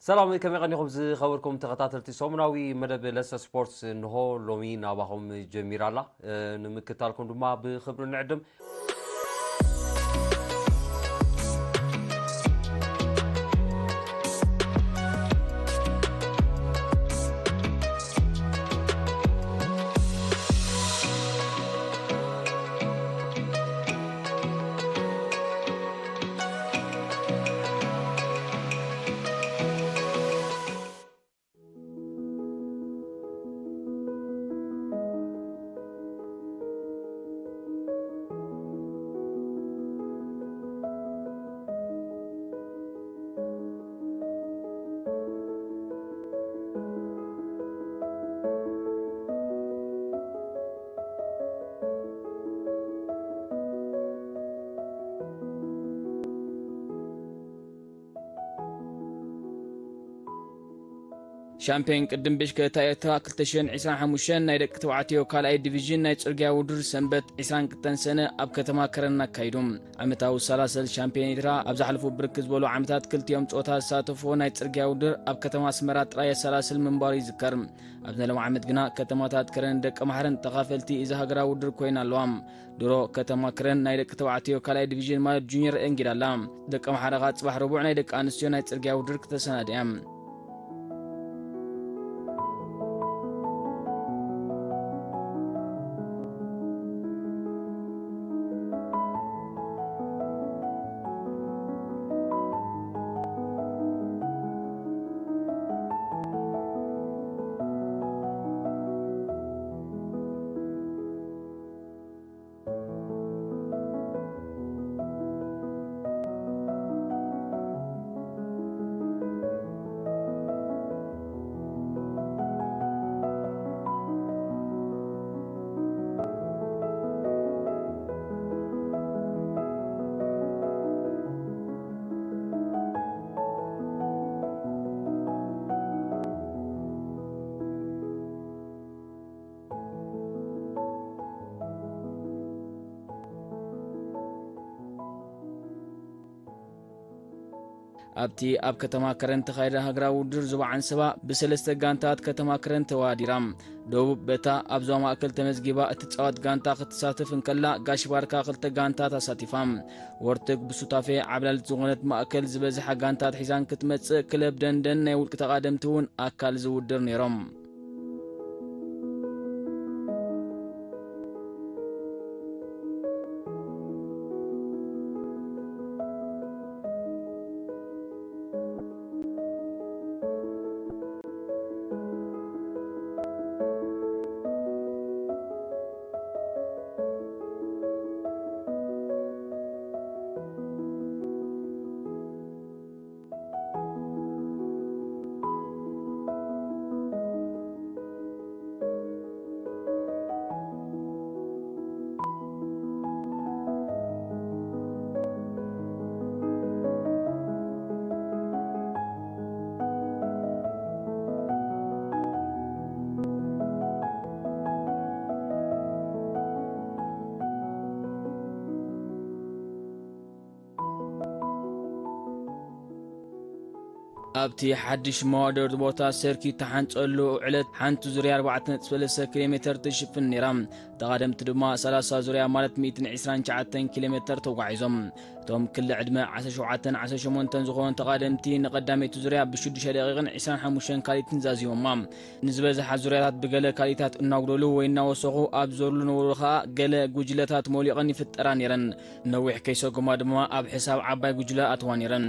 ሰላም፣ ከመይ ቀኒኹም ዝኸበርኩም ተኸታተልቲ ሰሙናዊ መደብ ለሰ ስፖርትስ? እንሆ ሎሚ ናባኹም ጀሚራ ኣላ። እ፣ ንምክታልኩም ድማ ብኽብሪ ንዕድም። ሻምፒዮን ቅድም ብሽክለታ ኤርትራ ክልተ ሽሕን ዕስራን ሓሙሽተን ናይ ደቂ ተባዕትዮ ካልኣይ ዲቪዥን ናይ ጽርግያ ውድድር ሰንበት ዕስራን ክልተን ሰነ ኣብ ከተማ ከረን ኣካይዱ። ዓመታዊ ሰላሰል ሻምፒዮን ኤርትራ ኣብ ዝሓለፉ ብርክት ዝበሉ ዓመታት ክልቲኦም ጾታ ዝሳተፍዎ ናይ ጽርግያ ውድድር ኣብ ከተማ ኣስመራ ጥራይ የሰላስል ምንባሩ ይዝከር። ኣብዚ ናይ ሎሚ ዓመት ግና ከተማታት ከረን ደቂ ማሕረን ተኻፈልቲ እዚ ሃገራዊ ውድድር ኮይና ኣለዋ። ድሮ ከተማ ከረን ናይ ደቂ ተባዕትዮ ካልኣይ ዲቪዥን ማለት ጁኒየር ኤ እንጊዳ ኣላ። ደቂ ማሕረ ኸኣ ጽባሕ ረቡዕ ናይ ደቂ ኣንስትዮ ናይ ጽርግያ ውድድር ክተሰናድያ። ኣብቲ ኣብ ከተማ ከረን ተኻይደ ሃገራዊ ውድድር ዞባ ዓንሰባ ብሰለስተ ጋንታት ከተማ ከረን ተወዳዲራ። ደቡብ በታ ኣብ ዞባ ማእከል ተመዝጊባ እትጻወት ጋንታ ክትሳተፍ እንከላ፣ ጋሽ ባርካ ክልተ ጋንታት ኣሳቲፋ። ወርትግ ብሱታፌ ዓብላሊት ዝኾነት ማእከል ዝበዝሓ ጋንታት ሒዛን ክትመጽእ፣ ክለብ ደንደን ናይ ውልቂ ተቓደምቲ እውን ኣካል ዝውድር ነይሮም። ኣብቲ ሓድሽ መዋደርቲ ቦታ ሰርኪት ተሓንጸሉ ዕለት ሓንቲ ዙርያ ኣርባዕተ ነጥቢ ሰለስተ ኪሎ ሜተር ትሽፍን ነይራ። ተቓደምቲ ድማ ሰላሳ ዙርያ ማለት ሚእትን ዕስራን ትሽዓተን ኪሎ ሜተር ተጓዒዞም። እቶም ክሊ ዕድመ ዓሰርተ ሸውዓተን ዓሰርተ ሸሞንተን ዝኾኑ ተቓደምቲ ንቐዳመይቲ ዙርያ ብሽዱሽተ ደቂቕን ዕስራን ሓሙሽተን ካልኢትን ዛዚሞማ። ንዝበዝሓ ዙርያታት ብገለ ካልኢታት እናጉደሉ ወይ እናወሰኹ ኣብ ዘሉ ነበሩ ኸኣ ገለ ጉጅለታት ሞሊቐን ይፍጠራ ነይረን። ነዊሕ ከይሰጉማ ድማ ኣብ ሕሳብ ዓባይ ጉጅለ ኣትዋ ነይረን።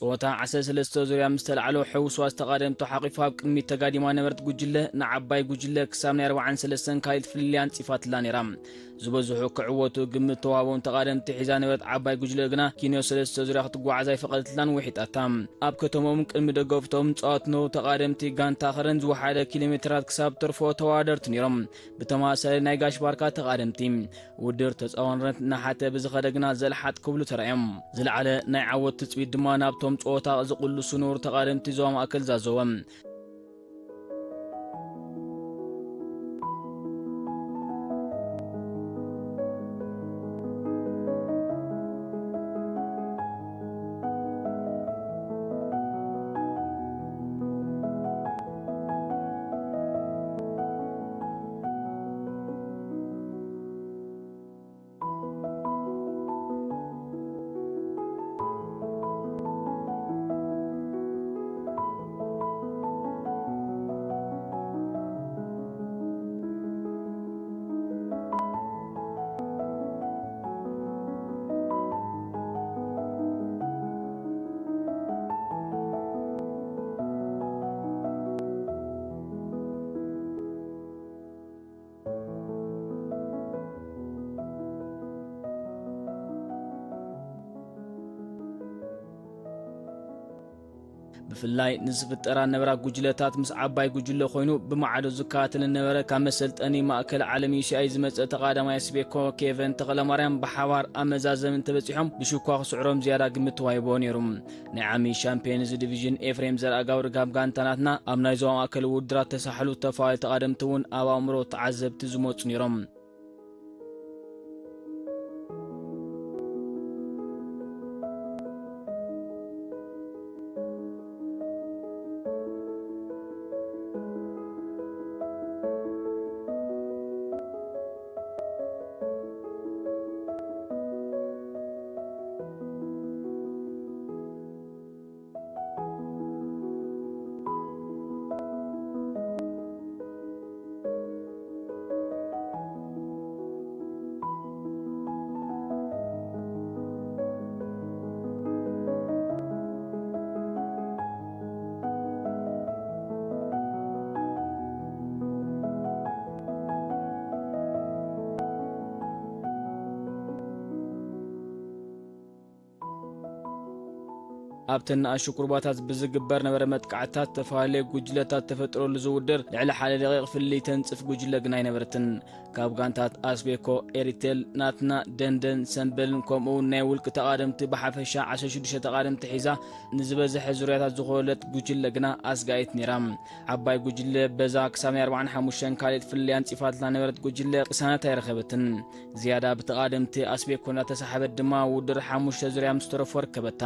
ጸወታ ዓሰርተ ሰለስተ ዙርያ ምስ ተላዕሎ፣ ሕውስዋስ ተቓደምቱ ሓቒፋ ኣብ ቅድሚት ተጋዲማ ነበረት ጉጅለ፣ ንዓባይ ጉጅለ ክሳብ ናይ ኣርባዓን ሰለስተን ካልኢት ፍልልይ ኣንጺፋትላ ነይራ። ዝበዝሑ ክዕወቱ ግምት ተዋህቦም ተቓደምቲ ሒዛ ነበረት ዓባይ ጉጅለ ግና፣ ኪንዮ ሰለስተ ዙርያ ክትጓዓዝ ኣይፈቐደትላን፣ ውሒጣታ። ኣብ ከተሞም ቅድሚ ደገፍቶም ጸዋትነው ተቓደምቲ ጋንታ ከረን ዝወሓደ ኪሎ ሜትራት ክሳብ ተርፎ ተወዳደርቲ ነይሮም። ብተመሳሳሊ ናይ ጋሽ ባርካ ተቓደምቲ ውድድር ተጻዋንረት እናሓተ ብዝኸደ ግና ዘልሓጥ ክብሉ ተራእዮም። ዝለዓለ ናይ ዓወት ትጽቢት ድማ ናብቶም ጸወታ ዝቕልሱ ነበሩ ተቓደምቲ ዞባ ማእከል ዛዘወ። ብፍላይ ንዝፍጠራ ነበራ ጉጅለታት ምስ ዓባይ ጉጅለ ኮይኑ ብማዕዶ ዝከታተል ነበረ። ካብ መሰልጠኒ ማእከል ዓለም ዩ ሲ ኣይ ዝመጸ ተቓዳማይ ኣስቤኮ ኬቨን ተኽለማርያም ብሓባር ኣብ መዛዘሚ እንተበጺሖም ብሽኳ ክስዕሮም ዝያዳ ግምት ተዋሂቦ ነይሩ። ናይ ዓሚ ሻምፒዮንስ ዲቪዥን ኤፍሬም ዘርኣጋብር ካብ ጋንታ ናትና ኣብ ናይ ዞባ ማእከል ውድድራት ተሳሕሉ ተፋዋሊ ተቓደምቲ እውን ኣብ ኣእምሮ ተዓዘብቲ ዝመጹ ነይሮም። ኣብተን ንኣሽቱ ቁርባታት ብዝግበር ነበረ መጥቃዕትታት፣ ዝተፈላለዩ ጉጅለታት ተፈጥረሉ ዝውድር ልዕሊ ሓደ ደቂቕ ፍልልይ ተንጽፍ ጉጅለ ግና ኣይነበረትን። ካብ ጋንታት ኣስቤኮ፣ ኤሪቴል፣ ናትና፣ ደንደን፣ ሰምበልን ከምኡ እውን ናይ ውልቂ ተቓደምቲ ብሓፈሻ ዓሰርተ ሽዱሽተ ተቓደምቲ ሒዛ ንዝበዝሐ ዙርያታት ዝኾለለት ጉጅለ ግና ኣስጋኢት ነይራ። ዓባይ ጉጅለ በዛ ክሳብ ናይ ኣርባዓን ሓሙሽተን ካልኢት ፍልልይ ኣንጺፋትላ ነበረት ጉጅለ ቅሳነት ኣይረኸበትን። ዝያዳ ብተቓደምቲ ኣስቤኮ እናተሳሕበት ድማ ውድድር ሓሙሽተ ዙርያ ምስ ተረፎ ርከበታ።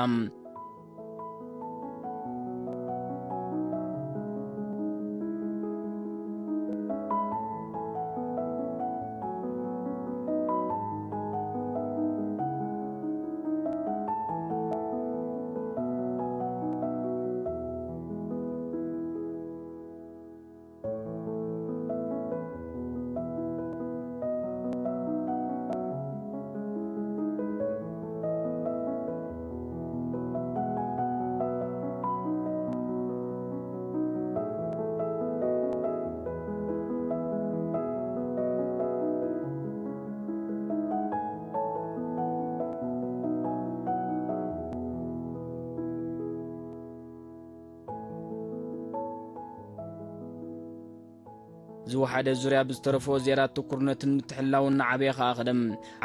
ዝወሓደ ዙርያ ብዝተረፎ ዝያዳ ትኩርነትን ምትሕልላውን እናዓበየ ኸኣ ኸደ።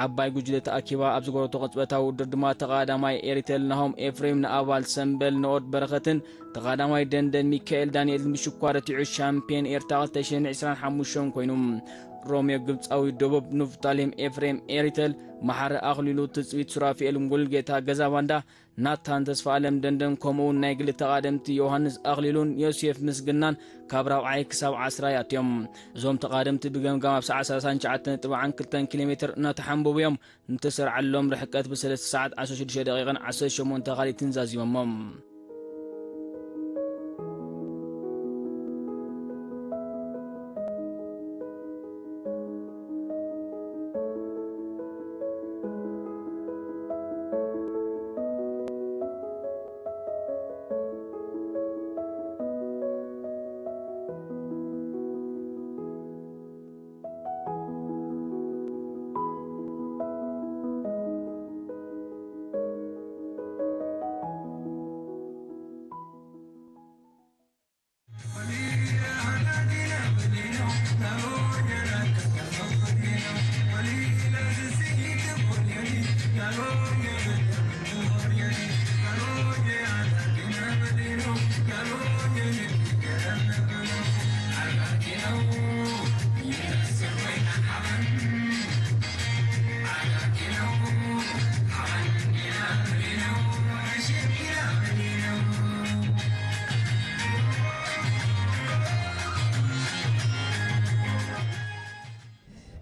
ዓባይ ጉጅለ ተኣኪባ ኣብ ዝገበረቶ ቅጽበታዊ ውድድር ድማ ተቐዳማይ ኤሪቴል ናሆም ኤፍሬም ንኣባል ሰምበል ንኦድ በረኸትን ተቐዳማይ ደንደን ሚካኤል ዳንኤልን ብሽኳ ረቲዑ ሻምፒዮን ኤርትራ ክልተ ሽሕን ዕስራን ሓሙሽተን ኮይኑ። ሮሜዮ ግብጻዊ ደቡብ፣ ንፍታሌም ኤፍሬም ኤሪቴል፣ መሓሪ ኣኽሊሉ ትጽቢት፣ ሱራፊኤል ሙሉጌታ ገዛ ባንዳ፣ ናታን ተስፋ ኣለም ደንደን ከምኡ እውን ናይ ግሊ ተቓደምቲ ዮሃንስ ኣኽሊሉን ዮሴፍ ምስግናን ካብ ራብዓይ ክሳብ ዓስራይ ኣትዮም። እዞም ተቓደምቲ ብገምጋም ኣብ ሰዓት ሰላሳን ትሽዓተን ነጥቢ ዓንክልተን ኪሎ ሜትር እናተሓንበቡ እዮም። ንተሰርዓሎም ርሕቀት ብሰለስተ ሰዓት ዓሰርተ ሽዱሽተ ደቂቕን ዓሰርተ ሸሞንተ ካልኢትን ዛዚሞሞም።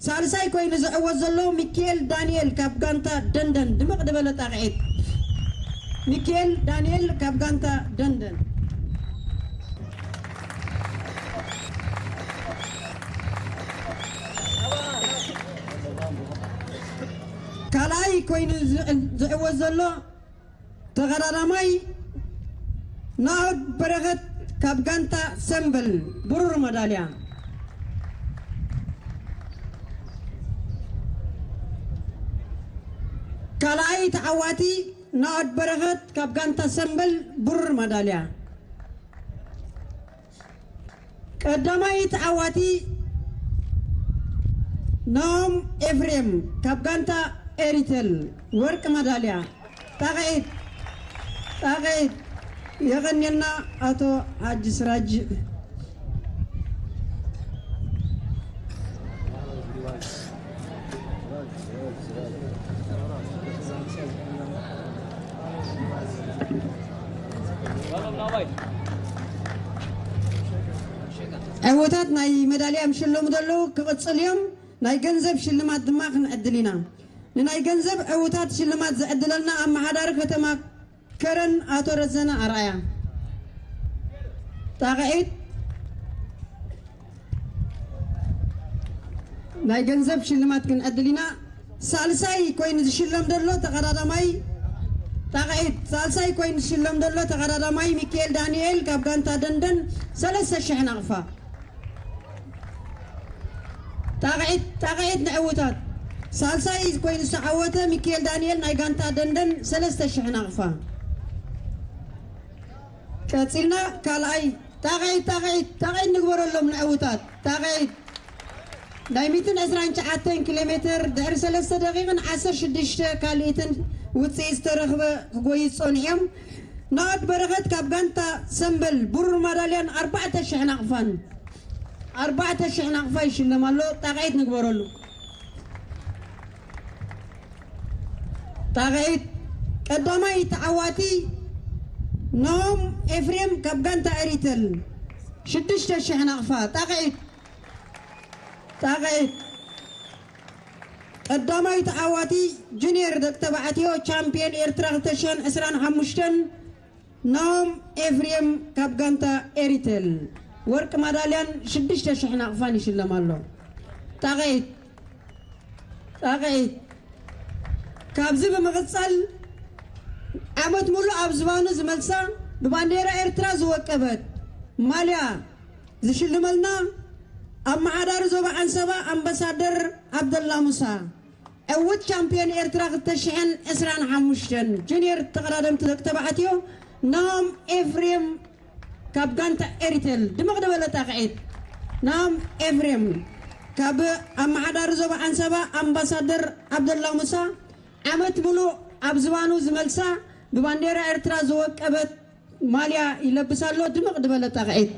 ሳልሳይ ኮይኑ ዝዕወት ዘሎ ሚኪኤል ዳንኤል ካብ ጋንታ ደንደን። ድምቕ ዝበለ ጣቕዒት። ሚኪኤል ዳንኤል ካብ ጋንታ ደንደን። ካልኣይ ኮይኑ ዝዕ- ዝዕወት ዘሎ ተቐዳዳማይ ናኦድ በረኸት ካብ ጋንታ ሰምበል፣ ብሩር መዳልያ። ካልኣይ ተዓዋቲ ናኦድ በረኸት ካብ ጋንታ ሰምበል፣ ብሩር መዳልያ። ቀዳማይ ተዓዋቲ ናኦም ኤፍሬም ካብ ጋንታ ኤሪተል፣ ወርቂ መዳልያ። ጣቕዒት፣ ጣቕዒት። የቐንየልና ኣቶ ሓጂ ስራጅ። ዕውታት ናይ መዳልያ ምሽለሙ ዘለዉ ክቕጽል እዮም። ናይ ገንዘብ ሽልማት ድማ ክንዕድል ኢና። ንናይ ገንዘብ ዕውታት ሽልማት ዝዕድለልና ኣመሓዳሪ ከተማ ከረን ኣቶ ረዘነ ኣርኣያ። ጣቕዒት። ናይ ገንዘብ ሽልማት ክንዕድል ኢና። ሳልሳይ ኮይኑ ዝሽለም ዘሎ ተቐዳዳማይ፣ ጣቕዒት፣ ሳልሳይ ኮይኑ ዝሽለም ዘሎ ተቐዳዳማይ ሚካኤል ዳንኤል ካብ ጋንታ ደንደን፣ ሰለስተ ሽሕ ናቕፋ። ጣቕዒት፣ ጣቕዒት ንዕውታት። ሳልሳይ ኮይኑ ዝተዓወተ ሚካኤል ዳንኤል ናይ ጋንታ ደንደን፣ ሰለስተ ሽሕ ናቕፋ። ቀጺልና ካልኣይ፣ ጣቕዒት፣ ጣቕዒት፣ ጣቕዒት ንግበረሎም ንዕውታት። ጣቕዒት ናይ ሚእትን ዕስራን ትሽዓተን ኪሎ ሜትር ድሕሪ ሰለስተ ደቂቕን ዓሰርተ ሽዱሽተ ካልኢትን ውጽኢት ዝተረኽበ ክጎዩ ጸኒሖም። ናኦድ በረኸት ካብ ጋንታ ሰምበል፣ ብሩር ማዳልያን ኣርባዕተ ሽሕ ናቕፋን፣ ኣርባዕተ ሽሕ ናቕፋ ይሽለም ኣሎ። ጣቕዒት ንግበረሉ። ጣቕዒት ቀዳማይ ተዓዋቲ ናሆም ኤፍሬም ካብ ጋንታ ኤሪተል፣ ሽዱሽተ ሽሕ ናቕፋ። ጣቕዒት፣ ጣቕዒት። ቀዳማይ ተዓዋቲ ጁኒየር ደቂ ተባዕትዮ ቻምፒዮን ኤርትራ ክልተ ሽሕን ዕስራን ሓሙሽተን ናሆም ኤፍሬም ካብ ጋንታ ኤሪተል፣ ወርቂ ማዳልያን ሽዱሽተ ሽሕ ናቕፋን ይሽለም ኣሎ። ጣቕዒት፣ ጣቕዒት። ካብዚ ብምቕጻል ዓመት ሙሉእ ኣብ ዝባኑ ዝመልሳ፣ ብባንዴራ ኤርትራ ዝወቀበት ማልያ ዝሽልመልና ኣመሓዳሪ ዞባ ዓንሰባ ኣምባሳደር ዓብደላ ሙሳ፣ ዕውት ቻምፒዮን ኤርትራ ክልተ ሽሕን ዕስራን ሓሙሽተን ጁኒየር ተቐዳደምቲ ደቂ ተባዕትዮ ናሆም ኤፍሬም ካብ ጋንታ ኤሪተል። ድምቕ ዝበለ ጣቕዒት። ናሆም ኤፍሬም ካብ ኣመሓዳሪ ዞባ ዓንሰባ ኣምባሳደር ዓብደላ ሙሳ፣ ዓመት ሙሉእ ኣብ ዝባኑ ዝመልሳ፣ ብባንዴራ ኤርትራ ዝወቀበት ማልያ ይለብስ ኣሎ። ድምቕ ዝበለ ጣቕዒት።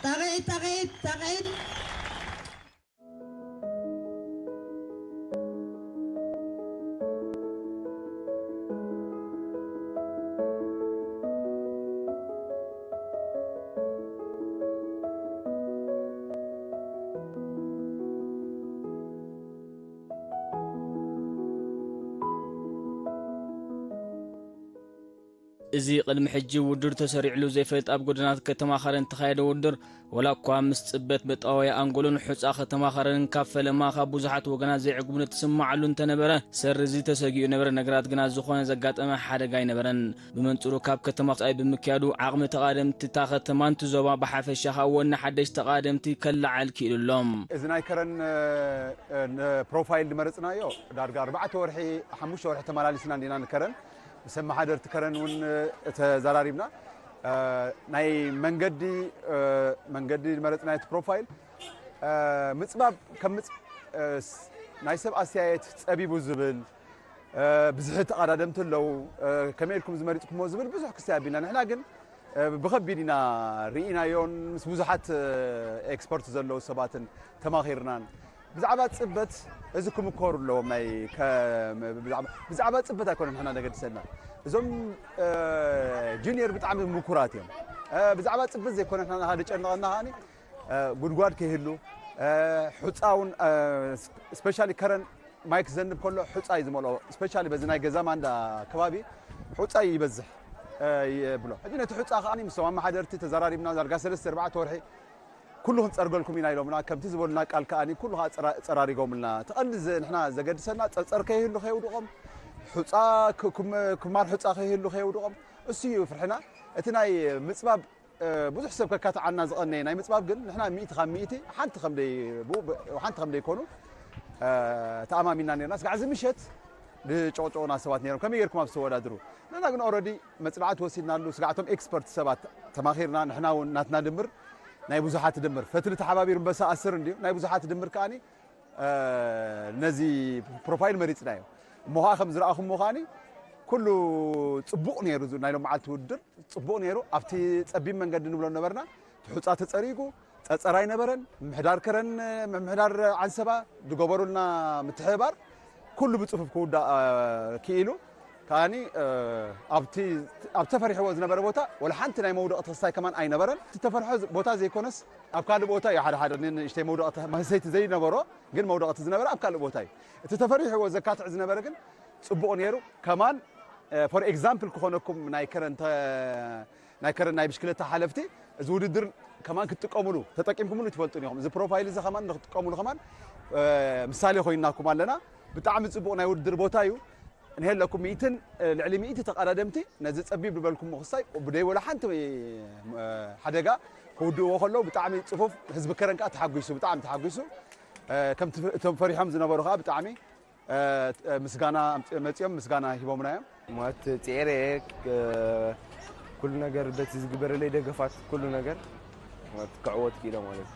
ጣቕዒት፣ ጣቕዒት፣ ጣቕዒት። እዚ ቅድሚ ሕጂ ውድድር ተሰሪዕሉ ዘይፈልጥ ኣብ ጎደናት ከተማ ኸረን እተኻየደ ውድድር፣ ወላ እኳ ምስ ጽበት በጣውያ ኣንጎሎን ሑጻ ከተማ ኸረንን ካብ ፈለማ ካብ ብዙሓት ወገናት ዘይዕግቡ ንትስምዓሉ እንተነበረ፣ ሰሪ እዚ ተሰጊኡ ነበረ። ነገራት ግና ዝኾነ ዘጋጠመ ሓደጋ ኣይነበረን። ብመንጽሩ ካብ ከተማ ወጻኢ ብምክያዱ ዓቕሚ ተቓደምቲ እታ ከተማን እቲ ዞባ ብሓፈሻ ካብ ወኒ ሓደሽ ተቓደምቲ ከለዓል ክኢሉ ኣሎ። እዚ ናይ ከረን ፕሮፋይል ዝመረጽናዮ ዳርጋ ኣርባዕተ ወርሒ ሓሙሽተ ወርሒ ተመላሊስና እንዲና ንከረን ምስ ኣመሓደርቲ ከረን እውን ተዘራሪብና። ናይ መንገዲ መንገዲ ዝመረጽናዮ እቲ ፕሮፋይል ምጽባብ ከም ምጽ ናይ ሰብ ኣስተያየት ጸቢቡ ዝብል ብዝሒ ተቐዳደምቲ ኣለዉ፣ ከመይ ኢልኩም ዝመሪጽኩሞ ዝብል ብዙሕ ክስታይ ኣቢልና። ንሕና ግን ብኸቢድ ኢና ርኢናዮን ምስ ብዙሓት ኤክስፐርት ዘለዉ ሰባትን ተማኺርናን። ብዛዕባ ጽበት እዚ ክምከሩ ኣለዎም። ናይ ብዛዕባ ጽበት ኣይኮነን ንሕና ዘገድሰና። እዞም ጁኒየር ብጣዕሚ ምኩራት እዮም። ብዛዕባ ጽበት ዘይኮነ ንሕና ዘጨነቐና ከኣ ጉድጓድ ከይህሉ፣ ሑፃ እውን ስፔሻሊ ከረን ማይ ክዘንብ ከሎ ሑፃ እዩ ዝመልኦ። ስፔሻሊ በዚ ናይ ገዛ ማንዳ ከባቢ ሑፃ ይበዝሕ ይብሎ። ሕጂ ነቲ ሑፃ ከኣ ምስቶም ኣመሓደርቲ ተዘራሪብና ዳርጋ ሰለስተ ኣርባዕተ ወርሒ ኩሉ ክንፀርገልኩም ኢና ኢሎምና። ከምቲ ዝበሉና ቃል ከኣ ኩሉ ከኣ ፀራሪጎምልና። እቲ ቀንዲ ንሕና ዘገድሰና ፀርፀር ከይህሉ ከየውድቖም፣ ሑፃ ክማር ሑፃ ከይህሉ ከየውድቖም፣ እሱ እዩ ፍርሕና። እቲ ናይ ምፅባብ ብዙሕ ሰብ ከካትዓና ዝቐነየ ናይ ምፅባብ ግን ንሕና ሚእቲ ካብ ሚእቲ ሓንቲ ከም ደይ ብኡ ሓንቲ ከም ደይኮኑ ተኣማሚና ነርና። ስጋዕ እዚ ምሸት ዝጨቕጨቑና ሰባት ነይሮም፣ ከመይ ጌርኩም ኣብ ዝተወዳድሩ? ንሕና ግን ኦረዲ መፅናዕቲ ወሲድናሉ። ስጋዕቶም ኤክስፐርት ሰባት ተማኺርና፣ ንሕና እውን ናትና ድምር ናይ ብዙሓት ድምር፣ ፈትሊ ተሓባቢሩ እምበሳ ኣስር እንድዩ፣ ናይ ብዙሓት ድምር ከኣኒ ነዚ ፕሮፋይል መሪፅናዮ። እሞ ከዓ ከም ዝረኣኹሞ ከኣኒ ኩሉ ፅቡቕ ነይሩ። ናይ ሎም መዓልቲ ውድድር ፅቡቕ ነይሩ። ኣብቲ ፀቢብ መንገዲ ንብሎ ነበርና፣ እቲ ሑፃ ተፀሪጉ፣ ፀፀር ኣይነበረን። ምምሕዳር ከረን፣ ምምሕዳር ዓንሰባ ዝገበሩልና ምትሕብባር ኩሉ ብፅፉፍ ክውዳእ ክኢሉ። ከኣኒ ኣብቲ ኣብ ተፈሪሕዎ ዝነበረ ቦታ ወላ ሓንቲ ናይ መውደቕቲ ክስታይ ከማን ኣይነበረን። እቲ ተፈርሖ ቦታ ዘይኮነስ ኣብ ካልእ ቦታ እዩ። ሓደ ሓደ ንእሽተይ መውደቕቲ መህሰይቲ ዘይነበሮ ግን መውደቕቲ ዝነበረ ኣብ ካልእ ቦታ እዩ። እቲ ተፈሪሕዎ ዘካትዕ ዝነበረ ግን ፅቡቕ ነይሩ። ከማን ፎር ኤግዛምፕል ክኾነኩም ናይ ከረን ናይ ከረን ናይ ብሽክለታ ሓለፍቲ እዚ ውድድር ከማን ክትጥቀሙሉ ተጠቂምኩምሉ ትፈልጡ ኢኹም። እዚ ፕሮፋይል እዚ ከማን ንክትጥቀሙሉ ከማን ምሳሌ ኮይናኩም ኣለና። ብጣዕሚ ፅቡቕ ናይ ውድድር ቦታ እዩ። ንሄለኩም ሚእትን ልዕሊ ሚእቲ ተቐዳደምቲ ነዚ ፀቢብ ዝበልኩም ምኽሳይ ብደይ ወላ ሓንቲ ሓደጋ ክውድእዎ ከለዉ ብጣዕሚ ፅፉፍ ህዝቢ ከረን ከዓ ተሓጒሱ፣ ብጣዕሚ ተሓጒሱ። ከምቲ እቶም ፈሪሖም ዝነበሩ ከዓ ብጣዕሚ ምስጋና መፂኦም ምስጋና ሂቦምና እዮም። ማለት ፅዕረ ኩሉ ነገር በቲ ዝግበረለይ ደገፋት ኩሉ ነገር ማለት ክዕወት ክኢለ ማለት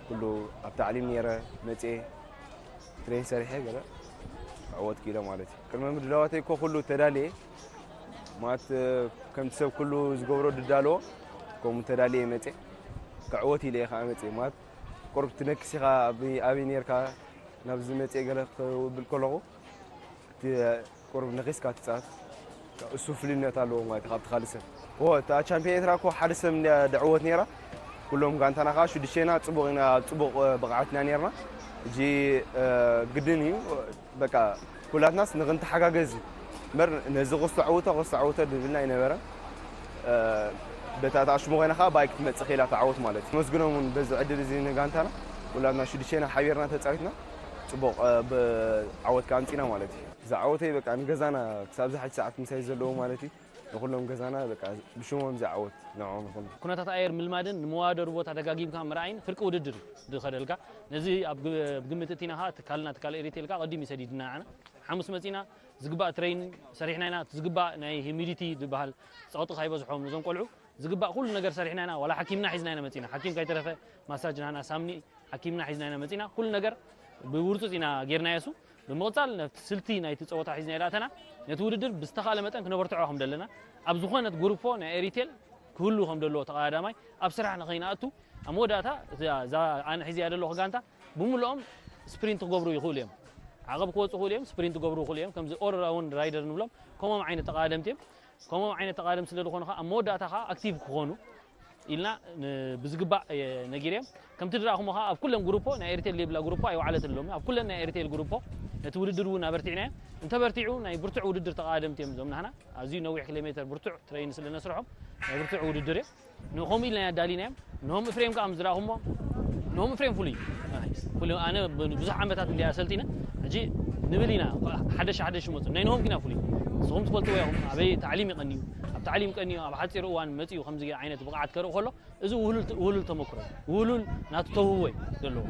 ኩሉ ኣብ ታዕሊም ነይረ መፅኤ ትሬን ሰሪሐ ገለ ክዕወት ክኢለ ማለት እዩ። ቅድሚ ምድላዋተይ እኮ ኩሉ ተዳልየ ማለት ከምቲ ሰብ ኩሉ ዝገብሮ ድዳለዎ ከምኡ ተዳልየ መፅኤ ክዕወት ኢለ እየ ከዓ መፅኤ ማለት ቁርብ ትነክስ ኢኻ ኣበይ ነርካ ናብዚ መፅኤ ገለ ክብል ከለኹ እቲ ቁሩብ ነኺስካ ትጻወት እሱ ፍልነት ኣለዎ ማለት ካብቲ ካልእ ሰብ። እወ እታ ቻምፒዮን ኤርትራ እኮ ሓደ ሰብ እንድያ ድዕወት ነይራ። ኩሎም ጋንታና ከዓ ሽዱሽቴና ጽቡቕ ኢና፣ ጽቡቕ ብቕዓት ኢና ነይርና። ሕጂ ግድን እዩ በቃ ኩላትናስ ንኽንተሓጋገዝ እዩ እምበር ነዚ ክስተዕውቶ ክስተዕውቶ ድብልና ኣይነበረን። በታ ተኣሽሙ ኮይና ከዓ ብኣይ ክትመጽእ ክኢላ ተዓወት ማለት እዩ። መስግኖም እውን በዚ ዕድል እዚ ንጋንታና ኩላትና ሽዱሽቴና ሓቢርና ተጻዊትና ጽቡቕ ዓወት ከዓ ኣምጺና ማለት እዩ። ዝዓወተይ በቃ ንገዛና ክሳብ ዝሓጅ ሰዓት ምሳይ ዘለዉ ማለት እዩ ንኩሎም ገዛና በቃ ብሽሞም ዝዓወት ንዕኦም ይኹን። ኩነታት ኣየር ምልማድን ንመዋደሩ ቦታ ደጋጊምካ ምርኣይን ፍርቂ ውድድር እዩ ዝኸደልካ። ነዚ ኣብ ግምት እቲና ከዓ ትካልና ትካል ኤሪቴል ከዓ ቀዲሙ ይሰዲድና ኢና። ሓሙስ መፂና ዝግባእ ትሬን ሰሪሕና ኢና። ዝግባእ ናይ ሂሚዲቲ ዝበሃል ፀቕጢ ካይበዝሖም ነዞም ቆልዑ ዝግባእ ኩሉ ነገር ሰሪሕና ኢና። ዋላ ሓኪምና ሒዝና ኢና መፂና። ሓኪም ካይተረፈ ማሳጅ ናና ሳምኒ ሓኪምና ሒዝና ኢና መፂና። ኩሉ ነገር ብውርፁፅ ኢና ጌርናዮ። እሱ ብምቕፃል ነቲ ስልቲ ናይቲ ፀወታ ሒዝና ኢና ኣተና። ነቲ ውድድር ብዝተኻእለ መጠን ክነበርትዖ ከም ዘለና ኣብ ዝኾነት ጉሩፖ ናይ ኤሪቴል ክህሉ ከም ዘለዎ ተቐዳዳማይ ኣብ ስራሕ ንኸይንኣቱ ኣብ መወዳእታ እዛ ኣነ ሒዝያ ዘለኹ ጋንታ ብምልኦም ስፕሪንት ክገብሩ ይኽእሉ እዮም። ዓቐብ ክወፁ ይኽእሉ እዮም፣ ስፕሪንት ክገብሩ ይኽእሉ እዮም። ከምዚ ኦል ራውንድ ራይደር ንብሎም ከምኦም ዓይነት ተቐዳደምቲ እዮም። ከምኦም ዓይነት ተቐዳደምቲ ስለ ዝኾኑ ከዓ ኣብ መወዳእታ ከዓ ኣክቲቭ ክኾኑ ኢልና ብዝግባእ ነጊረዮም። ከምቲ ዝረኣኹሞ ከዓ ኣብ ኩለን ጉሩፖ ናይ ኤሪቴል ዘይብላ ጉሩፖ ኣይወዓለትን ሎሚ። ኣብ ኩለን ናይ ኤሪቴል ጉሩፖ ነቲ ውድድር እውን ኣበርቲዕናዮ። እንተበርቲዑ ናይ ብርቱዕ ውድድር ተቐዳደምቲ እዮም እዞም ናህና። ኣዝዩ ነዊሕ ኪሎ ሜትር ብርቱዕ ትሬን ስለ ነስርሖም ናይ ብርቱዕ ውድድር እዮም። ንኸምኡ ኢልና ኣዳሊናዮም። ንሆም እፍሬም ከዓ ምስ ዝረኣኹሞ፣ ንሆም እፍሬም ፍሉይ እዩ። ፍሉይ፣ ኣነ ብዙሕ ዓመታት እንዲያ ኣሰልጢነ፣ ሕጂ ንብል ኢና፣ ሓደሽ ሓደሽ ይመፁ። ናይ ንሆም ኪና ፍሉይ። ንስኹም ትፈልጥዎ ኢኹም፣ ኣበይ ታዕሊም ይቐንዩ፣ ኣብ ታዕሊም ቀንዩ ኣብ ሓፂር እዋን መፂኡ ከምዚ ዓይነት ብቕዓት ከርኢ ከሎ፣ እዚ ውህሉል ውህሉል ተመክሮ፣ ውህሉል ናቱ ተውህቦ እዩ ዘለዎ።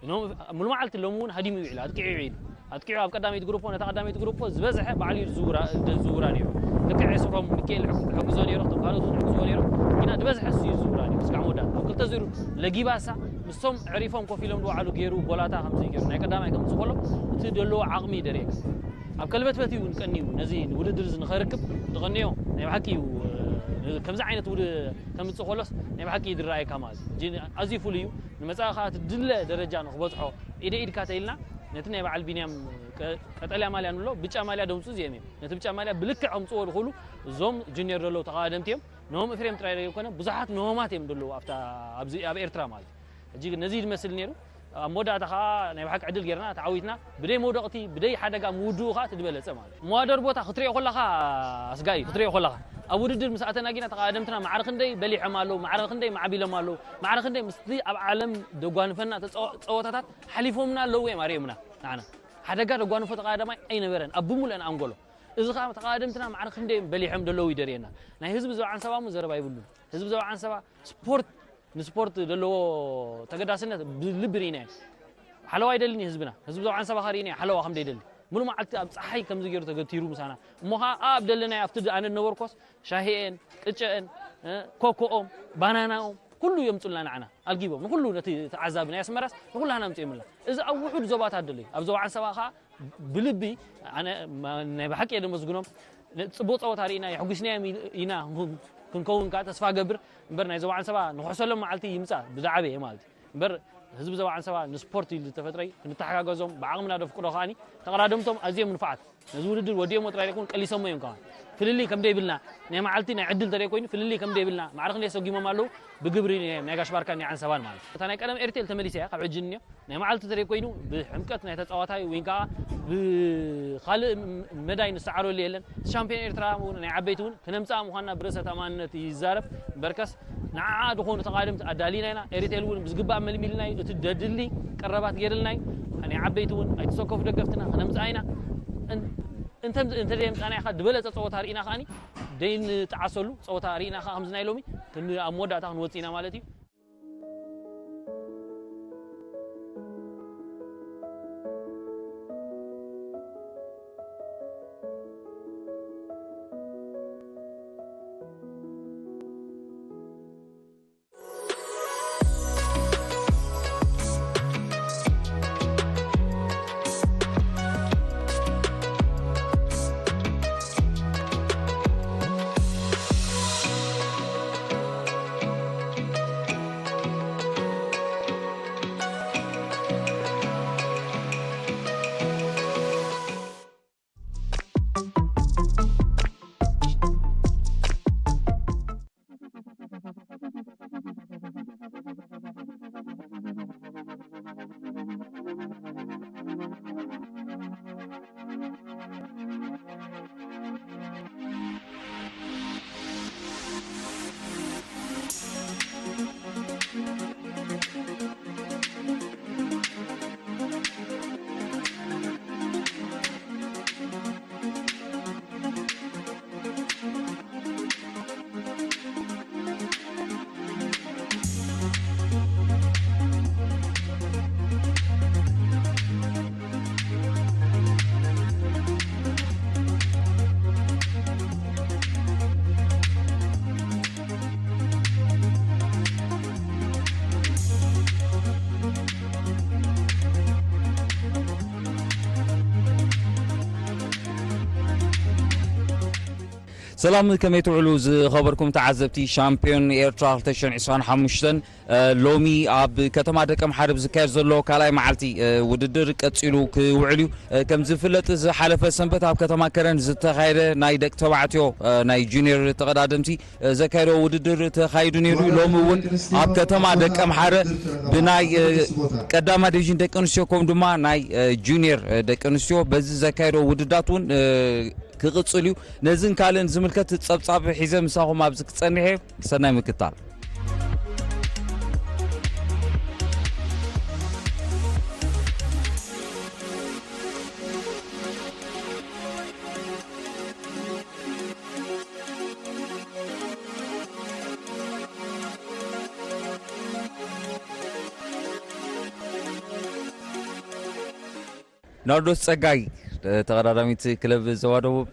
ንሆም ሙሉ መዓልቲ ሎሚ እውን ሃዲሙ ይውዕል፣ ኣጥቂዑ ይውዕል። ኣጥቂዑ ኣብ ቀዳመይቲ ግሩፖ፣ ነታ ቀዳመይቲ ግሩፖ ዝበዝሐ ባዕሉ እዩ ዝዝውራ፣ ዝዝውራ ነይሩ። ልክዕ ኤስፍሮም ሚካኤል ሕግ-፣ ሕግዞ ነይሩ፣ እቶም ካልኦት እውን ሕግዝዎ ነይሩ። ግና ዝበዝሐ እሱ እዩ ዝዝውራ ነይሩ። እስካዕ መወዳእታ ኣብ ክልተ ዙር ለጊባሳ ምስቶም ዕሪፎም ኮፍ ኢሎም ዝወዓሉ ገይሩ፣ ቦላታ ከምዚ ገይሩ ናይ ቀዳማይ ከምዚ ከሎ እቲ ዘለዎ ዓቕሚ ደርእየካ። ኣብ ከልበትበት እዩ እውን ቀንዩ ነዚ ውድድር እዚ ንኸርክብ ዝቐንዮ ናይ ብሓቂ እዩ። ከምዚ ዓይነት ውድ-፣ ከምፅእ ከሎስ ናይ ብሓቂ እዩ ዝረኣየካ ማለት እዩ። ኣዝዩ ፍሉይ እዩ። ንመጻኢ ከዓ እቲ ድለ ደረጃ ንክበጽሖ ኢደ ኢድካ ተኢልና ነቲ ናይ በዓል ቢንያም ቀ-፣ ቀጠልያ ማልያ ንብሎ፣ ብጫ ማልያ ደምጹ እዚኦም እዮም። ነቲ ብጫ ማልያ ብልክዕ ከምጽዎ ዝኽእሉ እዞም ጁኒየር ዘለዉ ተቐዳደምቲ እዮም። ንሆም እፍሬም ጥራይ ዘይኮነ ብዙሓት ንሆማት እዮም ዘለዉ ኣብታ፣ ኣብዚ ኣብ ኤርትራ ማለት እዩ። ሕጂ ግን ነዚ ዝመስል ነይሩ። ኣብ መወዳእታ ከዓ ናይ ብሓቂ ዕድል ጌርና ተዓዊትና፣ ብደይ መውደቕቲ ብደይ ሓደጋ ምውድኡ ከዓ እቲ ዝበለጸ ማለት እዩ። መዋደር ቦታ ክትሪኦ ከለኻ ኣስጋኢ ክትሪኦ ከለኻ ኣብ ውድድር ምስ ኣተና ጊና ተቐዳደምትና ማዕረ ክንደይ በሊሖም ኣለዉ፣ ማዕረ ክንደይ ማዕቢሎም ኣለዉ፣ ማዕረ ክንደይ ምስቲ ኣብ ዓለም ደጓንፈና ተጸወ-፣ ጸወታታት ሓሊፎምና ኣለዉ እዮም ኣርእዮምና። ንዓና ሓደጋ ደጓንፎ ተቐዳዳማይ ኣይነበረን ኣብ ብምሉአን ኣንጎሎ። እዚ ከዓ ተቐዳደምትና ማዕረ ክንደይ በሊሖም ደለዉ ይደርእየና። ናይ ህዝቢ ዞባ ዓንሰባ እሞ ዘረባ ይብሉን። ህዝቢ ዞባ ዓንሰባ ስፖርት፣ ንስፖርት ዘለዎ ተገዳስነት ብልቢ ርኢናዮ። ሓለዋ ይደልን እዩ ህዝብና። ህዝቢ ዞባ ዓንሰባ ኸዓ ርኢናዮ ሓለዋ ከም ደይደሊ። ሙሉ መዓልቲ ኣብ ፀሓይ ከምዚ ገይሩ ተገቲሩ ምሳና። እሞ ኸዓ ኣብ ደለናዮ ኣብቲ ኣነ ዝነበርኮስ ሻሂኤን፣ ቅጨኤን፣ እ፣ ኮኮኦም፣ ባናናኦም፣ ኩሉ የምፁልና ንዓና። ኣልጊቦም። ንኹሉ ነቲ ተዓዛቢ ናይ ኣስመራስ ንኹላህና ኣምፂኦምልና። እዚ ኣብ ውሑድ ዞባታት ደሎ እዩ። ኣብ ዞባ ዓንሰባ ኸዓ ብልቢ ኣነ ማ-፣ ናይ ብሓቂ እየ ደመስግኖም። ጽቡቕ ጸወታ ርኢና የሕጒስናዮም ኢል-፣ ኢና ክንከውን ከኣ ተስፋ እገብር። እምበር ናይ ዞባ ዓንሰባ ንኹሕሰሎም መዓልቲ ይምጻእ ብዝዓበየ ማለት እዩ። እምበር ህዝቢ ዞባ ዓንሰባ ንስፖርት ኢሉ ዝተፈጥረ እዩ። ክንተሓጋገዞም ብዓቕምና ደፍቅዶ ከኣኒ ተቐዳደምቶም ኣዝዮም ንፉዓት። ነዚ ውድድር ወዲኦሞ ጥራይ ዘይኮኑ ቀሊሶሞ እዮም ከማን። ፍልልይ ከም ደይብልና፣ ናይ መዓልቲ ናይ ዕድል ተደይ ኮይኑ ፍልልይ ከም ደይብልና፣ ማዕረ ክንደይ ሰጒሞም ኣለዉ፣ ብግብሪ ናይ፣ ናይ ጋሽ ባርካን ናይ ዓንሰባን ማለት እዩ። እታ ናይ ቀደም ኤርቴል ተመሊሳ እያ፣ ካብ ሕጂ እንዮ። ናይ መዓልቲ ተደይ ኮይኑ ብሕምቀት ናይ ተጻዋታይ ወይ ከዓ ብኻልእ ም-፣ መዳይ ንሰዓረሉ የለን። እቲ ሻምፒዮን ኤርትራ እውን ናይ ዓበይቲ እውን ክነምጽኣ ምዃንና ብርእሰ ተኣማንነት ይዛረብ። እምበርከስ ንዓኣ ዝኾኑ ተቓደምቲ ኣዳሊና ኢና። ኤሪቴል እውን ብዝግባእ መልሚልና እዩ። እቲ ደድሊ ቀረባት ገይርልና እዩ። ናይ ዓበይቲ እውን ኣይትሰከፉ ደገፍትና ክነምጽኣ ኢና። እን-፣ እንተ-፣ እንተ ደየምጻእና ኢኻ ዝበለጸ ጸወታ ርኢና ከኣኒ ደይንጠዓሰሉ ጸወታ ርኢና ከኣ ከምዚ ናይ ሎሚ ክን-፣ ኣብ መወዳእታ ክንወጽእ ኢና ማለት እዩ። ሰላም፣ ከመይ ትውዕሉ ዝኸበርኩም ተዓዘብቲ ሻምፒዮን ኤርትራ ክልተ ሽሕን ዕስራን ሓሙሽተን? ሎሚ ኣብ ከተማ ደቀምሓረ ዝካየድ ዘሎ ካልኣይ መዓልቲ ውድድር ቀጺሉ ክውዕል እዩ። ከም ዝፍለጥ ዝሓለፈ ሰንበት ኣብ ከተማ ከረን ዝተኻየደ ናይ ደቂ ተባዕትዮ ናይ ጁኒየር ተቐዳደምቲ ዘካየዶ ውድድር ተኻይዱ ነይሩ። ሎሚ እውን ኣብ ከተማ ደቀምሓረ ብናይ ቀዳማ ዲቪዥን ደቂ ኣንስትዮ ከምኡ ድማ ናይ ጁኒየር ደቂ ኣንስትዮ በዚ ዘካየዶ ውድዳት እውን ክቕጽል እዩ። ነዝን ካልእን ዝምልከት ጸብጻብ ሒዘ ምሳኹም ኣብዚ ክጸንሕ እየ። ሰናይ ምክታል። ናርዶስ ጸጋይ፣ ተቐዳዳሚት ክለብ ዞባ ደቡብ፣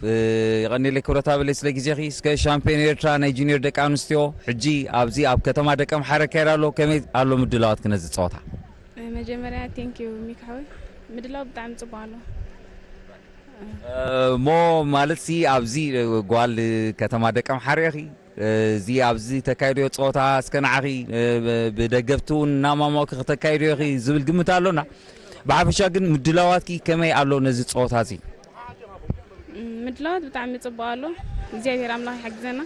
የቐንየለይ ክብረት ሃበለይ ስለ ግዜኺ። እስከ ሻምፒዮን ኤርትራ ናይ ጁኒየር ደቂ ኣንስትዮ ሕጂ ኣብዚ ኣብ ከተማ ደቀምሓረ ይካየድ ኣሎ። ከመይ ኣሎ ምድላዋትኪ ነዚ ጸወታ? መጀመርያ ቴንክ ዩ ሚካ ሓወይ፣ ምድላው ብጣዕሚ ጽቡቕ ኣሎ። እሞ ማለት ሲ ኣብዚ ጓል ከተማ ደቀምሓረ ኢኺ፣ እዚ ኣብዚ ተካይድዮ ጸወታ እስከ ንዓኺ ብደገፍቲ እውን እናማሞእኪ ክተካይድዮ ኢኺ ዝብል ግምት ኣሎና። ብሓፈሻ ግን ምድላዋትኪ ከመይ ኣሎ ነዚ ጸወታ እዚ? ምድላዋት ብጣዕሚ ጽቡቕ ኣሎ። እግዚኣብሔር ኣምላኽ ይሓግዘና።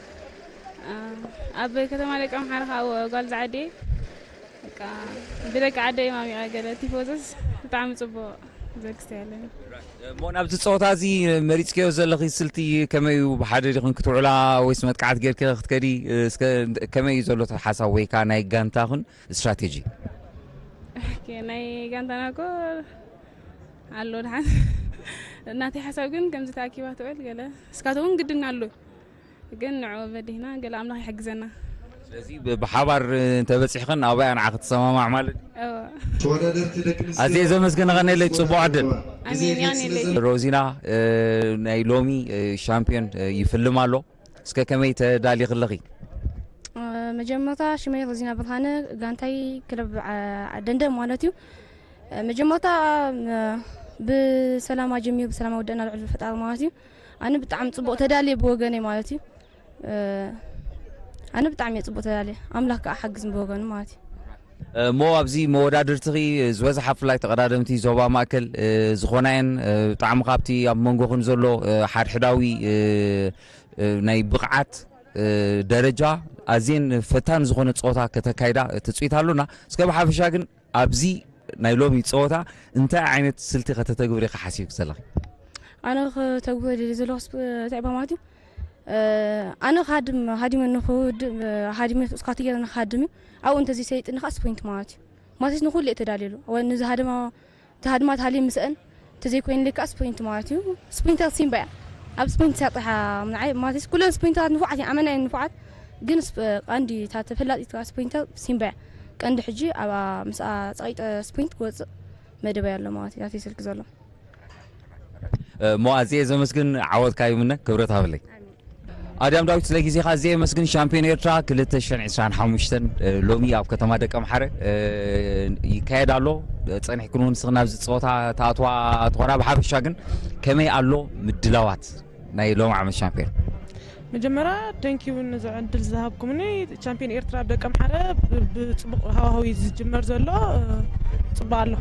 ኣብ ከተማ ደቀምሓረ ከዓ ጓል ዝዓዲ እየ። በቃ ብደቂ ዓደይ ማሚቐ ገለ ቲፎዞስ ብጣዕሚ ጽቡቕ ዘክስተ ያለኝ። እሞ ናብዚ ጸወታ እዚ መሪጽክዮ ዘለኺ ስልቲ ከመይ እዩ? ብሓደ ዲኽን ክትውዕላ ወይስ መጥቃዕቲ ጌርኪ ክትከዲ? እስከ ከመይ እዩ ዘሎ እቲ ሓሳብ ወይ ከዓ ናይ ጋንታኽን ስትራቴጂ? ኦኬ፣ ናይ ጋንታና እኮ ኣሎ ድሓን። እናተይ ሓሳብ ግን ከምዚ ተኣኪባ ትውዕል ገለ እስካትውን ግድን ኣሎ። ግን ንዕኡ በዲህና ገለ ኣምላኽ ይሕግዘና። ስለዚ ብ-፣ ብሓባር እንተበጺሕኽን ኣብኣ ንዓ ክትሰማማዕ ማለት እዩ። እወ። ኣዝየ ዘመስግን፣ ቐንየለይ፣ ጽቡቕ ዕድል። ኣሜን፣ የቐንየለይ። ሮዚና፣ እ፣ ናይ ሎሚ፣ እ፣ ሻምፒዮን፣ እ፣ ይፍልም ኣሎ። እስከ ከመይ ተዳሊኺ ኣለኺ? እ፣ መጀመርታ ሽመይ ሮዚና ብርሃነ፣ ጋንታይ ክለብ ዓ-፣ ደንደን ማለት እዩ። እ፣ መጀመርታ፣ እ፣ ብሰላም ኣጀሚሩ ብሰላም ኣወደእና ልዕሊ ፈጣሪ ማለት እዩ። ኣነ ብጣዕሚ ጽቡቕ ተዳልየ ብወገነይ ማለት እዩ። እ፣ ኣነ ብጣዕሚ እየ ጽቡቕ ተዳልየ። ኣምላኽ ከኣ ሓግዝኒ ብወገኑ ማለት እዩ። እሞ ኣብዚ መወዳድርትኺ ዝበዝሓ ብፍላይ ተቐዳደምቲ ዞባ ማእከል፣ እ፣ ዝኾና እየን። እ፣ ብጣዕሚ ካብቲ ኣብ መንጎኽን ዘሎ፣ እ፣ ሓድሕዳዊ፣ እ፣ እ፣ ናይ ብቕዓት፣ እ፣ ደረጃ ኣዝየን ፈታኒ ዝኾነ ጸወታ ከተካይዳ ትጽቢት ኣሎና። እስከ ብሓፈሻ ግን ኣብዚ ናይ ሎሚ ጸወታ እንታይ ዓይነት ስልቲ ከተተግብሪ ኢኺ ሓሲብኪ ዘለኺ? ኣነ ከተግብሮ ደልየ ዘለኹ ስፕ-፣ እንታይ እባ ማለት እዩ? እ፣ ኣነ ክሃድም፣ ሃዲመ ንኽውድእ፣ ሃዲመ እስካትየ ንኽሃድም እዩ። ኣብኡ እንተዘይሰይጥኒ ከዓ ስፖይንት ማለት እዩ። ማለትስ ንኹሉ እየ ተዳልየሉ። ወይ ንዝሃድማ፣ ተሃድማ ተሃልየ ምስአን፣ እንተዘይኮይንለይ ከዓ ስፖይንት ማለት እዩ። ስፖይንተር ሲምባ እያ። ኣብ ስፖይንት እያ ጥራሕ ምንዓይ፣ ማለትስ ኩለን ስፖይንተራት ንፉዓት እየን፣ ኣመና እየን ንፉዓት። ግን ስፕ-፣ ቀንዲ እታ ተፈላጢት ከዓ ስፖይንተር ሲምባ እያ። ቀንዲ ሕጂ ኣብ ምስኣ ጸቒጠ ስፖይንት ክወጽእ መደበይ ኣሎ ማለት እዩ፣ ናተይ ስልኪ ዘሎ። እሞ ኣዝየ ዘመስግን፣ ዓወትካ ይምነ፣ ክብረት ሃበለይ። ኣድያም ዳዊት፣ ስለ ግዜኻ ኣዝየ የመስግን። ሻምፒዮን ኤርትራ ክልተ ሽሕን ዕስራን ሓሙሽተን፣ እ፣ ሎሚ ኣብ ከተማ ደቀምሓረ፣ እ፣ ይካየድ ኣሎ። ጸኒሕክን እውን ንስኽን ኣብዚ ጸወታ ትኣትዋ ትኾና። ብሓፈሻ ግን ከመይ ኣሎ ምድላዋት ናይ ሎሚ ዓመት ሻምፒዮን? መጀመርያ፣ ቴንኪዩ ነዚ ዕድል ዝሃብኩምኒ። ቻምፒዮን ኤርትራ ኣብ ደቀምሓረ ብ-፣ ብጽቡቕ ሃዋህው እዩ ዝጅመር ዘሎ። ጽቡቕ ኣሎ።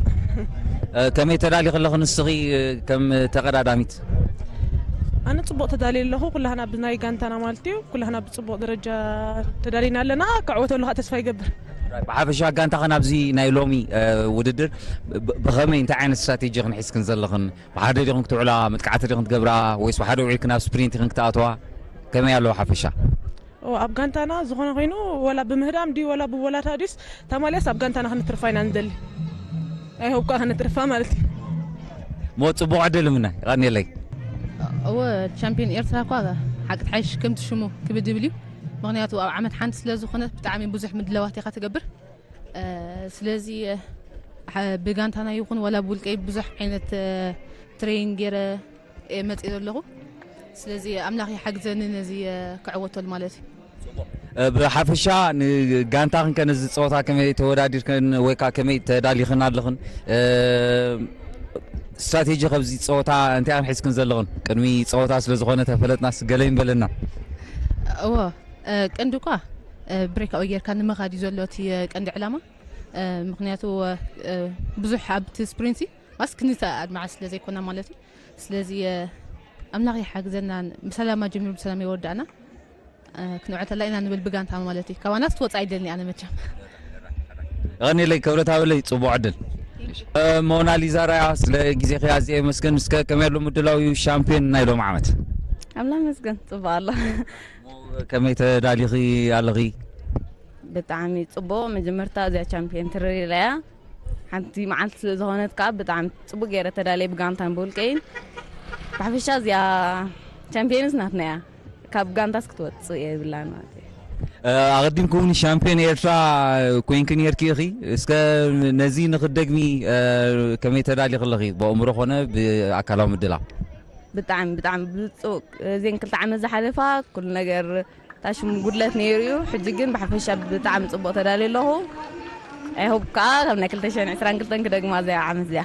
እ፣ ከመይ ተዳሊኺ ኣለኺ ንስኺ፣ እ፣ ከም ተቐዳዳሚት? ኣነ ጽቡቕ ተዳልየ ኣለኹ። ኩላህና ብናይ ጋንታና ማለት እዩ። ኩላህና ብጽቡቕ ደረጃ ተዳሊና ኣለና። ክዕወተሉ ከዓ ተስፋ ይገብር። ብሓፈሻ ጋንታኽን ኣብዚ ናይ ሎሚ፣ እ፣ ውድድር ብ-፣ ብኸመይ፣ እንታይ ዓይነት ስትራቴጂ ክንሒዝክን ዘለኽን? ብሓደ ዲኹም ክትውዕላ፣ መጥቃዕቲ ዲኹም ትገብራ፣ ወይስ ብሓደ ውዒልክን ኣብ ስፕሪንት ኢኽን ክትኣትዋ? ከመይ ኣለዎ ሓፈሻ? ኦ፣ ኣብ ጋንታና ዝኾነ ኮይኑ፣ ወላ ብምህዳም ድዩ፣ ወላ ብወላታ ድዩስ፣ ተማልያስ ኣብ ጋንታና ክንትርፋ ኢና ንደሊ። ኣይሆፕ ከኣ ክንትርፋ ማለት እዩ። ሞ ጽቡቕ ዕድል ምነ፣ ይቐንየለይ። እወ፣ ቻምፒዮን ኤርትራ እኳ ሓቂ ትሓይሽ ከምቲ ሽሙ ክብድብል እዩ። ምኽንያቱ ኣብ ዓመት ሓንቲ ስለ ዝኾነት ብጣዕሚ ብዙሕ ምድላዋት ኢኻ ትገብር። እ፣ ስለዚ፣ እ፣ ሓ-፣ ብጋንታና ይኹን ወላ ብውልቀይ ብዙሕ ዓይነት፣ እ፣ ትሬኒንግ ገይረ እየ መፅእ ዘለኹ። ስለዚ ኣምላኽ ይሓግዘኒ ነዚ፣ እ፣ ክዕወተሉ ማለት እዩ። እ፣ ብሓፈሻ ንጋንታኽን ከ ነዚ ፀወታ ከመይ ተወዳዲርክን ወይ ከዓ ከመይ ተዳሊኽን ኣለኽን? እ፣ ስትራቴጂ ከብዚ ፀወታ እንታይ ኣንሒዝክን ዘለኽን? ቅድሚ ፀወታ ስለ ዝኾነ ተፈለጥናስ ገለ ይንበለና። እወ፣ እ፣ ቀንዲ እኳ፣ እ፣ ብሬካዊ ጌርካ ንምኻድ እዩ ዘሎ እቲ፣ እ፣ ቀንዲ ዕላማ። እ፣ ምኽንያቱ፣ እ፣ ብዙሕ ኣብቲ ስፕሪንት ሲ ማስ ክንተ ኣድማዓት ስለ ዘይኮና ማለት እዩ። ስለዚ፣ እ፣ ኣምላኽ ይሓግዘና፣ ብሰላም ኣጀሚሩ ብሰላም የወዳእና። እ፣ ክንዕወተላ ኢና ንብል ብጋንታ ማለት እዩ። ካባናስ ትወፅእ ኣይደልን ኣነ መቸም። የቐንየለይ ክብረት ሃበለይ፣ ጽቡቕ ዕድል። እ፣ ሞናሊዛ ራያ፣ ስለ ግዜኺ ኣዝየ የመስግን። እስከ ከመይ ኣሎ ምድላው እዩ ሻምፒዮን ናይ ሎም ዓመት? ኣምላኽ መስገን ጽቡቕ ኣሎ። ከመይ ተዳሊኺ ኣለኺ? ብጣዕሚ ጽቡቕ። መጀመርታ እዚኣ ቻምፒዮን ትርኢላ እያ። ሓንቲ መዓልቲ ስለ ዝኾነት ከዓ ብጣዕሚ ጽቡቕ ገይረ ተዳልየ ብጋንታን ብውልቀይን። ብሓፈሻ እዚኣ ቻምፒዮንስ ናትና እያ። ካብ ጋንታስ ክትወጽእ እየ ይብላን ማለት እዩ። እ፣ ኣቐዲምኩ እውን ሻምፒዮን ኤርትራ ኮይንኪ ነርኪ ኢኺ። እስከ ነዚ ንኽትደግሚ፣ እ፣ ከመይ ተዳሊኺ ኣለኺ? ብኣእምሮ ኾነ ብኣካላዊ ምድላው? ብጣዕሚ፣ ብጣዕሚ ብጽቡቕ። እዘን ክልተ ዓመት ዝሓለፋ ኩሉ ነገር ታሽም ጉድለት ነይሩ እዩ። ሕጂ ግን ብሓፈሻ ብጣዕሚ ጽቡቕ ተዳልየ ኣለኹ። ኣይ ሆፕ ከኣ ካብ ናይ ክልተ ሽሕን ዕስራን ክልተን ክደግማ እዚኣ ዓመት እዚኣ።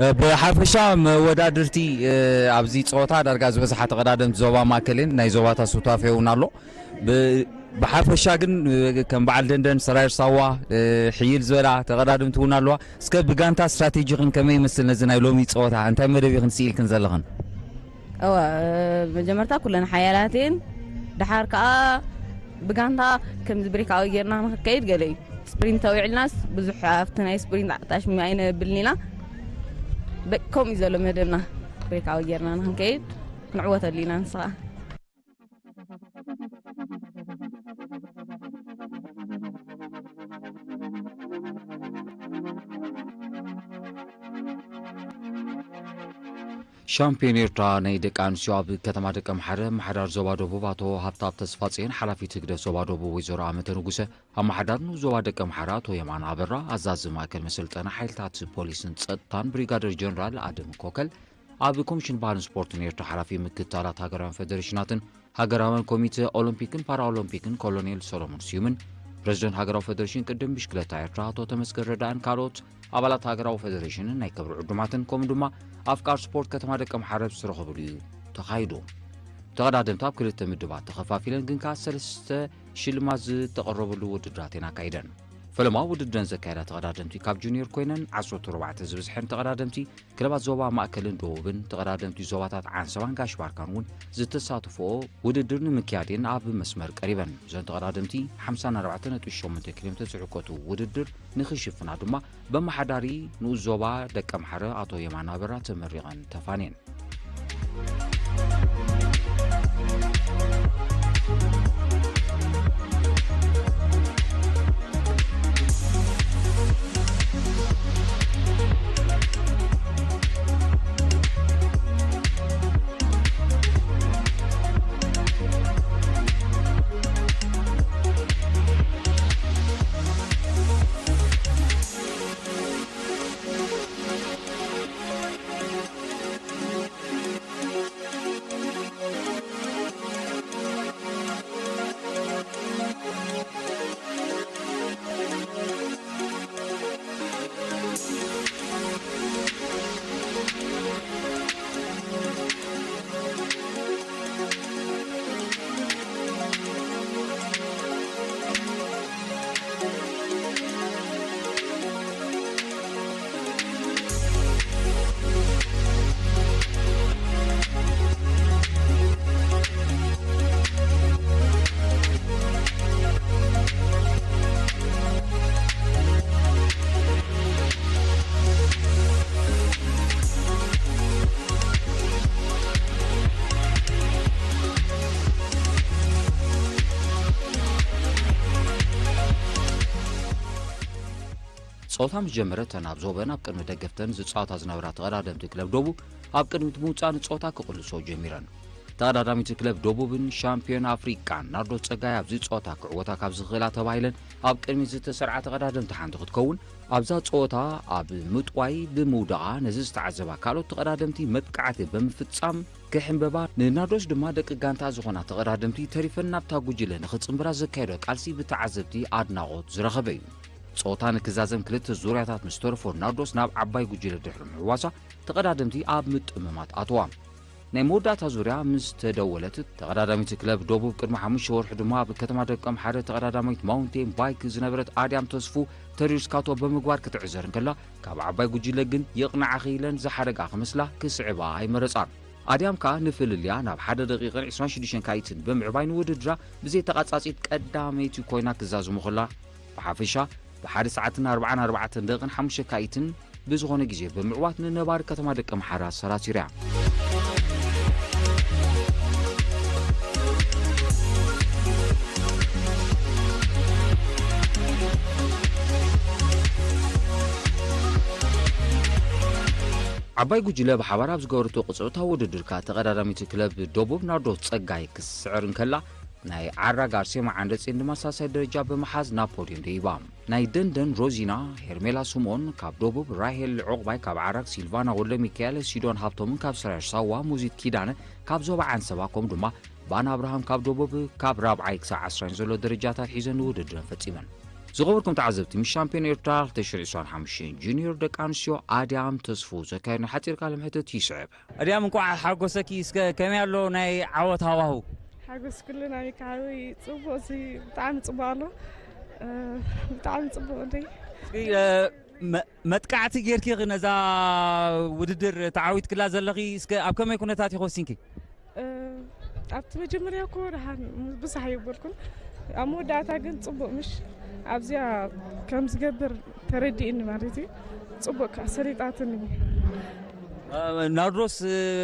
እ፣ ብሓፈሻ መወዳድርቲ፣ እ፣ ኣብዚ ጸወታ ዳርጋ ዝበዝሓ ተቐዳደምቲ ዞባ ማእከልን ናይ ዞባታት ሱታፌ እውን ኣሎ። ብ-፣ ብሓፈሻ ግን፣ እ፣ ከም በዓል ደንደን፣ ሰራየር ሳዋ፣ እ፣ ሕይል ዝበላ ተቐዳደምቲ እውን ኣለዋ። እስከ ብጋንታ ስትራቴጂኽን ከመይ ይመስል ነዚ ናይ ሎሚ ጸወታ? እንታይ መደብ ኢኽን ስኢልክን ዘለኽን? እወ፣ መጀመርታ ኩለን ሓያላት እየን። ደሓር ከኣ ብጋንታ ከምዚ ብሬካዊ ጌርና ንኽከይድ ገለ እዩ። ስፕሪንት ተዊዕልናስ ብዙሕ ኣብቲ ናይ ስፕሪንት ኣጣሽሚ ኣይነብልን ኢና። በ-፣ ከምኡ እዩ ዘሎ መደብና። ብሬካዊ ጌርና ንኽንከይድ ክንዕወተሉ ኢና ንስኻ። ሻምፒዮን ኤርትራ ናይ ደቂ ኣንስትዮ ኣብ ከተማ ደቀምሓረ ኣመሓዳሪ ዞባ ደቡብ ኣቶ ሃብተኣብ ተስፋጽዮን፣ ሓላፊት ህግደፍ ዞባ ደቡብ ወይዘሮ ኣመተ ንጉሰ፣ ኣመሓዳሪ ንኡስ ዞባ ደቀምሓረ ኣቶ የማነ ኣበራ፣ ኣዛዚ ማእከል መሰልጠኒ ሓይልታት ፖሊስን ጸጥታን ብሪጋደር ጀነራል ኣደም ኮከል፣ ኣብ ኮሚሽን ባህልን ስፖርትን ኤርትራ ሓላፊ ምክትላት ሃገራውያን ፈደሬሽናትን ሃገራውያን ኮሚተ ኦሎምፒክን ፓራኦሎምፒክን ኮሎኔል ሰሎሞን ስዩምን፣ ፕረዚደንት ሃገራዊ ፈደሬሽን ቅድድም ብሽክለታ ኤርትራ ኣቶ ተመስገን ረዳእን ካልኦት ኣባላት ሃገራዊ ፈደሬሽንን ናይ ክብሪ ዕዱማትን፣ ከምኡ ድማ ኣፍቃር ስፖርት ከተማ ደቀምሓረ ዝተረኸብሉ እዩ ተኻይዱ። ተቐዳደምቲ ኣብ ክልተ ምድባት ተኸፋፊለን ግን ከኣ ሰለስተ ሽልማት ዝተቐረበሉ ውድድራት እየን ኣካይደን። ፈለማ ውድድረን ዘካየዳ ተቐዳደምቲ ካብ ጁኒየር ኮይነን ዓሰርተ ኣርባዕተ ዝበዝሐን ተቐዳደምቲ ክለባት ዞባ ማእከልን ደቡብን ተቐዳደምቲ ዞባታት ዓንሰባን ጋሽ ባርካን እውን ዝተሳተፍኦ ውድድር ንምክያድ እየን ኣብ መስመር ቀሪበን። እዘን ተቐዳደምቲ ሓምሳን ኣርባዕተን ነጥቢ ሸሞንተ ኪሎ ሜትር ዝሕቆቱ ውድድር ንኽሽፍና ድማ በመሓዳሪ ንኡስ ዞባ ደቀምሓረ ኣቶ የማነ ኣበራ ተመሪቐን ተፋንየን። ጸወታ ምስ ጀመረ፣ እተን ኣብ ዞበን ኣብ ቅድሚ ደገፍተን ዝጻወታ ዝነበራ ተቐዳደምቲ ክለብ ደቡብ ኣብ ቅድሚት ብምውጻእ ንጸወታ ክቕልሶ ጀሚረን። ተቐዳዳሚት ክለብ ደቡብን ሻምፒዮን ኣፍሪቃን ናርዶስ ጸጋይ ኣብዚ ጸወታ ክዕወታ ካብ ዝኽእላ ተባሂለን ኣብ ቅድሚት ዝተሰርዓ ተቐዳደምቲ ሓንቲ ክትከውን፣ ኣብዛ ጸወታ ኣብ ምጥዋይ ብምውዳቓ ነዚ ዝተዓዘባ ካልኦት ተቐዳደምቲ መጥቃዕቲ ብምፍጻም ክሕንበባ፣ ንናርዶስ ድማ ደቂ ጋንታ ዝኾና ተቐዳደምቲ ተሪፈን ናብታ ጉጅለ ንኽጽንብራ ዘካየዶ ቃልሲ ብተዓዘብቲ ኣድናቖት ዝረኸበ እዩ። ጸወታ ንክዛዘም ክልተ ዙርያታት ምስ ተረፎ ናርዶስ ናብ ዓባይ ጉጅለ ድሕሪ ምሕዋሳ ተቐዳደምቲ ኣብ ምጥምማት ኣተዋ። ናይ መወዳእታ ዙርያ ምስ ተደወለት፣ ተቐዳዳሚት ክለብ ደቡብ ቅድሚ ሓሙሽተ ወርሒ ድማ ኣብ ከተማ ደቀምሓረ ተቐዳዳሚት ማውንቴን ባይክ ዝነበረት ኣድያም ተስፉ ተሪር ስካቶ ብምግባር ክትዕዘር እንከላ፣ ካብ ዓባይ ጉጅለ ግን የቕንዓ ክኢለን ዝሓደጋ ክመስላ ክስዕባ ኣይመረጻን። ኣድያም ከኣ ንፍልልያ ናብ ሓደ ደቂቕን ዕስራን ሽዱሽተን ካይትን ብምዕባይ ንውድድራ ብዘይተቓጻጺት ቀዳመይቲ ኮይና ክዛዝሙ ከላ፣ ብሓፈሻ ብሓደ ሰዓትን ኣርባዓን ኣርባዕተን ደቂቕን ሓሙሽተ ካይትን ብዝኾነ ግዜ ብምዕዋት ንነባሪ ከተማ ደቀምሓረ ኣሰራቲራ። ዓባይ ጉጅለ ብሓባር ኣብ ዝገበረቶ ቅጽበታዊ ውድድር ከኣ ተቐዳዳሚት ክለብ ደቡብ ናርዶስ ጸጋይ ክትስዕር እንከላ፣ ናይ ዓራግ ኣርሴማ ዓንደጼን ድማ ሳልሳይ ደረጃ ብምሓዝ ናብ ፖድዮም ደይባ። ናይ ደንደን ሮዚና፣ ሄርሜላ ስምኦን ካብ ደቡብ፣ ራሄል ዑቕባይ ካብ ዓራግ፣ ሲልቫና ወልደሚካኤል፣ ሲዶን ሃብቶምን ካብ ሰራየር ሳዋ፣ ሙዚት ኪዳነ ካብ ዞባ ዓንሰባ፣ ከምኡ ድማ ባን ኣብርሃም ካብ ደቡብ ካብ ራብዓይ ክሳብ ዓስራይ ዘሎ ደረጃታት ሒዘን ንውድድረን ፈጺመን። ዝኸበርኩም ተዓዘብቲ፣ ምስ ሻምፒዮን ኤርትራ ክልተ ሽሕን ዕስራን ሓሙሽተን ጁኒዮር ደቂ ኣንስትዮ ኣድያም ተስፉ ዘካየድና ሓጺር ቃለ መሕትት ይስዕብ። ኣድያም፣ እንቋዕ ሓጎሰኪ። እስከ ከመይ ኣሎ ናይ ዓወት ሃዋሁ? ሓጎስ ኩሉ ናበይካ ሓወይ፣ ጽቡቕ ሲ፣ ብጣዕሚ ጽቡቕ ኣሎ። እ፣ ብጣዕሚ ጽቡቕ እንዴ። እስኪ፣ እ፣ መ-፣ መጥቃዕቲ ጌርኪ ነዛ ውድድር ተዓዊትክላ ዘለኺ፣ እስከ ኣብ ከመይ ኩነታት ኢኺ ወሲንኪ? እ፣ ኣብቲ መጀመርያ እኮ ደሓን ብዙሕ ኣይበልኩን። ኣብ መወዳእታ ግን ጽቡቕ ምሽ ኣብዚኣ ከም ዝገብር ተረዲእኒ ማለት እዩ። ጽቡቕ ከኣ ሰሊጣትኒ። እ፣ ናርዶስ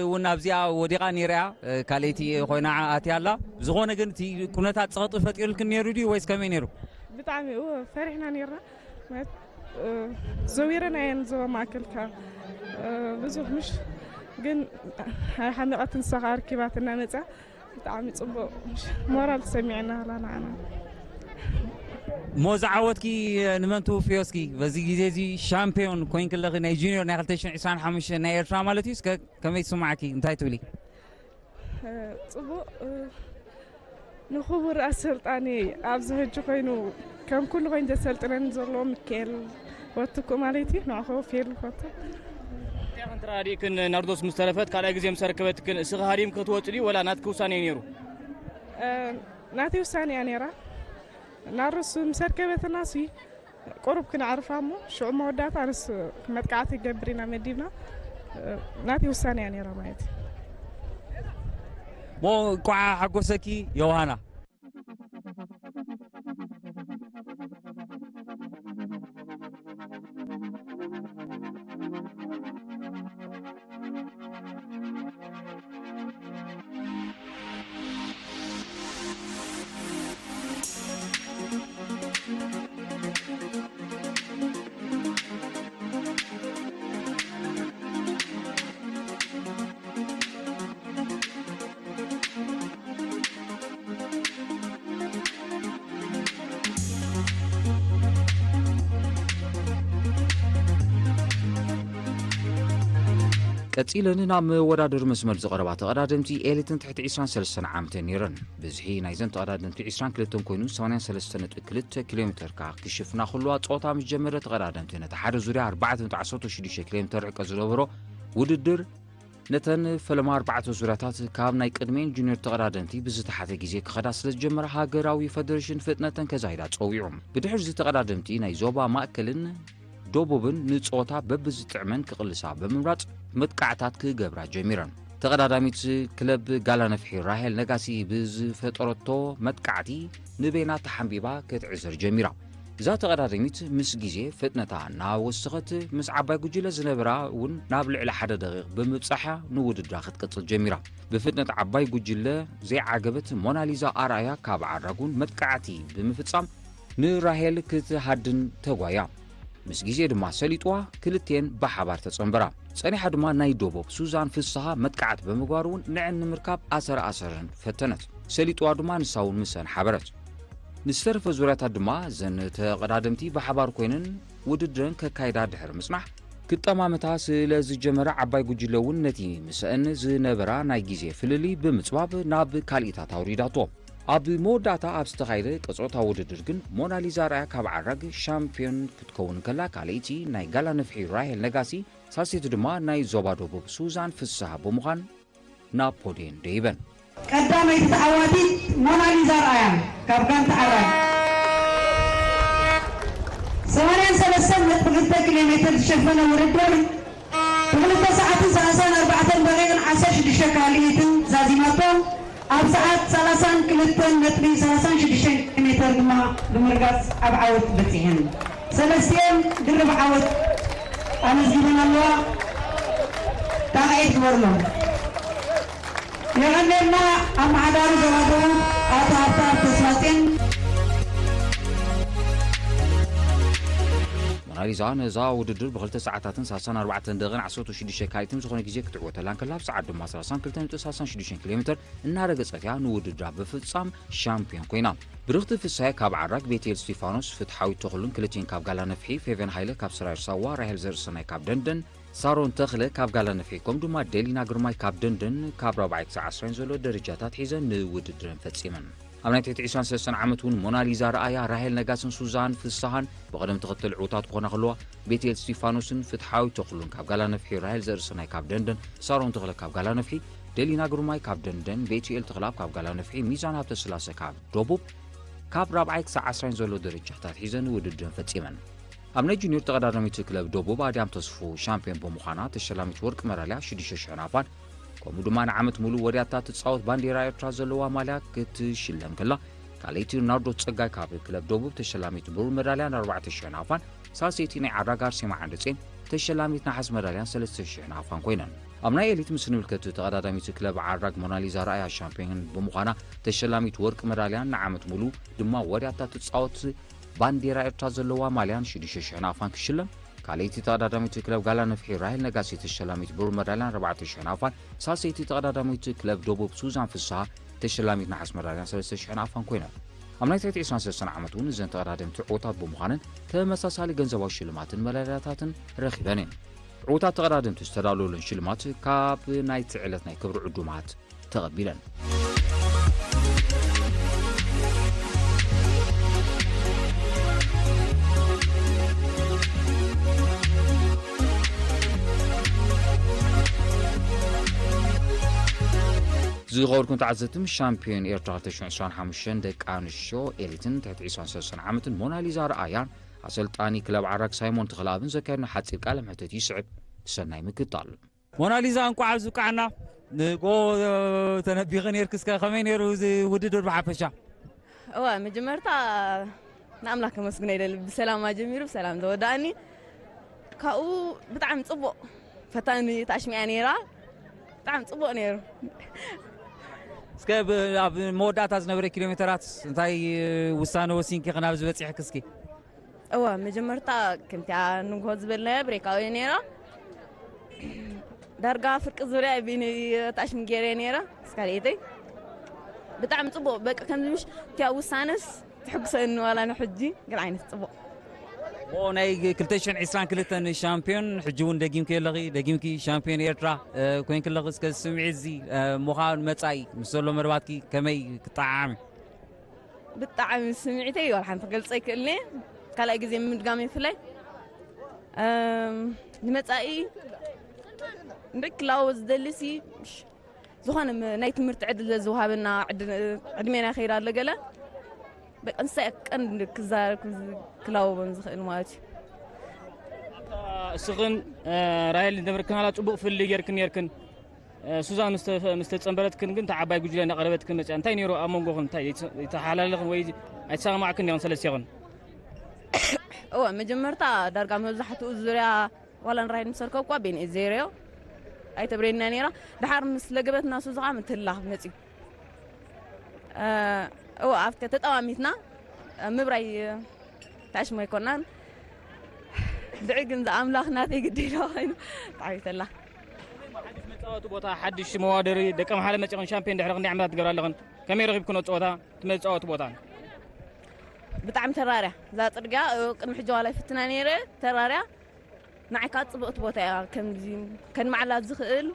እውን ኣብዚኣ ወዲቓ ነይራ እያ፣ እ፣ ካልኣይቲ ኮይና ኣትያ ኣላ። ብዝኾነ ግን እቲ ኩነታት ጸቕጢ ፈጢሩልክን ነይሩ ድዩ ወይስ ከመይ ነይሩ? ብጣዕሚ፣ እወ፣ ፈሪሕና ነይርና። ማለት፣ እ፣ ዘዊረን ኣየን ዞባ ማእከል ከኣ፣ እ፣ ብዙሕ ምሽ ግን ኣይሓመቐትን፣ ንሳ ከኣ ኣርኪባትና መጽያ። ብጣዕሚ ጽቡቕ፣ ሞራል ተሰሚዕና ኣላ ንዓና። እሞ ዝዓወትኪ ንመን ትውፍዮ እስኪ? በዚ ግዜ እዚ ሻምፒዮን ኮይንኪ ኣለኺ፣ ናይ ጁኒዮር ናይ ክልተ ሽሕን ዕስራን ሓሙሽተን ናይ ኤርትራ ማለት እዩ። እስከ ከመይ ትስምዓኪ? እንታይ ትብሊ? እ፣ ጽቡቕ፣ እ፣ ንኽቡር ኣሰልጣኒ ኣብዚ ሕጂ ኮይኑ ከም ኩሉ ኮይኑ ዘሰልጥነኒ ዘሎ ሚካኤል ወትኩ ማለት እዩ። ንዕኹ ፌል ፈቱ። እንታይ ኢኽን ተረዳዲእክን ናርዶስ ምስ ተረፈት ካልኣይ ግዜ ምስ ኣረከበትክን እስኺ ሃዲምኪ ክትወጺ ድዩ ወላ ናትኪ ውሳኔ እዩ ነይሩ? እ፣ ናተይ ውሳኔ እያ ነይራ። ናርዶስ ምስ ኣርከበትና ሲ ቁሩብ ክነዕርፋ እሞ ሽዑ መወዳእታ ንስ መጥቃዕቲ ክገብር ኢና መዲብና። እ፣ ናተይ ውሳኔ እያ ነይራ ማለት እዩ። እሞ እንኳዕ ሓጎሰኪ ዮሃና። ቀጺለን ናብ መወዳድሪ መስመር ዝቐረባ ተቐዳደምቲ ኤሊትን ትሕቲ ዕስራን ሰለስተን ዓመተን ነይረን። ብዝሒ ናይዘን ተቐዳደምቲ ዕስራን ክልተን ኮይኑ፣ ሰማንያን ሰለስተን ነጥቢ ክልተ ኪሎ ሜተር ከኣ ክሽፍና ከለዋ፣ ጸወታ ምስ ጀመረ ተቐዳደምቲ ነቲ ሓደ ዙርያ ኣርባዕተ ነጥቢ ዓሰርተ ሽዱሽተ ኪሎ ሜተር ርሕቀት ዝነበሮ ውድድር፣ ነተን ፈለማ ኣርባዕተ ዙርያታት ካብ ናይ ቅድሜን ጁኒዮር ተቐዳደምቲ ብዝተሓተ ግዜ ክኸዳ ስለ ዝጀመረ፣ ሃገራዊ ፈደረሽን ፍጥነተን ከዛይዳ ጸዊዑ። ብድሕርዚ ተቐዳደምቲ ናይ ዞባ ማእከልን ደቡብን ንጸወታ በብዝጥዕመን ክቕልሳ ብምምራጽ መጥቃዕታት ክገብራ ጀሚረን። ተቐዳዳሚት ክለብ ጋላ ነፍሒ ራሄል ነጋሲ ብዝፈጠረቶ መጥቃዕቲ ንበይና ተሓንቢባ ክትዕዘር ጀሚራ። እዛ ተቐዳዳሚት ምስ ግዜ ፍጥነታ እናወሰኸት፣ ምስ ዓባይ ጉጅለ ዝነበራ እውን ናብ ልዕሊ ሓደ ደቂቕ ብምብጻሕ እያ ንውድድራ ክትቅጽል ጀሚራ። ብፍጥነት ዓባይ ጉጅለ ዘይዓገበት ሞናሊዛ ኣርኣያ ካብ ዓራጉን መጥቃዕቲ ብምፍጻም ንራሄል ክትሃድን ተጓያ። ምስ ግዜ ድማ ሰሊጥዋ ክልቲኤን ብሓባር ተጸንበራ። ጸኒሓ ድማ ናይ ደቡብ ሱዛን ፍስሃ መጥቃዕቲ ብምግባር እውን ንዐን ንምርካብ ኣሰር ኣሰረን ፈተነት። ሰሊጥዋ ድማ ንሳ እውን ምሰን ሓበረት። ንዝተረፈ ዙርያታት ድማ እዘን ተቐዳደምቲ ብሓባር ኮይነን ውድድረን ከካይዳ ድሕሪ ምጽናሕ፣ ክጠማመታ ስለ ዝጀመራ ዓባይ ጉጅለ እውን ነቲ ምሰአን ዝነበራ ናይ ግዜ ፍልልይ ብምጽባብ ናብ ካልኢታት ኣውሪዳቶ። ኣብ መወዳእታ ኣብ ዝተኻየደ ቀጾታ ውድድር ግን ሞናሊዛ ኣርኣያ ካብ ዓራግ ሻምፒዮን ክትከውን ከላ፣ ካልኣይቲ ናይ ጋላ ነፍሒ ራሄል ነጋሲ፣ ሳልሰይቲ ድማ ናይ ዞባ ደቡብ ሱዛን ፍስሃ ብምዃን ናብ ፖድየን ደይበን። ቀዳመይቲ ተዓዋቲት ሞናሊዛ ኣርኣያ ካብ ጋንታ ዓራግ ሰማንያን ሰለስተን ነጥቢ ክልተ ኪሎ ሜትር ዝሸፈነ ውድድር ብክልተ ሰዓትን ሰላሳን ኣርባዕተን ደቂቕን ዓሰርተ ሽዱሽተ ካልኢትን ዛዚማቶ ኣብ ሰዓት ሰላሳን ክልተን ነጥቢ ሰላሳን ሽዱሽተን ኪሎ ሜትር ድማ ብምርጋፅ ኣብ ዓወት በፂሐን። ሰለስቲኤን ድርብ ዓወት ኣመዝጊበን ኣለዋ። ጣቕዒት ግበርሎም። የቐኔልና ኣመሓዳሪ ዞባ ደቡብ ኣቶ ሃብተኣብ ተስፋጽዮን። ሞናሊዛ ነዛ ውድድር ብክልተ ሰዓታትን ሰላሳን ኣርባዕተን ደቂቕን ዓሰርተ ሽዱሽተ ካልኢትን ዝኾነ ግዜ ክትዕወተላ እንከላ፣ ኣብ ሰዓት ድማ ሰላሳን ክልተን ነጥቢ ሰላሳን ሽዱሽተን ኪሎ ሜትር እናረገጸት እያ ንውድድራ ብምፍጻም ሻምፒዮን ኮይና። ብርኽቲ ፍሳይ ካብ ዓራግ፣ ቤቴል እስቲፋኖስ፣ ፍትሓዊት ተኽሉን ክልቲኤን ካብ ጋላ ነፍሒ፣ ፌቨን ሃይለ ካብ ሰራየር ሳዋ፣ ራሄል ዘርእሰናይ ካብ ደንደን፣ ሳሮን ተኽለ ካብ ጋላ ነፍሒ፣ ከምኡ ድማ ደሊና ግርማይ ካብ ደንደን ካብ ራብዓይ ክሳዕ ዓስራይን ዘሎ ደረጃታት ሒዘን ንውድድረን ፈጺመን። ኣብ ናይ ትሕቲ ዕስራን ሰለስተን ዓመት እውን ሞናሊዛ ረኣያ፣ ራሄል ነጋስን ሱዛን ፍስሃን ብቐደም ተኸተል ዕዉታት ክኾና ከለዋ፣ ቤትኤል እስቲፋኖስን ፍትሓዊት ተኽሉን ካብ ጋላ ነፍሒ፣ ራሄል ዘርእሰናይ ካብ ደንደን፣ ሳሮን ተኽለ ካብ ጋላ ነፍሒ፣ ደሊና ግርማይ ካብ ደንደን፣ ቤትኤል ተኽለኣብ ካብ ጋላ ነፍሒ፣ ሚዛን ሃብተስላሰ ካብ ደቡብ ካብ ራብዓይ ክሳዕ ዓስራይን ዘሎ ደረጃታት ሒዘን ውድድረን ፈጺመን። ኣብ ናይ ጁኒዮር ተቐዳዳሚት ክለብ ደቡብ ኣድያም ተስፉ ሻምፒዮን ብምዃና ተሸላሚት ወርቂ መዳልያ ሽዱሽተ ሽሕ ናፋን፣ ከምኡ ድማ ንዓመት ሙሉእ ወድያታ ትጻወት ባንዴራ ኤርትራ ዘለዋ ማልያ ክትሽለም ከላ፣ ካልኣይቲ ናርዶስ ጸጋይ ካብ ክለብ ደቡብ ተሸላሚት ብሩር መዳልያን ኣርባዕተ ሽሕ ናፋን፣ ሳልሰይቲ ናይ ዓራግ ኣርሴማ ዓንደጼን ተሸላሚት ነሓስ መዳልያን ሰለስተ ሽሕ ናፋን ኮይነን። ኣብ ናይ ኤሊት ምስ ንምልከት ተቐዳዳሚት ክለብ ዓራግ ሞናሊዛ ረኣያ ሻምፒዮን ብምዃና ተሸላሚት ወርቂ መዳልያን ንዓመት ሙሉእ ድማ ወድያታ ትጻወት ባንዴራ ኤርትራ ዘለዋ ማልያን ሽዱሽተ ሽሕ ናፋን ክሽለም፣ ካልኣይቲ ተቐዳዳሚት ክለብ ጋላ ነፍሒ ራሄል ነጋሲ ተሸላሚት ብሩር መዳልያን ኣርባዕተ ሽሕ ናፋን፣ ሳልሰይቲ ተቐዳዳሚት ክለብ ደቡብ ሱዛን ፍስሃ ተሸላሚት ነሓስ መዳልያን ሰለስተ ሽሕ ናፋን ኮይነን። ኣብ ናይ ትሕቲ ዕስራን ሰለስተን ዓመት እውን እዘን ተቐዳደምቲ ዕዉታት ብምዃነን ተመሳሳሊ ገንዘባዊ ሽልማትን መዳልያታትን ረኺበን እየን። ዕዉታት ተቐዳደምቲ ዝተዳለወለን ሽልማት ካብ ናይቲ ዕለት ናይ ክብሪ ዕዱማት ተቐቢለን። ዝኸበርኩም ተዓዘብቲ፣ ምስ ሻምፒዮን ኤርትራ ክልተ ሽሕን ዕስራን ሓሙሽተን ደቂ ኣንስትዮ ኤሊትን ትሕቲ ዕስራን ሰለስተን ዓመትን ሞናሊዛ ረኣያን ኣሰልጣኒ ክለብ ዓራግ ሳይሞን ተኽለኣብን ዘካየድና ሓጺር ቃለ መሕትት ይስዕብ። ሰናይ ምክታል። ሞናሊዛ፣ እንቋዕ ኣብዚ ብቃዕና። ንጎ ተነቢኺ ነይርኪ፣ እስከ ከመይ ነይሩ እዚ ውድድር ብሓፈሻ? እወ፣ መጀመርታ ንኣምላኽ ከመስግኖ ይደሊ፣ ብሰላም ጀሚሩ ብሰላም ዘወዳእኒ። ካብኡ ብጣዕሚ ጽቡቕ ፈታኒ ታሽሚያ ነይራ፣ ብጣዕሚ ጽቡቕ ነይሩ። እስከ ብ- ኣብ መወዳእታ ዝነበረ ኪሎ ሜተራት እንታይ ውሳነ ወሲንኪ ኢኺ ናብዚ በፂሕኪ እስኪ? እወ፣ መጀመርታ ከምቲኣ ንግሆ ዝበልናዮ ብሬካዊ ነይራ። ዳርጋ ፍርቂ ዙርያ ቢኒ ታሽሚ ገይረ ነይረ ምስ ካልኤተይ። ብጣዕሚ ጽቡቕ፣ በቃ ከምዚ ምሽ እቲኣ ውሳነስ ትሕጉሰኒ ዋላ ንሕጂ። ገለ ዓይነት ጽቡቕ። ሞ ናይ ክልተ ሽሕን ዕስራን ክልተን ሻምፒዮን ሕጂ እውን ደጊምኪ ኣለኺ፣ ደጊምኪ ሻምፒዮን ኤርትራ ኮይንኪ ኣለኺ። እስከ ስምዒት እዚ ምዃን መጻኢ ምስ ዘሎ መርባትኪ ከመይ ክጠዓዓም እዩ? ብጣዕሚ ስምዒተይ ዋላ ሓንቲ ክገልጸ ኣይክእልኒ። ካልኣይ ግዜ ምድጋም ይፍለይ። ንመጻኢ እንደ ክላወ ዝደልሲ ዝኾነ ናይ ትምህርቲ ዕድል ዘዝውሃበና ዕድሜና ይኸይድ ኣሎ ገለ በቃ ንሳ ቀንዲ ክዛረብ ክላወቦን ዝኽእል ማለት እዩ። እስኽን ራሄል ዝነበርክናላ ጽቡቕ ፍልልይ ጌርክን ኔርክን። ሱዛን ምስ ተጸንበረትክን ግን እታ ዓባይ ጉጅለ እናቐረበትክን መጽያ። እንታይ ነይሩ ኣብ መንጎኽን? እንታይ ኣይተሓላለኽን ወይ ኣይተሰማማዕክን ዲኽን ሰለስቴኽን? እወ፣ መጀመርታ ዳርጋ መብዛሕትኡ ዙርያ ዋላ ንራሄል ምስ ኣርከብኳ ቤንኤ ዜሮ እዮ ኣይተብሬና ነይራ። ድሓር ምስ ለገበትና ሱዙ ከዓ ምትላኽ መፅዩ። እወ፣ ኣብቲ ተጠማሚትና ምብራይ ታሽሞ ኣይኮናን። ድዒ ግን ዝኣምላኽ ናተይ ግዴታ ኮይኑ ተዓዊተላ። መጻወቲ ቦታ፣ ሓድሽ መዋደሪ ደቂ ኣምሓረ መጺኽን ሻምፒዮን ድሕሪ ክንደይ ዓመታት ትገብራ ኣለኽን? ከመይ ረኺብክኖ ጸወታ እቲ መጻወቲ ቦታ? ብጣዕሚ ተራርያ እዛ ጽርግያ ቅድሚ ሕጂ ዋላ ይፍትና ነይረ ተራርያ ንዓይ ከዓ ጽብቕቲ ቦታ እያ። ከምዚ ከንማዕላ ዝኽእል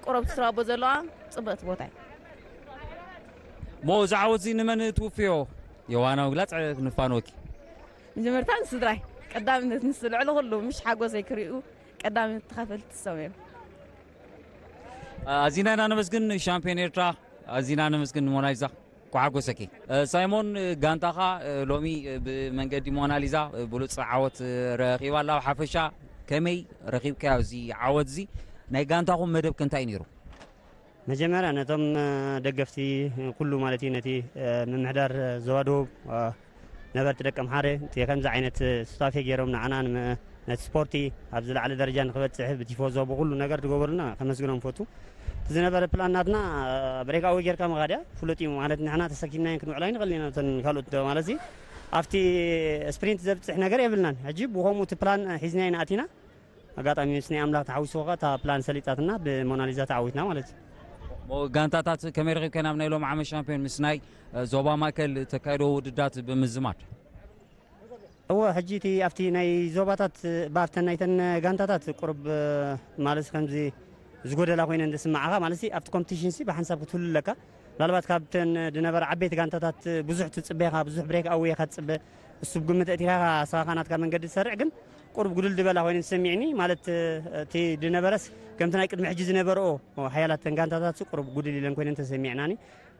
ቁረብ ትስራቦ ዘለዋ ጽብቕቲ ቦታ እያ። ሞ ዛዕወት እዚ ንመን ትውፍዮ? የዋናዊ ግላጽ ንፋኖኪ። መጀመርታ ንስድራይ ቀዳምነት ንሱ ልዕሊ ኩሉ ምሽ ሓጎሰይ ክሪኡ ቀዳሚ ተኻፈልቲ ሰው እዮም። ኣዚና ኢና ነመስግን ሻምፒዮን ኤርትራ፣ ኣዚና ነመስግን ሞናሊዛ። ኳሓጎሰኪ። ሳይሞን፣ ጋንታኻ ሎሚ ብመንገዲ ሞናሊዛ ብሉፅ ዓወት ረኺባ ኣላ። ብሓፈሻ ከመይ ረኺብካዮ እዚ ዓወት እዚ? ናይ ጋንታኹም መደብ ከ እንታይ ነይሩ? መጀመርያ ነቶም ደገፍቲ ኩሉ ማለት እዩ፣ ነቲ ምምሕዳር ዞባ ደቡብ፣ ነበርቲ ደቀምሓረ እቲ ከምዚ ዓይነት ሱታፌ ገይሮም ንዓና ንመ- ነቲ ስፖርቲ ኣብ ዝለዓለ ደረጃ ንክበፅሕ ብቲፎዞ ብኩሉ ነገር ዝገበሩና ከመስግኖም ፈቱ። እቲ ዝነበረ ፕላን ናትና ብሬክ ኣወይ ጌርካ ምኻድ እያ። ፍሉጥ እዩ ማለት ንሕና ተሰኪምናየን ክንውዕል ኣይንኽእል ኢና። እተን ካልኦት ማለት እዚ ኣብቲ ስፕሪንት ዘብፅሕ ነገር የብልናን። ሕጂ ብኸምኡ እቲ ፕላን ሒዝናዮ ንኣቲና። ኣጋጣሚ ምስ ናይ ኣምላኽ ተሓዊስዎ ከኣ እታ ፕላን ሰሊጣትና ብሞናሊዛ ተዓዊትና ማለት እዩ። እሞ ጋንታታት ከመይ ረኺብካ ናብ ናይ ሎም ዓመት ሻምፒዮን ምስ ናይ ዞባ ማእከል ተካይዶ ውድዳት ብምዝማድ? እወ፣ ሕጂ እቲ ኣብቲ ናይ ዞባታት፣ ብኣፍተን ናይተን ጋንታታት ቁሩብ፣ ማለት ከምዚ ዝጎደላ ኮይነን ዝስምዓኻ፣ ማለት ኣብቲ ኮምፒቲሽን ሲ ብሓንሳብ ክትህሉ ኣለካ። ምናልባት ካብተን ዝነበራ ዓበይቲ ጋንታታት ብዙሕ ትጽበ ኢኻ፣ ብዙሕ ብሬክ ኣወይ ኢኻ ትጽበ። እሱ ብግምት ኣእቲኻ ኢኻ፣ ንስኻ ናትካ መንገዲ ትሰርዕ፣ ግን ቁሩብ ጉድል ዝበላ ኮይነን ተሰሚዕኒ። ማለት እቲ ዝነበረስ ከምቲ ናይ ቅድሚ ሕጂ ዝነበረኦ ሓያላት ተን ጋንታታት ቁሩብ ጉድል ኢለን ኮይነን ተሰሚዕናኒ።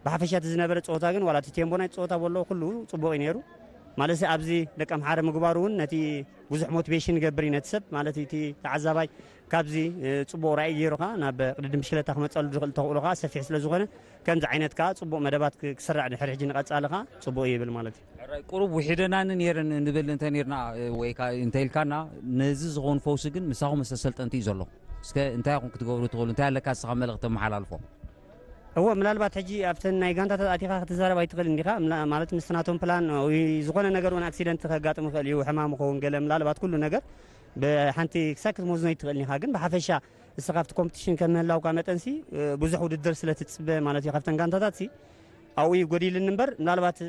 ብሓፈሻ እቲ ዝነበረ ጸወታ ግን ዋላ እቲ ቴምቦ ናይ ጸወታ በሎ ኩሉ ጽቡቕ እዩ ነይሩ። ማለት ኣብዚ ደቂ ኣምሓረ ምግባሩ እውን ነቲ ብዙሕ ሞቲቬሽን ይገብር እዩ ነቲ ሰብ። ማለት እቲ ተዓዛባይ ካብዚ፣ እ፣ ጽቡቕ ራእይ ገይሩ ከኣ ናብ ቅድድም ብሽክለታ ክመጸሉ ዝኽእል ተኽእሎ ከኣ ሰፊሕ ስለ ዝኾነ ከምዚ ዓይነት ከኣ ጽቡቕ መደባት ክ-፣ ክስራዕ ድሕሪ ሕጂ ንቐጻሊ ከኣ ጽቡቕ እዩ ይብል ማለት እዩ። ሕራይ ቁሩብ ውሒደናኒ ነይረን ንብል እንተ ነይርና፣ እ፣ ወይ ከኣ እንተ ኢልካና ነዚ ዝኾን ፈውሲ ግን ምሳኹም መሰሰልጠንቲ እዩ ዘሎ። እስከ እንታይ ኢኹም ክትገብሩ ትኽእሉ? እንታይ ኣለካ ንስኻ መልእኽቲ ተመሓላልፎ? እወ፣ ምናልባት ሕጂ ኣብተን ናይ ጋንታታት ኣቲኻ ክትዛረብ ኣይትኽእልን ዲኻ? ምና-፣ ማለት ምስቲ ናቶም ፕላን ወይ ዝኾነ ነገር እውን ኣክሲደንት ከጋጥም ይኽእል እዩ፣ ሕማም ይኸውን ገለ፣ ምናልባት ኩሉ ነገር ብሓንቲ ክሳብ ክትመዝኖ ኣይትኽእልን ኢኻ። ግን ብሓፈሻ እስኻ ኣብቲ ኮምፒቲሽን ከም ምህላውካ መጠንሲ፣ እ፣ ብዙሕ ውድድር ስለ ትጽበ ማለት እዩ ካብተን ጋንታታትሲ፣ ኣብኡ እዩ ጎዲልኒ እምበር፣ ምናልባት፣ እ፣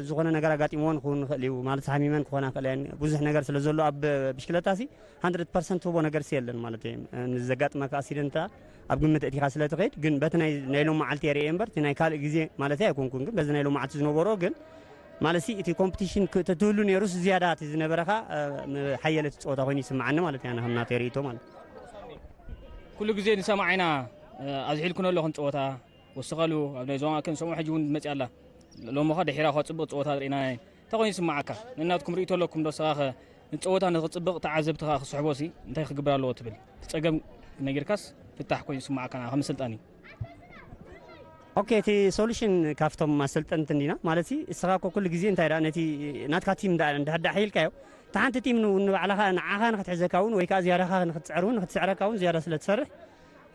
ዝኾነ ነገር ኣጋጢምዎን ክኸውን ይኽእል እዩ። ማለት ሓሚመን ክኾና ይኽእላ እየን። ብዙሕ ነገር ስለ ዘሎ ኣብ ብሽክለታሲ፣ ሃንድረድ ፐርሰንት ትህቦ ነገርሲ የለን ማለት እዩ። እ፣ ንዘጋጥመካ ኣክሲደንት ኣብ ግምት ኣእቲኻ ስለ ትኸይድ፣ ግን በቲ ናይ፣ ናይ ሎም መዓልቲ የርእየ እምበር፣ እቲ ናይ ካልእ ግዜ ማለት ኣይኮንኩን። ግን በዚ ናይ ሎም መዓልቲ ዝነበሮ ግን፣ ማለትሲ እቲ ኮምፒቲሽን ክ-፣ ተትህሉ ነይሩስ ዝያዳ እቲ ዝነበረኻ፣ እ፣ ሓየለ እቲ ጸወታ ኮይኑ ይስምዓኒ ማለት እዩ፣ ኣነ ከም ናተይ ርእይቶ ማለት። ኩሉ ግዜ ንሰማዕ ኢና፣ እ፣ ኣዝሒልኩ ኣለኹም ጸወታ፣ ወስኸሉ፣ ኣብ ናይ ዞባ ከም ሰሙን ሕጂ እውን መጽያ ኣላ። ሎሚ ኸ ድሒራ ኸ ጽቡቕ ጸወታ ርኢና። እንታይ ኮይኑ ይስምዓካ? ነናትኩም ርእይቶ ኣለኩም ዶ? ስኻ ኸ ንጸወታ ንኽጽብቕ ተዓዘብቲ ኸኣ ክስሕቦ ሲ እንታይ ክግበር ኣለዎ ትብል? እቲ ጸገም ነጊርካስ ፍታሕ ኮይኑ ይስምዓካ ንዓኻ ከም ኣሰልጣኒ? ኦኬ፣ እቲ ሶሉሽን ካብቶም ኣሰልጠንቲ እንዲና። ማለት ሲ፣ እስኻ እኮ ኩሉ ግዜ እንታይ ደኣ ነቲ ናትካ ቲም ደኣ እንድሕር ደኣ ሓይልካዮ፣ እታ ሓንቲ ቲም ን-፣ ንባዕልኻ ንዓኻ ንኽትሕዘካ እውን ወይ ከኣ ዝያዳኻ ንኽትጽዕር እውን ንኽትስዕረካ እውን ዝያዳ ስለ ትሰርሕ፣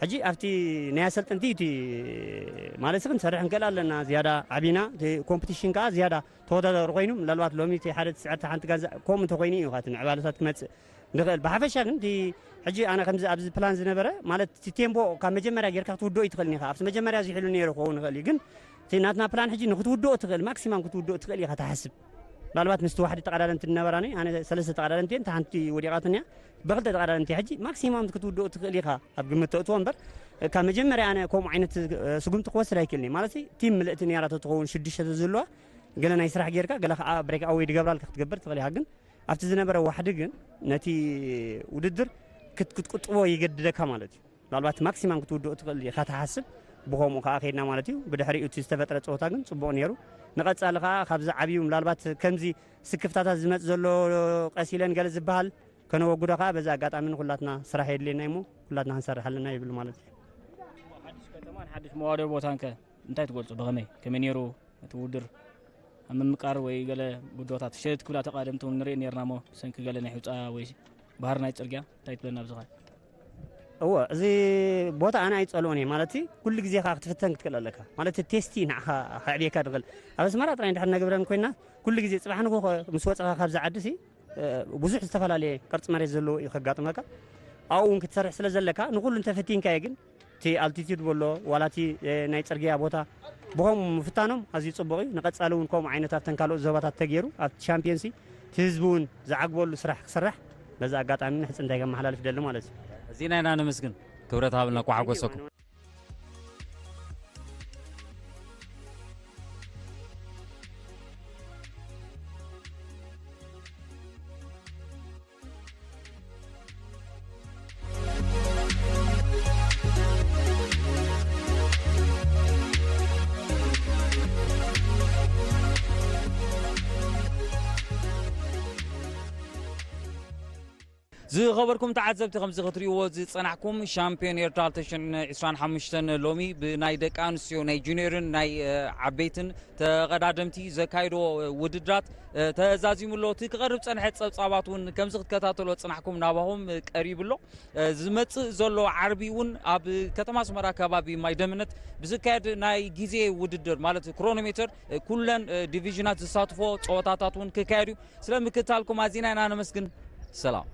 ሕጂ ኣብቲ ናይ ኣሰልጠንቲ እቲ ማለት ሲ ክንሰርሕ ንክእል ኣለና። ዝያዳ ዓቢና፣ እቲ ኮምፒቲሽን ከኣ ዝያዳ ተወዳዳሪ ኮይኑ፣ ምናልባት ሎሚ እቲ ሓደ ትስዕር፣ እታ ሓንቲ ጋንዛ ከምኡ እንተኮይኑ እዩ፣ እቲ ምዕባለታት ክመጽእ ንኽእል። ብሓፈሻ ግን እቲ ሕጂ ኣነ ከምዚ ኣብዚ ፕላን ዝነበረ፣ ማለት እቲ ቴምቦ ካብ መጀመርያ ጌርካ ክትውድኦ ኣይትኽእልን ኢኻ። ኣብቲ መጀመርያ ዝሕሉ ነይሩ ክኸውን ይኽእል እዩ፣ ግን እቲ ናትና ፕላን ሕጂ ንክትውድኦ ትኽእል፣ ማክሲማም ክትውድኦ ትኽእል ኢኻ ትሓስብ። ምናልባት ምስቲ ዋሕዲ ተቐዳደምቲ ዝነበራኒ፣ ኣነ ሰለስተ ተቐዳደምቲ እየን፣ እታ ሓንቲ ወዲቓትኒ እያ። ብኽልተ ተቐዳደምቲ ሕጂ ማክሲማም ክትውድኦ ትኽእል ኢኻ ኣብ ግምት ተእትዎ እምበር፣ ካብ መጀመርያ ኣነ ከምኡ ዓይነት፣ እ፣ ስጉምቲ ክወስድ ኣይክእልን እየ። ማለት ቲም ምልእቲ ነይራ ተትኸውን ሽዱሽተ ተዝህልዋ፣ ገለ ናይ ስራሕ ጌርካ፣ ገለ ከዓ ብሬክ ኣወይ ድገብራልካ ክትገብር ትኽእል ኢኻ። ግን ኣብቲ ዝነበረ ዋሕዲ ግን ነቲ ውድድር ክት-፣ ክትቁጥቦ ይገድደካ ማለት እዩ። ምናልባት ማክሲማም ክትውድኦ ትኽእል ኢኻ ትሓስብ፣ ብኸምኡ ከዓ ከይድና ማለት እዩ። ብድሕሪኡ እቲ ዝተፈጥረ ፀወታ ግን ፅቡቕ ነይሩ። ንቐፃሊ ከዓ ካብዚ ዓብዩ ምናልባት ከምዚ ስክፍታታት ዝመፅ ዘሎ ቀስ ኢለን ገለ ዝበሃል ከነወግዶ ከዓ በዚ ኣጋጣሚ ንኩላትና ስራሕ የድልየና እሞ ኩላትና ክንሰርሕ ኣለና ይብል ማለት እዩ። ሓድሽ ከተማን ሓድሽ መዋደዊ ቦታን ከ እንታይ ትገልፁ? ብኸመይ? ከመይ ነይሩ እቲ ውድድር? ኣብ ምምቃር ወይ ገለ ጉዶታት ሸት ክብላ ተቓደምቲ እውን ንርኢ ነርና እሞ ብሰንኪ ገለ ናይ ሑፃ ወይ ባህሪ ናይ ፅርግያ እንታይ ትብለና ብዝኻ? እወ፣ እዚ ቦታ ኣነ ኣይጸልኦን እየ። ማለት ኩሉ ግዜ ከኣ ክትፍተን ክትክእል ኣለካ። ማለት ቴስቲ ንዓኻ ከዕብየካ ድኽእል። ኣብ ኣስመራ ጥራይ እንድሕር ነግብረን ኮይና፣ ኩሉ ግዜ ጽባሕ ንግሆ ምስ ወጻኻ ካብዚ ዓዲ ሲ፣ እ፣ ብዙሕ ዝተፈላለየ ቅርጺ መሬት ዘለዎ እዩ ከጋጥመካ። ኣብኡ እውን ክትሰርሕ ስለ ዘለካ፣ ንኹሉ እንተፈቲንካዮ ግን፣ እቲ ኣልቲቲዩድ በሎ፣ ዋላ እቲ፣ እ፣ ናይ ጽርግያ ቦታ፣ ብኸምኡ ምፍታኖም ኣዝዩ ጽቡቕ እዩ። ንቐጻሊ እውን ከምኡ ዓይነት ኣብተን ካልኦት ዞባታት ተገይሩ፣ ኣብቲ ቻምፒየንሲ፣ እቲ ህዝቢ እውን ዝዓግበሉ ስራሕ ክስራሕ፣ በዚ ኣጋጣሚ ንሕጽንታይ ከመሓላልፍ ይደሊ ማለት እዩ። እዚና ኢና ነመስግን። ክብረት ሃብልና፣ ኳሓጎሰኩም። ዝኸበርኩም ተዓዘብቲ፣ ከምዚ ክትርእይዎ ዝጸናሕኩም፣ ሻምፒዮን ኤርትራ ክልተ ሽሕን ዕስራን ሓሙሽተን ሎሚ ብናይ ደቂ ኣንስትዮ፣ ናይ ጁኒየርን ናይ፣ እ፣ ዓበይትን ተቐዳደምቲ ዘካይዶ ውድድራት፣ እ፣ ተዛዚሙ ኣሎ። እቲ ክቐርብ ጸንሐ ጸብጻባት እውን ከምዚ ክትከታተሎ ጽናሕኩም ናባኹም፣ እ፣ ቀሪቡ ኣሎ። እ፣ ዝመጽእ ዘሎ ዓርቢ እውን ኣብ ከተማ ኣስመራ ከባቢ ማይ ደምነት ብዝካየድ ናይ ግዜ ውድድር ማለት ክሮኖሜተር፣ እ፣ ኩለን፣ እ፣ ዲቪዥናት ዝሳትፎ ጸወታታት እውን ክካየድ እዩ። ስለ ምክትታልኩም ኣዚና ኢና ነመስግን። ሰላም።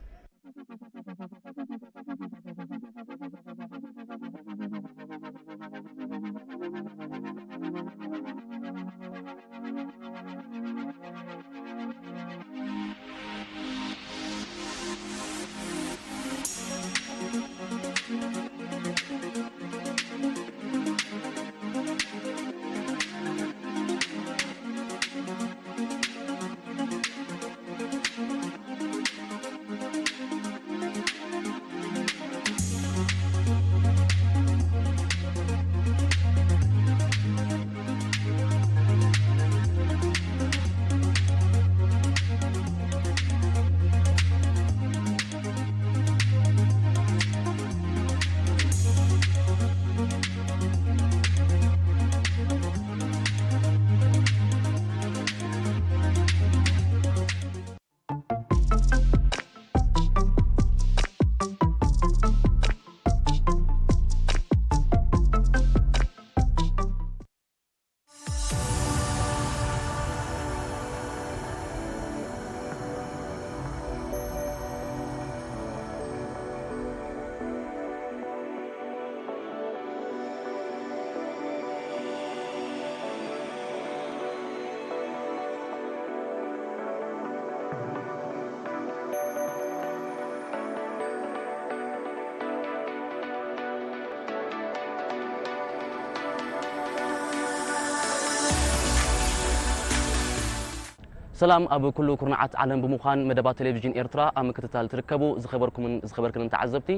ሰላም፣ ኣብ ኩሉ ኩርናዓት ዓለም ብምዃን መደባት ቴሌቪዥን ኤርትራ ኣብ ምክትታል ትርከቡ ዝኸበርኩምን ዝኸበርክንን ተዓዘብቲ፣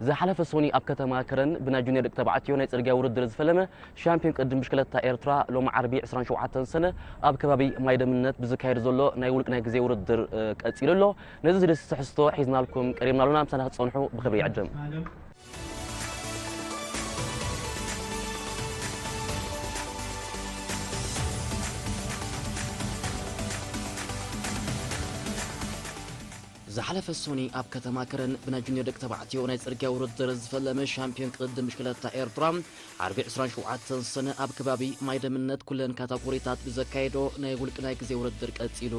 ዝሓለፈ ሶኒ ኣብ ከተማ ከረን ብናይ ጁኒየር ደቂ ተባዕትዮ ናይ ጽርግያ ውድድር ዝፈለመ ሻምፒዮን ቅድም ብሽክለታ ኤርትራ ሎሚ ዓርቢ ዕስራን ሸውዓተን ሰነ ኣብ ከባቢ ማይ ደምነት ብዝካየድ ዘሎ ናይ ውልቅ ናይ ግዜ ውድድር፣ እ፣ ቀጺሉ ኣሎ። ነዚ ዝድስስ ትሕዝቶ ሒዝናልኩም ቀሪብና ኣሎና። ምሳና ክትጸንሑ ብኽብሪ ይዕድም። ዝሓለፈ ሶኒ ኣብ ከተማ ከረን ብናይ ጁኒየር ደቂ ተባዕትዮ ናይ ጽርግያ ውድድር ዝፈለመ ሻምፒዮን ቅድም ብሽክለታ ኤርትራ ዓርቢ ዕስራን ሸውዓተን ሰነ ኣብ ከባቢ ማይ ደምነት ኩለን ካታጎሪታት ብዘካየዶ ናይ ውልቂ ናይ ግዜ ውድድር ቀጺሉ።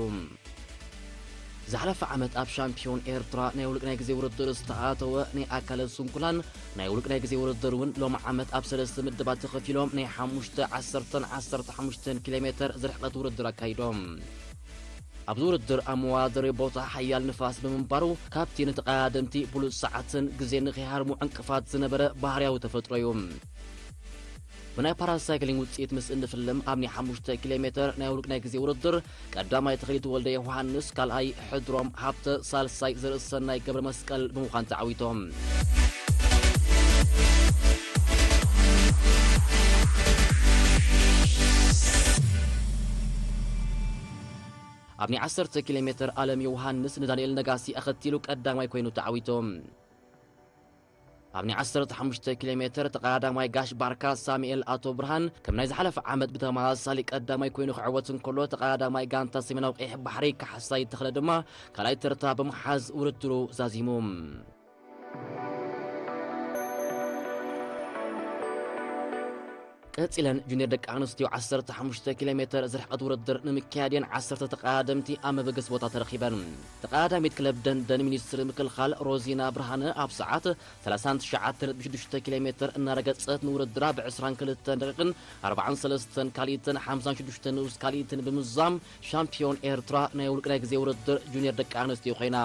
ዝሓለፈ ዓመት ኣብ ሻምፒዮን ኤርትራ ናይ ውልቂ ናይ ግዜ ውድድር ዝተኣተወ ናይ ኣካለ ስንኩላን ናይ ውልቂ ናይ ግዜ ውድድር እውን ሎሚ ዓመት ኣብ ሰለስተ ምድባት ተኸፊሎም ናይ ሓሙሽተ፣ ዓሰርተን ዓሰርተ ሓሙሽተን ኪሎ ሜተር ዝርሕቀት ውድድር ኣካይዶም። ኣብዚ ውድድር ኣብ መወዳደሪ ቦታ ሓያል ንፋስ ብምንባሩ ካብቲ ንተቐዳደምቲ ብሉጽ ሰዓትን ግዜ ንኸይሃርሙ ዕንቅፋት ዝነበረ ባህርያዊ ተፈጥሮ እዩ። ብናይ ፓራሳይክሊንግ ውጽኢት ምስ እንፍልም ኣብ ናይ ሓሙሽተ ኪሎ ሜተር ናይ ውልቅ ናይ ግዜ ውድድር ቀዳማይ ተኽሊት ወልደ ዮሃንስ፣ ካልኣይ ሕድሮም ሃብተ፣ ሳልሳይ ዘርእሰናይ ገብረ መስቀል ብምዃን ተዓዊቶም። ኣብ ናይ ዓሰርተ ኪሎ ሜተር ኣለም ዮሃንስ ንዳንኤል ነጋሲ ኣኸቲሉ ቀዳማይ ኮይኑ ተዓዊቱ። ኣብ ናይ ዓሰርተ ሓሙሽተ ኪሎ ሜተር ተቐዳዳማይ ጋሽ ባርካ ሳሙኤል ኣቶ ብርሃን ከም ናይ ዝሓለፈ ዓመት ብተመሳሳሊ ቀዳማይ ኮይኑ ክዕወት እንከሎ፣ ተቐዳዳማይ ጋንታ ሰሜናዊ ቀይሕ ባሕሪ ካሕሳይ ተኽለ ድማ ካልኣይ ተርታ ብምሓዝ ውድድሩ ዛዚሙ። ቀጺለን ጁኒየር ደቂ ኣንስትዮ ዓሰርተ ሓሙሽተ ኪሎ ሜተር ዝርሕቀት ውድድር ንምክያድ እየን ዓሰርተ ተቐዳደምቲ ኣብ መበገሲ ቦታ ተረኺበን። ተቐዳዳሚት ክለብ ደንደን ሚኒስትሪ ምክልኻል ሮዚና ብርሃነ ኣብ ሰዓት ሰላሳን ትሽዓተን ነጥቢ ሽዱሽተ ኪሎ ሜተር እናረገጸት ንውድድራ ብዕስራን ክልተን ደቂቕን ኣርባዓን ሰለስተን ካልኢትን ሓምሳን ሽዱሽተን ንኡስ ካልኢትን ብምዝዛም ሻምፒዮን ኤርትራ ናይ ውልቂ ናይ ግዜ ውድድር ጁኒየር ደቂ ኣንስትዮ ኮይና።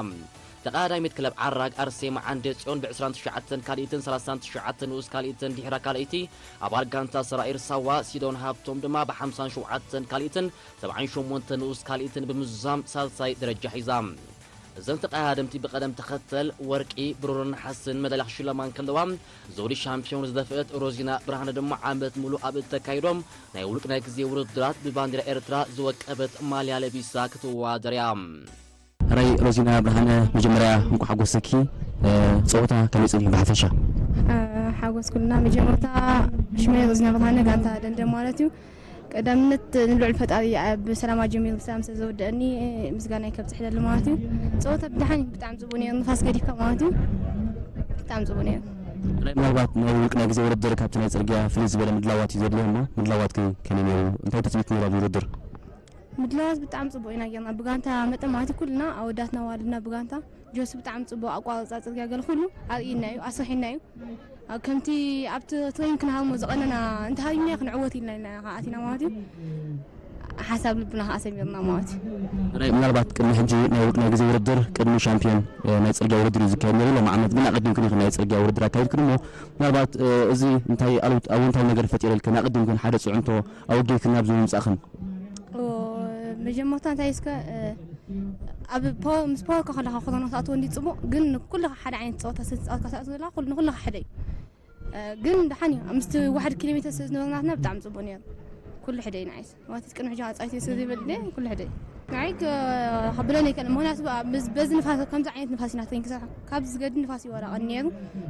ተቐዳዳሚት ክለብ ዓራግ ኣርሴማ ዓንደ ጽዮን ብዕስራን ትሽዓተን ካልኢትን ሰላሳን ትሽዓተን ንኡስ ካልኢትን ድሕራ ካልኣይቲ፣ ኣባል ጋንታ ሰራኢር ሳዋ ሲዶን ሃብቶም ድማ ብሓምሳን ሸውዓተን ካልኢትን ሰብዓን ሸሞንተን ንኡስ ካልኢትን ብምዝዛም ሳልሳይ ደረጃ ሒዛ። እዘን ተቐዳደምቲ ብቐደም ተኸተል ወርቂ፣ ብሩርን ነሓስን መዳልያ ክሽለማ እንከለዋ፣ ዘውዲ ሻምፒዮን ዝደፍአት ሮዚና ብርሃነ ድማ ዓመት ሙሉእ ኣብ እተካይዶም ናይ ውልቂ ናይ ግዜ ውድድራት ብባንዲራ ኤርትራ ዝወቀበት ማልያ ለቢሳ ክትወዳደር እያ። ራይ ሮዚና ብርሃነ፣ መጀመርያ እንኳዕ ሓጎሰኪ። እ፣ ፀወታ ከመይ ፀኒሑ ብሓፈሻ? ሓጎስ ኩልና። መጀመርታ ሽመይ ሮዚና ብርሃነ፣ ጋንታ ደንደን ማለት እዩ። ቀዳምነት ንልዑል ፈጣሪ ኣብ ሰላም ኣጀሚሩ ብሰላም ስለ ዘወደአኒ ምስጋናይ ከብፅሕ ደሊ ማለት እዩ። ፀወታ ብድሓን እዩ፣ ብጣዕሚ ፅቡቅ ነይሩ። ንፋስ ገዲፍካ ማለት እዩ፣ ብጣዕሚ ፅቡቅ ነይሩ። ራይ፣ ምናልባት ናይ ውልቅና ግዜ ውድድር ካብቲ ናይ ፅርግያ ፍልይ ዝበለ ምድላዋት እዩ ዘድልዮ እሞ ምድላዋትኪ ከመይ ነይሩ? እንታይ ትፅቢት ነይሩ ኣብዚ ውድድር? ምድላዋት ብጣዕሚ ፅቡቅ ኢና ጌርና፣ ብጋንታ መጠን ማለት እዩ። ኩልና ኣወዳትና ዋልድና ብጋንታ። ጆሲ ብጣዕሚ ፅቡቅ ኣቋርፃ ፅርግያ ገለ ኩሉ ኣርእና እዩ፣ ኣስርሒና እዩ። ኣብ ከምቲ ኣብቲ ትሬን ክንሃርሞ ዝቐነና እንተሃሪምና ክንዕወት ኢልና ኢና ኣቲና ማለት እዩ። ሓሳብ ልብና ከዓ ሰሚርና ማለት እዩ። ራይ፣ ምናልባት ቅድሚ ሕጂ ናይ ውልቅና ግዜ ውድድር ቅድሚ ሻምፒዮን፣ እ፣ ናይ ፅርግያ ውድድር እዩ ዝካየድ ነይሩ። ሎም ዓመት ግን ኣቐዲምኩም ኢኹም ናይ ፅርግያ ውድድር ኣካይድኩም እሞ ምናልባት፣ እ፣ እዚ እንታይ ኣሉት-፣ ኣወንታዊ ነገር ፈጢረልክን ኣቐዲምክን ሓደ ፅዕንቶ ኣወጊድክን ናብዚ ምምፃእኽን? ኦ፣ መጀመርታ እንታይ እስከ፣ እ፣ ኣብ ፓወር፣ ምስ ፓወር ከለካ ክኾኖ ክትኣትዎ እንዲ ፅቡቅ፣ ግን ኩልኻ ሓደ ዓይነት ፀወታ ስለ ዝፃወትካ ክትኣትዎ ዘለካ ኩሉ፣ ንኩልኻ ሓደ እዩ። እ፣ ግን ደሓን እዩ። ምስቲ ዋሕድ ኪሎ ሜትር ስለ ዝነበርናትና ብጣዕሚ ፅቡቅ ነይሩ። ኩሉ ሕደ እዩ ንዓይስ። ማለት ቅድሚ ሕጂ ኣጻይት ስለ ዘይበለ ኩሉ ሕደ እዩ። ንዓይ ከብለን ኣይከእልን። ምክንያቱ በ-፣ በዚ፣ በዚ ንፋስ፣ ከምዚ ዓይነት ንፋስ ኢና ትሬን ክሰርሕ። ካብዚ ዝገድድ ንፋስ እዩ ወላ ቀኒ ነይሩ።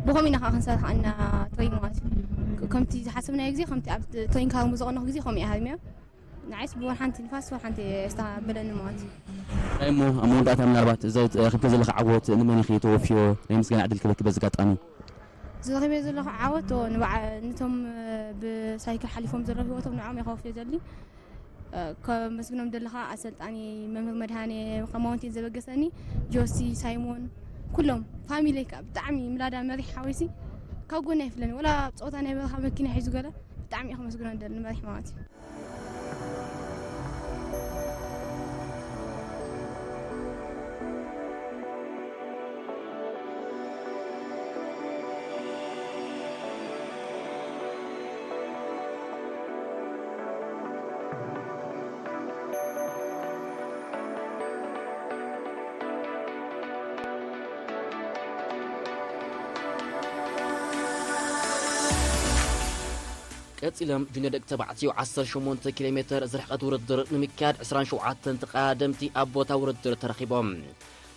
ብኸምኡ ኢና ከዓ ክንሰርሕ ኣና ትሬን ማለት እዩ። ከምቲ ዝሓሰብናዮ ግዜ፣ ከምቲ ኣብ ትሬን ክሃርሙ ዝቐነኹ ግዜ ከምኡ እየ ሃርምዮ። ንዓይስ ብወር ሓንቲ ንፋስ፣ ወር ሓንቲ የስተባበለኒ ማለት እዩ። ናይ እሞ ኣብ መወዳእታ ምናልባት እዚ ረኺብክዮ ዘለኻ ዓወት ንመን ኢኺ ተወፍዮ? ናይ ምስጋና ዕድል ክበኪ በዚ ኣጋጣሚ። ዝረኺበ ዘለኹ ዓወት፣ ኦ፣ ንበዓ-፣ ነቶም፣ እ፣ ብሳይክል ሓሊፎም ዘለዉ ህይወቶም ንዕኦም እየ ከወፍዮ ዘሊ። እ፣ ከመስግኖም ደለኻ ኣሰልጣኒ መምህር መድሃኔ ካብ ማውንቴን ዘበገሰኒ፣ ጆሲ፣ ሳይሞን፣ ኩሎም ፋሚለይ ከኣ ብጣዕሚ ምላዳ መሪሕ ሓወይሲ ካብ ጎና ይፍለኒ። ወላ ኣብ ጸወታ ናይ በረኻ መኪና ሒዙ ገለ ብጣዕሚ እየ ከመስግኖ ደሊ መሪሕ ማለት እዩ። ቀጺሎም ጁኒየር ደቂ ተባዕትዮ ዓሰርተ ሸሞንተ ኪሎ ሜተር ዝርሕቀት ውድድር ንምክያድ ዕስራን ሸውዓተን ተቐዳደምቲ ኣብ ቦታ ውድድር ተረኺቦም።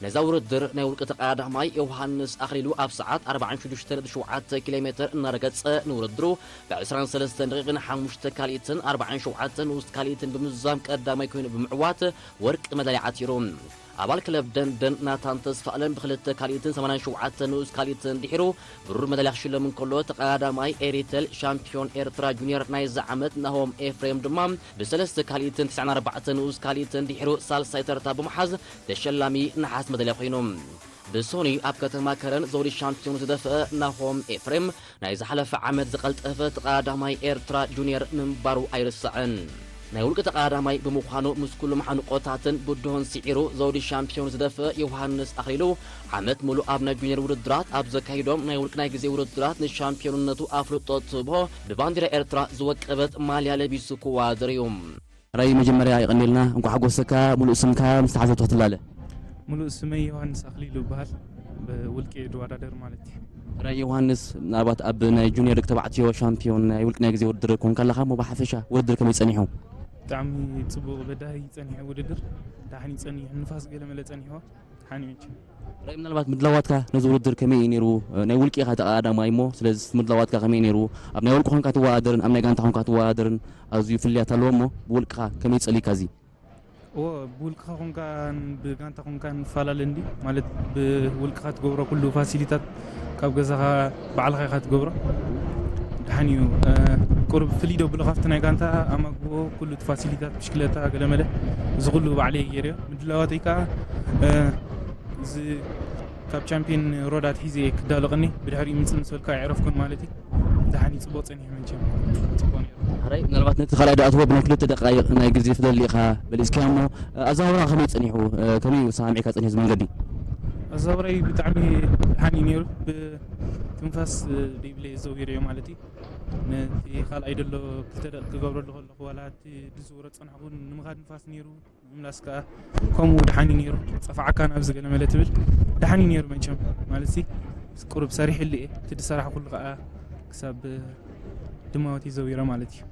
ነዛ ውድድር ናይ ውልቂ ተቐዳዳማይ ዮሃንስ ኣኽሊሉ ኣብ ሰዓት ኣርባዓን ሽዱሽተን ነጥቢ ሸውዓተ ኪሎ ሜተር እናረገጸ ንውድድሩ ብ ዕስራን ሰለስተን ደቂቕን ሓሙሽተ ካልኢትን ኣርባዓን ሸውዓተን ንኡስ ካልኢትን ብምዝዛም ቀዳማይ ኮይኑ ብምዕዋት ወርቂ መዳልያ ዓቲሩ። ኣባል ክለብ ደንደን ናታን ተስፋኣለም ብክልተ ካልኢትን ሰማንያን ሸውዓተ ንኡስ ካልኢትን ድሒሩ ብሩር መዳልያ ክሽለም እንከሎ፣ ተቐዳዳማይ ኤሪተል ሻምፒዮን ኤርትራ ጁኒየር ናይዚ ዓመት ናሆም ኤፍሬም ድማ ብሰለስተ ካልኢትን ትስዓን ኣርባዕተ ንኡስ ካልኢትን ድሒሩ ሳልሳይ ተርታ ብምሓዝ ተሸላሚ ነሓስ መዳልያ ኮይኑ። ብሶኒ ኣብ ከተማ ከረን ዘውዲ ሻምፒዮን ዝደፍአ ናሆም ኤፍሬም ናይ ዝሓለፈ ዓመት ዝቐልጠፈ ተቐዳዳማይ ኤርትራ ጁኒየር ምንባሩ ኣይርስዕን። ናይ ውልቂ ተቐዳዳማይ ብምዃኑ ምስ ኩሉ መሓንቆታትን ብድሆን ስዒሩ ዘውዲ ሻምፒዮን ዝደፍአ ዮሃንስ ኣኽሊሉ ዓመት ሙሉእ ኣብ ናይ ጁኒየር ውድድራት ኣብ ዘካይዶም ናይ ውልቂ ናይ ግዜ ውድድራት ንሻምፒዮንነቱ ኣፍልጦ ትህቦ ብባንዲራ ኤርትራ ዝወቀበት ማልያ ለቢሱ ክወዳደር እዩ። ራይ መጀመርያ የቐኔልና እንኳዕ ሓጎሰካ። ሙሉእ ስምካ ምስ ተሓዘብቱ ክትላለ። ሙሉእ ስመይ ዮሃንስ ኣኽሊሉ ይበሃል። ብውልቂ ድወዳደር ማለት እዩ። ራይ ዮሃንስ፣ ምናልባት ኣብ ናይ ጁኒየር ደቂ ተባዕትዮ ሻምፒዮን ናይ ውልቂ ናይ ግዜ ውድድር ኮንካ ኣለኻ እሞ ብሓፈሻ ውድድር ከመይ ጸኒሑ? ብጣዕሚ ጽቡቕ በዳሂ ጸኒሑ ውድድር። ዳሕኒ ጸኒሑ ንፋስ ገለ መለ ጸኒሕዎ። ሓኒዮች ራይ ምናልባት ምድላዋትካ ነዚ ውድድር ከመይ እዩ ነይሩ? ናይ ውልቂኻ ተቐዳዳማይ እሞ ስለዚ ምድላዋትካ ከመይ ነይሩ? ኣብ ናይ ውልቂ ኮንካ ትወዳደርን ኣብ ናይ ጋንታ ኮንካ ትወዳደርን ኣዝዩ ፍልያት ኣለዎ እሞ ብውልቅኻ ከመይ ጸሊካ እዚ? እዎ ብውልቅኻ ኮንካን ብጋንታ ኮንካን ይፈላለ እንዲ ማለት ብውልቅኻ ትገብሮ ኩሉ ፋሲሊታት ካብ ገዛኻ ባዕልኻ ኢኻ ትገብሮ። ደሓን እዩ። ቁሩብ ፍልይ ዶ ብሎ ካብቲ ናይ ጋንታ ኣማግቦ ኩሉ እቲ ፋሲሊታት ብሽክለታ ገለመለ እዚ ኩሉ ባዕለይ ገይረዮ። ምድላዋተይ ከዓ እዚ ካብ ቻምፒዮን ሮድ ኣትሒዘ እየ ክዳሎ ቀኒ ብድሕሪኡ ምፅእ ምስ በልካ ኣየዕረፍኩን ማለት እዩ። ደሓን እዩ። ፅቡቅ ፀኒሑ መንቸም ፅቡቅ ነይሩ። ሕራይ ምናልባት ነቲ ካልኣይ ዶ ኣትዎ ብናይ ክልተ ደቃይቕ ናይ ግዜ ትደሊ ኢኻ በሊፅካዮ እሞ ኣዘዋውራ ከመይ ፀኒሑ? ከመይ እዩ ሰማሚዕካ ፀኒሑ እዚ መንገዲ? ኣዘዋውራይ ብጣዕሚ ደሓን እዩ ነይሩ። ብትንፋስ ደይብለይ ዘዊረዮ ማለት እዩ። ነቲ ካልኣይ ደሎ ክልተ ደቂ ክገብረሉ ከለኹ ዋላ እቲ ድዝውረ ዝፀናሕኩ ንምኻድ ንፋስ ነይሩ። ምምላስ ከዓ ከምኡ ደሓን እዩ ነይሩ። ፀፋዓካ ናብዚ ገለ መለ ትብል ደሓን እዩ ነይሩ መቸም ማለት ሲ ቁሩብ ሰሪሕሉ እየ እቲ ዝሰራሕኩሉ ከዓ ክሳብ ድማወት ይዘዊረ ማለት እዩ።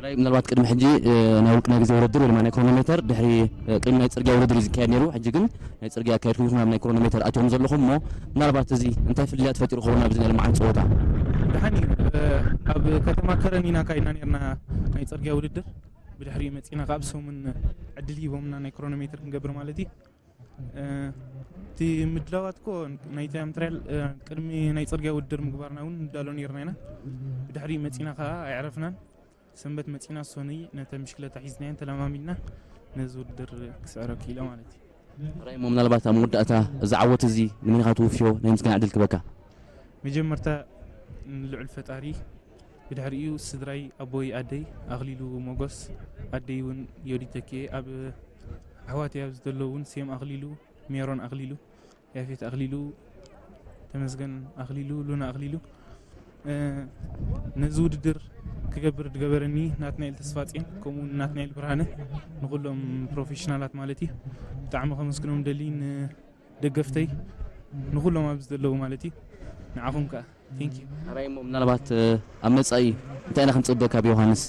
ራይ ምናልባት ቅድሚ ሕጂ እ፣ ናይ ውልቂ ናይ ግዜ ውድድር ወይ ድማ ናይ ክሮኖሜተር ድሕሪ እ፣ ቅድሚ ናይ ጽርግያ ውድድር እዩ ዝካየድ ነይሩ። ሕጂ ግን ናይ ጽርግያ ኣካየድኩም ኢኹም ናብ ናይ ክሮኖሜተር ኣትዮም ዘለኹም እሞ ምናልባት እዚ እንታይ ፍልልያት ፈጢሩ ክኸውን ኣብዚ ናይ ልምዓት ጸወታ? ደሓን እዩ። ኣብ ከተማ ከረን ኢና ካይድና ነርና ናይ ጽርግያ ውድድር። ብድሕሪኡ መጺና ካብ ሰሙን ዕድል ሂቦምና ናይ ክሮኖሜተር ክንገብር ማለት እዩ። እቲ ምድላዋት ኮ ናይቲ ኣምትራያል ቅድሚ ናይ ጽርግያ ውድድር ምግባርና እውን ንዳሎ ነርና ኢና። ብድሕሪኡ መጺና ከዓ ኣይዕረፍናን። ሰንበት መጺና ሶኒ ነተ ምሽክለታ ሒዝናየን ተለማሚድና ነዚ ውድድር ክስዕሮ ክኢለ ማለት እዩ። ራይሞ ምናልባት ኣብ መወዳእታ እዚ ዓወት እዚ ንመን ኢኻ ትውፍዮ ናይ ምስጋና ዕድል ክበካ? መጀመርታ ንልዑል ፈጣሪ፣ ብድሕሪኡ ስድራይ ኣቦይ ኣደይ ኣኽሊሉ ሞጎስ፣ ኣደይ እውን ዮዲት ተኪኤ፣ ኣብ ኣሕዋተይ ኣብዚ ዘለዉ እውን ሴም ኣኽሊሉ፣ ሜሮን ኣኽሊሉ፣ ያፌት ኣኽሊሉ፣ ተመስገን ኣኽሊሉ፣ ሉና ኣኽሊሉ፣ ነዚ ውድድር ክገብር ዝገበረኒ ናትናኤል ተስፋጼን ከምኡ እውን ናትናኤል ብርሃነ፣ ንኩሎም ፕሮፌሽናላት ማለት እዩ። ብጣዕሚ ከመስግኖም ደሊ፣ ንደገፍተይ፣ ንኩሎም ኣብዚ ዘለዉ ማለት እዩ። ንዓኹም ከዓ ቴንክ ዩ። ሕራይ እሞ ምናልባት ኣብ መፃኢ እንታይ ኢና ክንፅበ ካብ ዮሃንስ?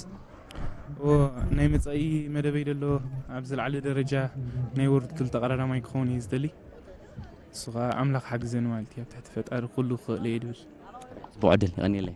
ናይ መፃኢ መደበይ ደሎ ኣብ ዝለዓለ ደረጃ ናይ ወርድ ክልተ ቀዳዳማይ ክኸውን እየ ዝደሊ። እሱ ከዓ ኣምላኽ ሓግዘኒ ማለት እዩ። ኣብ ትሕቲ ፈጣሪ ኩሉ ክኽእል እየ ድብል። ፅቡቅ ዕድል፣ የቐንየለይ።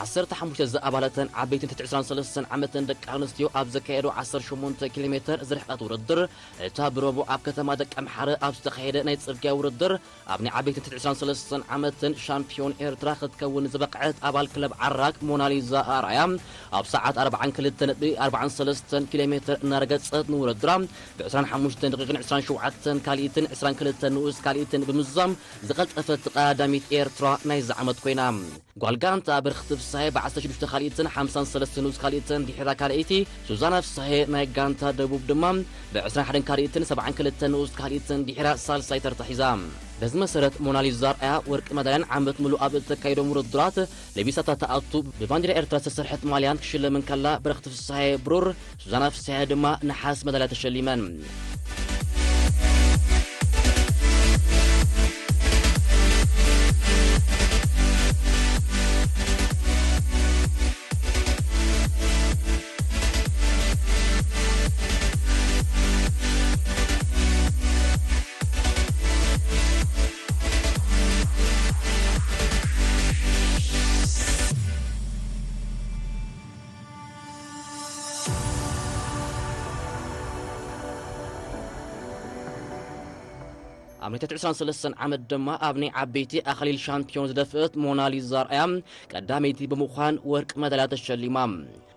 ዓሰርተ ሓሙሽተ ዝኣባለተን ዓበይትን ትሕቲ ዕስራን ሰለስተን ዓመትን ደቂ ኣንስትዮ ኣብ ዘካየዶ ዓሰርተ ሸሞንተ ኪሎ ሜተር ዝርሕቀት ውድድር፣ እታ ብረቡዕ ኣብ ከተማ ደቀምሓረ ኣብ ዝተኻየደ ናይ ጽርግያ ውድድር፣ ኣብ ናይ ዓበይትን ትሕቲ ዕስራን ሰለስተን ዓመትን ሻምፒዮን ኤርትራ ክትከውን ዝበቕዐት ኣባል ክለብ ዓራግ ሞናሊዛ ኣርኣያ፣ ኣብ ሰዓት ኣርባዓን ክልተ ነጥቢ ኣርባዓን ሰለስተን ኪሎ ሜተር እናረገጸት ንውድድራ ብዕስራን ሓሙሽተን ደቂቕን ዕስራን ሸውዓተን ካልኢትን ዕስራን ክልተን ንኡስ ካልኢትን ብምዝዛም ዝቐልጠፈት ቀዳዳሚት ኤርትራ ናይዚ ዓመት ኮይና። ጓል ጋንታ ብርኽቲ ፍስሃየ ብዓሰርተ ሽዱሽተ ካልኢትን ሓምሳን ሰለስተን ንኡስ ካልኢትን ድሒራ ካልኣይቲ፣ ሱዛና ፍስሃየ ናይ ጋንታ ደቡብ ድማ ብዕስራን ሓደን ካልኢትን ሰብዓን ክልተን ንኡስ ካልኢትን ድሒራ ሳልሳይ ተርታ ሒዛ። በዚ መሰረት ሞናሊዛ ኣርኣያ ወርቂ መዳልያን ዓመት ምሉእ ኣብ እተካይዶም ውድድራት ለቢሳታ ትኣቱ ብባንዲራ ኤርትራ ዝተሰርሐት ማልያን ክሽለም እንከላ፣ ብርኽቲ ፍስሃየ ብሩር፣ ሱዛና ፍስሃየ ድማ ነሓስ መዳልያ ተሸሊመን። ኣብ ናይ ትሕቲ ዕስራን ሰለስተን ዓመት ድማ ኣብ ናይ ዓበይቲ ኣኽሊል ሻምፒዮን ዝደፍእት ሞናሊዛ ኣርኣያ ቀዳመይቲ ብምዃን ወርቂ መዳልያ ተሸሊማ።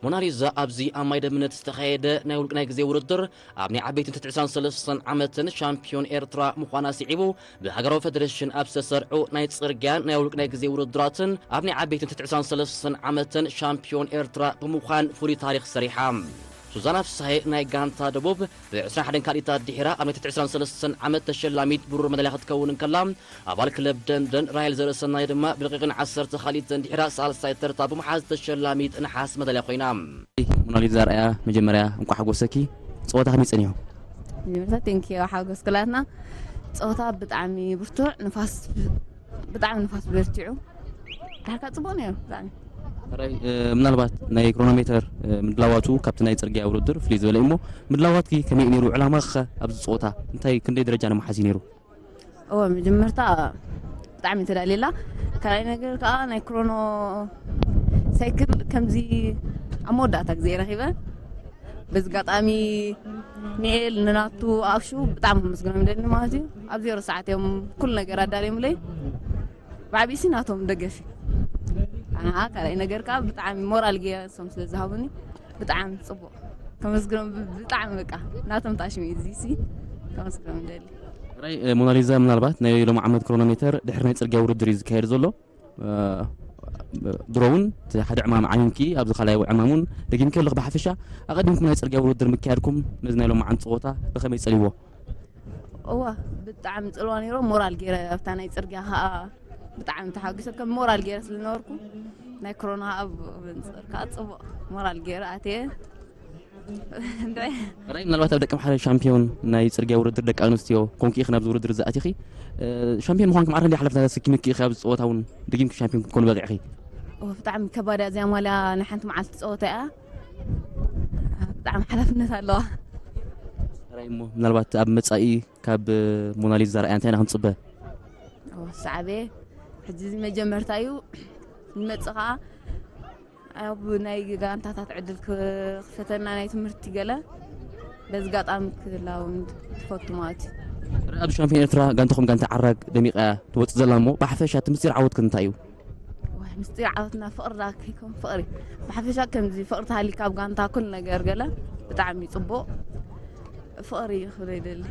ሞናሊዛ ኣብዚ ኣብ ማይ ደምነት ዝተኻየደ ናይ ውልቂ ናይ ግዜ ውድድር ኣብ ናይ ዓበይትን ትሕቲ ዕስራን ሰለስተን ዓመትን ሻምፒዮን ኤርትራ ምዃና ስዒቡ፣ ብሃገራዊ ፌደሬሽን ኣብ ዝተሰርዑ ናይ ጽርግያን ናይ ውልቂ ናይ ግዜ ውድድራትን ኣብ ናይ ዓበይትን ትሕቲ ዕስራን ሰለስተን ዓመትን ሻምፒዮን ኤርትራ ብምዃን ፍሉይ ታሪኽ ሰሪሓ። ሱዛና ፍስሃየ ናይ ጋንታ ደቡብ ብዕስራን ሓደን ካልኢታት ድሒራ ኣብ ናይ ትሕቲ ዕስራን ሰለስተን ዓመት ተሸላሚት ብሩር መዳልያ ክትከውን እንከላ፣ ኣባል ክለብ ደንደን ራሄል ዘርእሰናይ ድማ ብደቂቕን ዓሰርተ ካልኢትን ድሒራ ሳልሳይ ተርታ ብምሓዝ ተሸላሚት ነሓስ መዳልያ ኮይና። ሞናሊዛ ኣርኣያ፣ መጀመርያ እንቋዕ ሓጎሰኪ። ጸወታ ከመይ ጸኒሑ? መጀመርታ ቴንኪ ሓጎስ ክላትና። ጸወታ ብጣዕሚ ብርቱዕ፣ ንፋስ ብጣዕሚ ንፋስ በርቲዑ። ዳርካ ጽቡቕ ነይሩ ብጣዕሚ። ሕራይ፣ እ፣ ምናልባት ናይ ክሮኖሜተር፣ እ፣ ምድላዋቱ ካብቲ ናይ ጽርግያ ውድድር ፍልይ ዝበለ እዩ እሞ፣ ምድላዋትኪ ከመይ እዩ ነይሩ? ዕላማኸ ኣብዚ ጸወታ እንታይ፣ ክንደይ ደረጃ ንምሓዝ እዩ ነይሩ? እወ፣ መጀመርታ ብጣዕሚ ተዳልየላ። ካልኣይ ነገር ከኣ ናይ ክሮኖ ሳይክል ከምዚ ኣብ መወዳእታ ግዜ ረኺበ። በዚ ኣጋጣሚ ኒኤል ንናቱ ኣፍሹ ብጣዕሚ ከመስግኖም ይደሊ ማለት እዩ። ኣብ ዜሮ ሰዓት እዮም ኩሉ ነገር ኣዳልዮምለይ። ብዓቢሲ ናቶም ደገፊ። ኣሃ፣ ካልኣይ ነገር ከኣ ብጣዕሚ ሞራል ገይሮም ስለ ዝሃቡኒ ብጣዕሚ ጽቡቕ። ከመስግኖም ብ- ብጣዕሚ በቃ ናቶም ታሽሚ እዚ ሲ ከመስግኖም ደሊ። ራይ እ፣ ሞናሊዛ፣ ምናልባት ናይ ሎም ዓመት ክሮኖሜተር ድሕሪ ናይ ጽርግያ ውድድር እዩ ዝካየድ ዘሎ። እ፣ ድሮ እውን እቲ ሓደ ዕማም ዓሚምኪ ኣብዚ ካልኣይ ዕማም እውን ደጊምኪ ኣለኹ። ብሓፈሻ ኣቐዲምኩም ናይ ጽርግያ ውድድር ምክያድኩም ነዚ ናይ ሎም ዓመት ጸወታ ብኸመይ ጸልይዎ? እዋ፣ ብጣዕሚ ጽልዋ ነይሮ። ሞራል ገይረ ኣብታ ናይ ጽርግያ ከዓ ብጣዕሚ ተሓጒሰ። ከም ሞራል ገይረ ስለ ዝነበርኩ ናይ ክሮና ከዓ ብ- ብንጽር ከዓ ጽቡቕ ሞራል ገይረ ኣትየ። እንታይ? ራይ፣ ምናልባት ኣብ ደቂ ምሓረ ሻምፒዮን ናይ ጽርግያ ውድድር ደቂ ኣንስትዮ ኮንኪ ኢኺ ናብዚ ውድድር ዝኣቲኺ። እ፣ ሻምፒዮን ምዃንኪ ማዕረ እንዲ ሓለፍታ ተሰኪምኪ ኢኺ ኣብዚ ጸወታ እውን ድጊምኪ ሻምፒዮን ክትኮኒ በቂዕኺ። ኦ፣ ብጣዕሚ ከባድ እያ እዚኣ ማልያ። ናይ ሓንቲ መዓልቲ ጸወታ እያ። ብጣዕሚ ሓላፍነት ኣለዋ። ራይ፣ እሞ ምናልባት ኣብ መጻኢ ካብ ሞናሊዛ ራእያ እንታይ ኢና ክንጽበ? ኦ፣ ሳዕቤ ሕጂ እዚ መጀመርታ እዩ። ንመጽእ ኸዓ ኣብ ናይ ጋንታታት ዕድል ክኽፈተና ናይ ትምህርቲ ገለ በዚ ጋጣሚ ክላውን ትፈቱ ማለት እዩ። ኣብ ሻምፒዮን ኤርትራ ጋንታኹም ጋንታ ዓራግ ደሚቓ ትወጽእ ዘላ እሞ ብሓፈሻ እቲ ምስጢር ዓወትክን እንታይ እዩ? ዋይ፣ ምስጢር ዓወትና ፍቕሪ ዳ ከይኮን ፍቕሪ። ብሓፈሻ ከምዚ ፍቕሪ ተሃሊካ ኣብ ጋንታ ኩሉ ነገር ገለ ብጣዕሚ ጽቡቕ ፍቕሪ እዩ ክብሎ ይደሊ።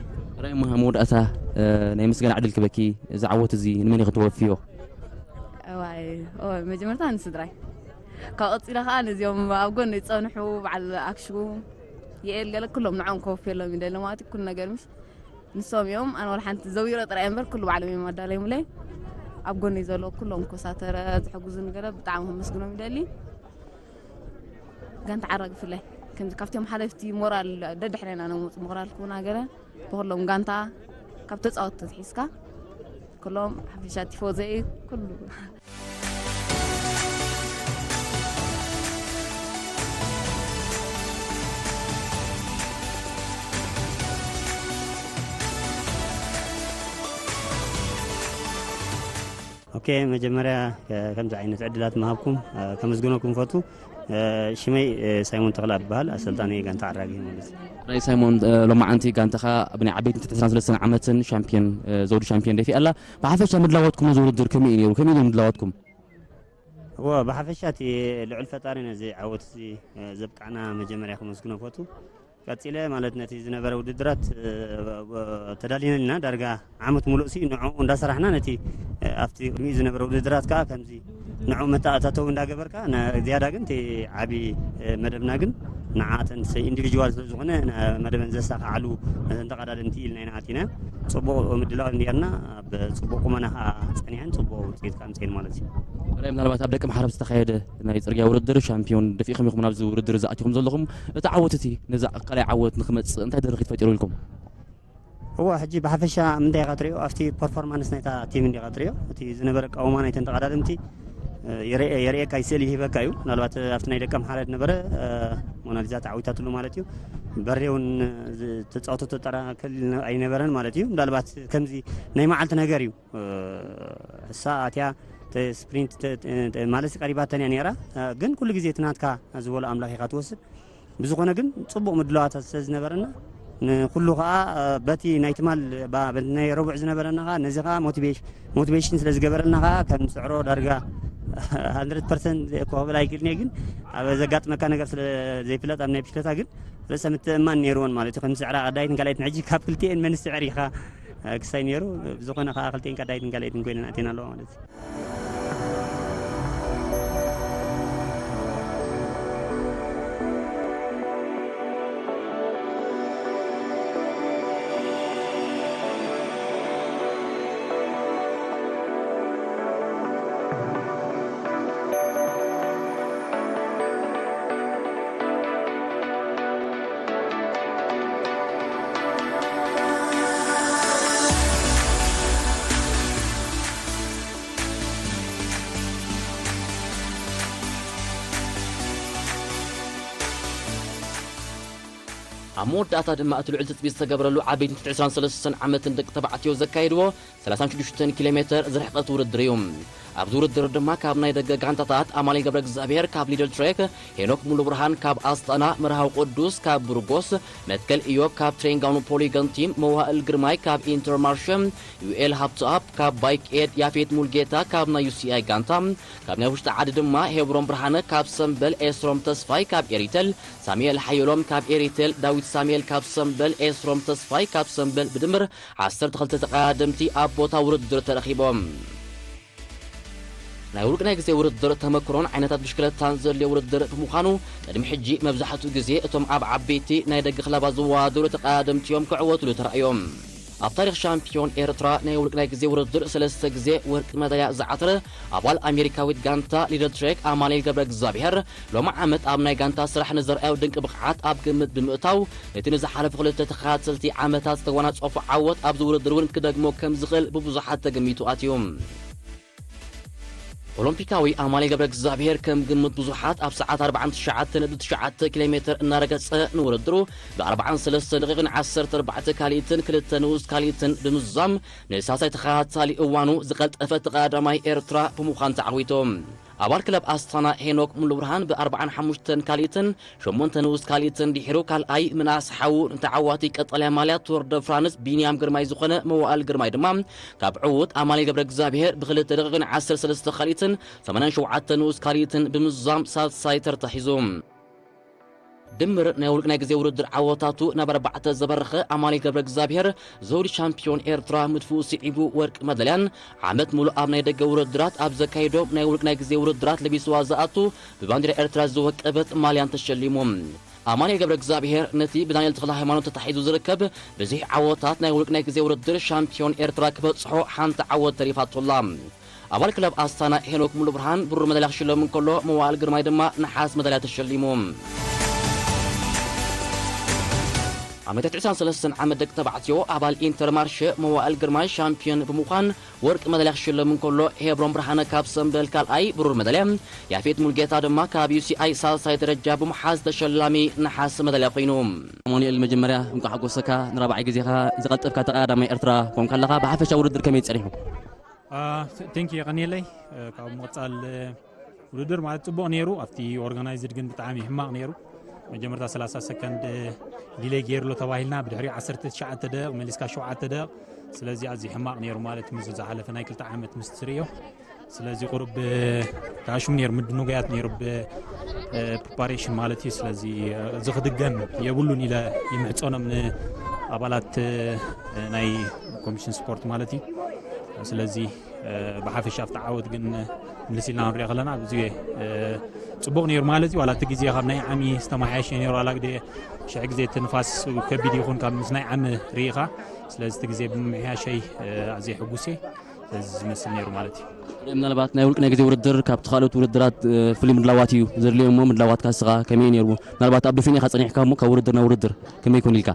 ራይ፣ እሞ መወዳእታ እ፣ ናይ ምስጋና ዕድል ክበኪ፣ እዚ ዓወት እዚ ንመን ኢኺ ተወፍዮ? እዋይ፣ ኦ፣ መጀመርታ ንስድራይ። ካብ ቀጺለ ኸዓ ነዚኦም ኣብ ጎነይ ዝጸንሑ በዓል ኣክሹ፣ የኤል ገለ ኩሎም ንዕኦም ከወፍየሎም ይደሊ ማለት እዩ። ኩሉ ነገር ምስ ንሶም እዮም። ኣነ ዋላ ሓንቲ ዘዊረ ጥራይ እምበር ኩሉ ባዕሎም እዮም ኣዳለዮምለይ። ኣብ ጎነይ ዘለዉ ኩሎም ኮሳተረ ዝሕግዙ ነገረ ብጣዕሚ ከመስግኖም ይደሊ። ጋንታ ዓራ ብፍላይ ከምዚ ካብቶም ሓለፍቲ ሞራል ደድሕሬና ነምውፅ ሞራል ክውና ገለ ብኩሎም ጋንታ ካብ ተፃወትቲ ተትሒዝካ ኩሎም ሓፈሻ ቲፎዘይ ኩሉ። ኦኬ፣ መጀመርያ ከምዚ ዓይነት ዕድላት ምሃብኩም ከመስግነኩም ፈቱ። ሽመይ ሳይሞን ተኽላ እበሃል፣ ኣሰልጣኒ ጋንታ ዓራጊ ማለት እዩ። ናይ ሳይሞን ሎማዓንቲ ጋንታኻ ኣብ ናይ ዓበይቲ ትሕቲ ዕስራን ሰለስተን ዓመትን ሻምፒዮን ዘውዲ ሻምፒዮን ደፊኣ ኣላ። ብሓፈሻ ምድላዋትኩም ነዚ ውድድር ከመይ እዩ ነይሩ? ከመይ እዩ ምድላዋትኩም? እወ፣ ብሓፈሻ እቲ ልዑል ፈጣሪ ነዚ ዓወት እዚ ዘብቃዕና መጀመርያ ከመስግኖ ፈቱ። ቀጺለ ማለት ነቲ ዝነበረ ውድድራት ተዳሊና ኢና። ዳርጋ ዓመት ሙሉእ ሲ ንዕኡ እንዳሰራሕና ነቲ ኣብቲ ቅድሚኡ ዝነበረ ውድድራት ከኣ ከምዚ ንዕኡ መተኣታተዊ እንዳገበርካ ዝያዳ ግን እቲ ዓቢ መደብና ግን ንዓተን ኢንዲቪጁዋል ስለ ዝኾነ መደበን ዘሳኽዓሉ ነተን ተቐዳደምቲ ኢልና ኢና ኣቲና። ጽቡቕ ምድላው ኔርና፣ ኣብ ጽቡቕ ቁመና ከኣ ጸኒሐን ጽቡቕ ውጽኢት ከኣ ኣምጺኤን ማለት እዩ። ራይ፣ ምናልባት ኣብ ደቂ ምሓረ ዝተኻየደ ናይ ጽርግያ ውድድር ሻምፒዮን ደፊእኹም ኢኹም ናብዚ ውድድር ዝኣቲኹም ዘለኹም። እቲ ዓወት እቲ ነዚ ካልኣይ ዓወት ንክመጽእ እንታይ ድርኺት ፈጢሩ ኢልኩም? እወ፣ ሕጂ ብሓፈሻ ምንታይ ኢኻ ትሪኦ? ኣብቲ ፐርፎርማንስ ናይታ ቲም እንዲኻ ትሪኦ። እቲ ዝነበረ ኣቃውማ ናይተን ተቐዳደምቲ የርእየካ፣ ይስእል ይህበካ እዩ። ምናልባት ኣብቲ ናይ ደቂ ኣምሓራ ዝነበረ ሞናሊዛ ተዓዊታትሉ ማለት እዩ። በሬ እውን ተፃወተቶ ጠራክል ኣይነበረን ማለት እዩ። ምናልባት ከምዚ ናይ መዓልቲ ነገር እዩ። እሳ ኣትያ ስፕሪንት ማለት ቀሪባተን እያ ነይራ። ግን ኩሉ ግዜ እቲ ናትካ ዝበሎ ኣምላኽ ኢኻ ትወስድ። ብዝኾነ ግን ጽቡቕ ምድላዋት ስለ ዝነበረና ንኩሉ ከኣ በቲ ናይ ትማል ናይ ረቡዕ ዝነበረና ከኣ ነዚ ከኣ ሞቲቬሽን ስለ ዝገበረና ከኣ ከም ስዕሮ ዳርጋ ሃንድረድ ፐርሰንት እኮ ክብል ኣይክእልን እየ፣ ግን ኣብ ዘጋጥመካ ነገር ስለ ዘይፍለጥ ኣብ ናይ ብሽክለታ ግን ርእሰ ምትእምማን ነይርወን ማለት እዩ። ከም ስዕራ ቀዳይትን ካልኣይትን ሕጂ ካብ ክልቲኤን መን ስዕር ኢኻ ክሳይ ነይሩ። ብዝኾነ ከኣ ክልቲኤን ቀዳይትን ካልኣይትን ኮይነን ኣትየን ኣለዋ ማለት እዩ። ኣብ መወዳእታ ድማ እቲ ልዑል ትጽቢት ዝተገብረሉ ዓበይቲ ዕስራን ሰለስተን ዓመትን ደቂ ተባዕትዮ ዘካየድዎ ሰላሳን ሽዱሽተን ኪሎ ሜተር ዝርሕቐት ውድድር እዩ። ኣብዚ ውድድር ድማ ካብ ናይ ደገ ጋንታታት ኣማኑኤል ገብረ እግዚኣብሔር ካብ ሊደል ትሬክ፣ ሄኖክ ሙሉ ብርሃን ካብ ኣስጣና፣ መርሃዊ ቅዱስ ካብ ብርጎስ፣ መትከል ኢዮብ ካብ ትሬንጋኑ ፖሊገን ቲም፣ መዋእል ግርማይ ካብ ኢንተርማርሸ፣ ዩኤል ሃብተኣብ ካብ ባይክ ኤድ፣ ያፌት ሙልጌታ ካብ ናይ ዩ ሲ ኣይ ጋንታ፣ ካብ ናይ ውሽጢ ዓዲ ድማ ሄብሮም ብርሃነ ካብ ሰምበል፣ ኤስሮም ተስፋይ ካብ ኤሪቴል፣ ሳሙኤል ሓየሎም ካብ ኤሪቴል፣ ዳዊት ሳሙኤል ካብ ሰምበል፣ ኤስሮም ተስፋይ ካብ ሰምበል ብድምር ዓሰርተ ክልተ ተቐዳደምቲ ኣብ ቦታ ውድድር ተረኺቦም። ናይ ውልቂ ናይ ግዜ ውድድር ተመክሮን ዓይነታት ብሽክለታን ዘድልዮ ውድድር ብምዃኑ፣ ቅድሚ ሕጂ መብዛሕትኡ ግዜ እቶም ኣብ ዓበይቲ ናይ ደገ ክለባት ዝወዳደሩ ተቐዳደምቲ እዮም ክዕወትሉ ተራእዮም። ኣብ ታሪኽ ሻምፒዮን ኤርትራ ናይ ውልቂ ናይ ግዜ ውድድር ሰለስተ ግዜ ወርቂ መዳልያ ዝዓተረ ኣባል ኣሜሪካዊት ጋንታ ሊደል ትሬክ ኣማኑኤል ገብረ እግዚኣብሔር፣ ሎሚ ዓመት ኣብ ናይ ጋንታ ስራሕ ንዘርኣዮ ድንቂ ብቕዓት ኣብ ግምት ብምእታው፣ ነቲ ንዝሓለፉ ክልተ ተኸታተልቲ ዓመታት ዝተጎናጸፎ ዓወት ኣብዚ ውድድር እውን ክደግሞ ከም ዝኽእል ብብዙሓት ተገሚቱ ኣትዩ። ኦሎምፒካዊ ኣማኑኤል ገብረ እግዚኣብሔር ከም ግምት ብዙሓት ኣብ ሰዓት ኣርባዓን ትሽዓተ ነጥቢ ትሽዓተ ኪሎ ሜተር እናረገጸ ንውድድሩ ብ ኣርባዓን ሰለስተ ደቂቕን ዓሰርተ ኣርባዕተ ካልኢትን ክልተ ንኡስ ካልኢትን ብምዝዛም ንሳልሳይ ተኸታታሊ እዋኑ ዝቐልጠፈ ተቐዳዳማይ ኤርትራ ብምዃን ተዓዊቱ። ኣባል ክለብ ኣስታና ሄኖክ ሙሉብርሃን ብ ኣርባዓን ሓሙሽተን ካልኢትን ሸሞንተ ንኡስ ካልኢትን ድሒሩ ካልኣይ፣ ምንኣስ ሓዉ ንተዓዋቲ ቀጠልያ ማልያ ቱር ደ ፍራንስ ቢንያም ግርማይ ዝኾነ መዋእል ግርማይ ድማ ካብ ዕዉት ኣማኑኤል ገብረ እግዚኣብሔር ብክልተ ደቂቕን ዓሰርተ ሰለስተ ካልኢትን ሰማንያን ሸውዓተ ንኡስ ካልኢትን ብምዝዛም ሳልሳይ ተርታ ሒዙ። ድምር ናይ ውልቂ ናይ ግዜ ውድድር ዓወታቱ ናብ ኣርባዕተ ዘበረኸ ኣማኑኤል ገብረ እግዚኣብሔር፣ ዘውዲ ሻምፒዮን ኤርትራ ምድፍኡ ስዒቡ ወርቂ መዳልያን፣ ዓመት ሙሉእ ኣብ ናይ ደገ ውድድራት ኣብ ዘካየዶም ናይ ውልቂ ናይ ግዜ ውድድራት ለቢስዋ ዝኣቱ ብባንዲራ ኤርትራ ዝወቀበት ማልያን ተሸሊሙ። ኣማኑኤል ገብረ እግዚኣብሔር ነቲ ብዳንኤል ተኽለ ሃይማኖት ተታሒዙ ዝርከብ ብዝሒ ዓወታት ናይ ውልቂ ናይ ግዜ ውድድር ሻምፒዮን ኤርትራ ክበጽሖ ሓንቲ ዓወት ተሪፋቶላ። ኣባል ክለብ ኣስታና ሄኖክ ሙሉብርሃን ብሩር መዳልያ ክሽለም እንከሎ፣ መዋእል ግርማይ ድማ ነሓስ መዳልያ ተሸሊሙ። ኣብ ናይ ትሕቲ ዕስራን ሰለስተን ዓመት ደቂ ተባዕትዮ ኣባል ኢንተርማርሸ መዋእል ግርማይ ሻምፒዮን ብምዃን ወርቂ መዳልያ ክሽለም እንከሎ፣ ሄብሮም ብርሃነ ካብ ሰምበል ካልኣይ ብሩር መዳልያ፣ ያፌት ሙልጌታ ድማ ካብ ዩ ሲ ኣይ ሳልሳይ ደረጃ ብምሓዝ ተሸላሚ ነሓስ መዳልያ ኮይኑ። ኣማኑኤል፣ መጀመርያ እንኳዕ ሓጎሰካ። ንራብዓይ ግዜኻ ዝቐልጠፍካ ተቐዳዳማይ ኤርትራ ኮንካ ኣለኻ። ብሓፈሻ ውድድር ከመይ ጸኒሑ? ቴንክ ዩ፣ የቐንየለይ። ካብ ምቕጻል ውድድር ማለት ጽቡቕ ነይሩ፣ ኣብቲ ኦርጋናይዝድ ግን ብጣዕሚ ሕማቕ ነይሩ። መጀመርታ ሰላሳ ሰከንድ ዲሌይ ገይርሎ ተባሂልና፣ ብድሕሪ ዓሰርተ ትሽዓተ ደቂቕ መሊስካ ሸውዓተ ደቂቕ፣ ስለዚ ኣዝዩ ሕማቕ ነይሩ ማለት ምስ ዝሓለፈ ናይ ክልተ ዓመት ምስ ትርእዮ። ስለዚ ቁሩብ ታሽሙ ነይሩ፣ ምድንጓያት ነይሩ ብ ፕሪፓሬሽን ማለት እዩ። ስለዚ እዚ ክድገም የብሉን ኢለ ይምሕጸኖም ንኣባላት ናይ ኮሚሽን ስፖርት ማለት እዩ። ስለዚ ብሓፈሻ ኣብቲ ዓወት ግን ምልስ ኢልና ክንሪኦ ከለና፣ ኣብዚ ጽቡቕ ነይሩ ማለት እዩ። ዋላ እቲ ግዜ ካብ ናይ ዓሚ ዝተመሓየሸ ነይሩ፣ ዋላ ግዜ ሽሕ ግዜ እቲ ንፋስ ከቢድ ይኹን ካብ ምስ ናይ ዓሚ ርኢኻ። ስለዚ እቲ ግዜ ብምምሕያሸይ ኣዝየ ሕጉስ እየ። ስለዚ ዝመስል ነይሩ ማለት እዩ። ምናልባት ናይ ውልቂ ናይ ግዜ ውድድር ካብቲ ካልኦት ውድድራት ፍሉይ ምድላዋት እዩ ዘድልዮ እሞ፣ ምድላዋትካ ንስኻ ከመይ ነይሩ? ምናልባት ኣብ ዶፊን ኢኻ ጸኒሕካ እሞ፣ ካብ ውድድር ናብ ውድድር ከመይ ኮን ኢልካ?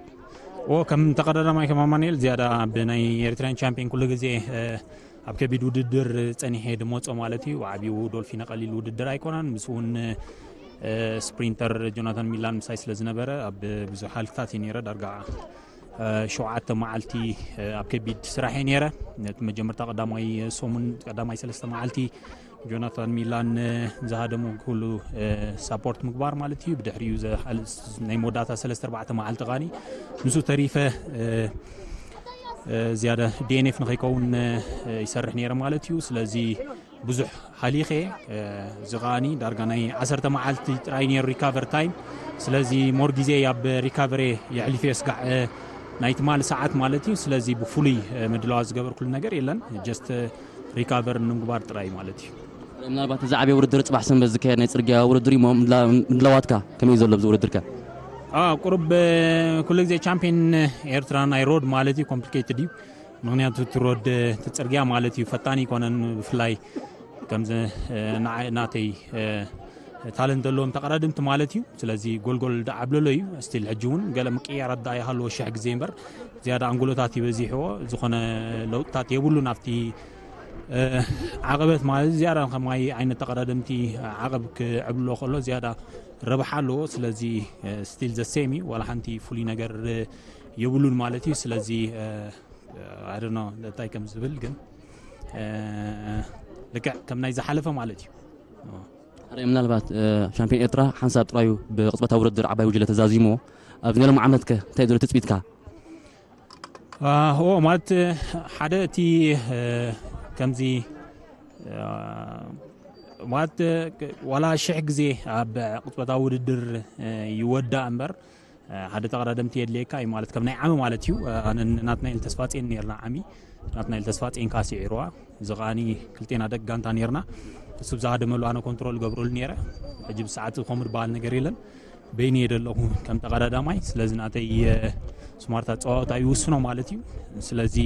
ኦ፣ ከም ተቐዳዳማይ ከም ኣማኑኤል ዝያዳ ኣብ ናይ ኤሪትራን ቻምፒዮን ኩሉ ግዜ ኣብ ከቢድ ውድድር ጸኒሐ ድመጾ ማለት እዩ። ዓብዩ ዶልፊን ቀሊል ውድድር ኣይኮነን። ምስ እውን ስፕሪንተር ጆናታን ሚላን ምሳይ ስለ ዝነበረ ኣብ ብዙሕ ሃልክታት እየ ነይረ። ዳርጋ ሸውዓተ መዓልቲ ኣብ ከቢድ ስራሕ እየ ነይረ። ነቲ መጀመርታ ቀዳማይ ሰሙን፣ ቀዳማይ ሰለስተ መዓልቲ ጆናታን ሚላን ዝሃደሙ ኩሉ ሳፖርት ምግባር ማለት እዩ። ብድሕሪኡ ናይ መወዳእታ ሰለስተ ኣርባዕተ መዓልቲ ቃኒ ንሱ ተሪፈ ዝያዳ ዲ ኤን ኤፍ ንኸይከውን ይሰርሕ ነይረ ማለት እዩ። ስለዚ ብዙሕ ሃሊኸ፣ እዚ ኸኣኒ ዳርጋ ናይ ዓሰርተ መዓልቲ ጥራይ ነይሩ ሪካቨር ታይም። ስለዚ ሞር ግዜ ኣብ ሪካቨሪ የሕሊፈ ስጋዕ ናይ ትማሊ ሰዓት ማለት እዩ። ስለዚ ብፍሉይ ምድላዋት ዝገበርኩሉ ነገር የለን። ጀስት ሪካቨር ንምግባር ጥራይ ማለት እዩ። ምናልባት እዚ ዓብዪ ውድድር ጽባሕ ሰንበት ዝካየድ ናይ ጽርግያ ውድድር እዩ እሞ፣ ምድላ-፣ ምድላዋትካ ከመይ ዘሎ ኣብዚ ውድድርካ? ቁሩብ ኩሉ ግዜ ቻምፒዮን ኤርትራ ናይ ሮድ ማለት እዩ ኮምፕሊኬትድ እዩ። ምኽንያቱ እቲ ሮድ፣ እቲ ጽርግያ ማለት እዩ ፈጣን ኣይኮነን። ብፍላይ ከምዚ ንዓይ ናተይ ታለንት ዘለዎም ተቐዳደምቲ ማለት እዩ። ስለዚ ጎልጎል ደዓብለሎ እዩ። ስቲል ሕጂ እውን ገለ ምቅያራት ደኣ ይሃልዎ ሽሕ ግዜ እምበር ዝያዳ ኣንጎሎታት ይበዚሕዎ። ዝኾነ ለውጥታት የብሉን ኣብቲ ዓቐበት ማለት ዝያዳ ከማይ ዓይነት ተቐዳደምቲ ዓቐብ ክዕብሎ ከሎ ዝያዳ ረብሓ ኣለዎ። ስለዚ ስቲል ዘ ሴም እዩ፣ ዋላ ሓንቲ ፍሉይ ነገር የብሉን ማለት እዩ። ስለዚ ኣይ ዶንት ኖ እንታይ ከም ዝብል ግን ልክዕ ከም ናይ ዝሓለፈ ማለት እዩ። ርእ ምናልባት ሻምፒዮን ኤርትራ ሓንሳብ ጥራዩ ብቅፅበታዊ ውድድር ዓባይ ጉጅለ ተዛዚሞ፣ ኣብዚ ናይ ሎም ዓመት ከ እንታይ ዘሎ ትፅቢትካ? ኦ ማለት ሓደ እቲ ከምዚ ማለት ዋላ ሽሕ ግዜ ኣብ ቅፅበታዊ ውድድር ይወዳእ እምበር ሓደ ተቐዳደምቲ የድልየካ እዩ ማለት ከም ናይ ዓሚ ማለት እዩ። ኣነ ናትናኤል ተስፋፅኤን ነርና ዓሚ ናትናኤል ተስፋፅኤን ካስዒርዋ እዚ ከዓኒ ክልቴና ደቂ ጋንታ ነርና። እሱ ብዝሃደመሉ ኣነ ኮንትሮል ገብረሉ ነረ። ሕጂ ብሰዓት ከምኡ ዝበሃል ነገር የለን። በይኒ እየ ዘለኹ ከም ተቐዳዳማይ። ስለዚ ናተይ ስማርታ ፀዋታ ይውስኖ ማለት እዩ። ስለዚ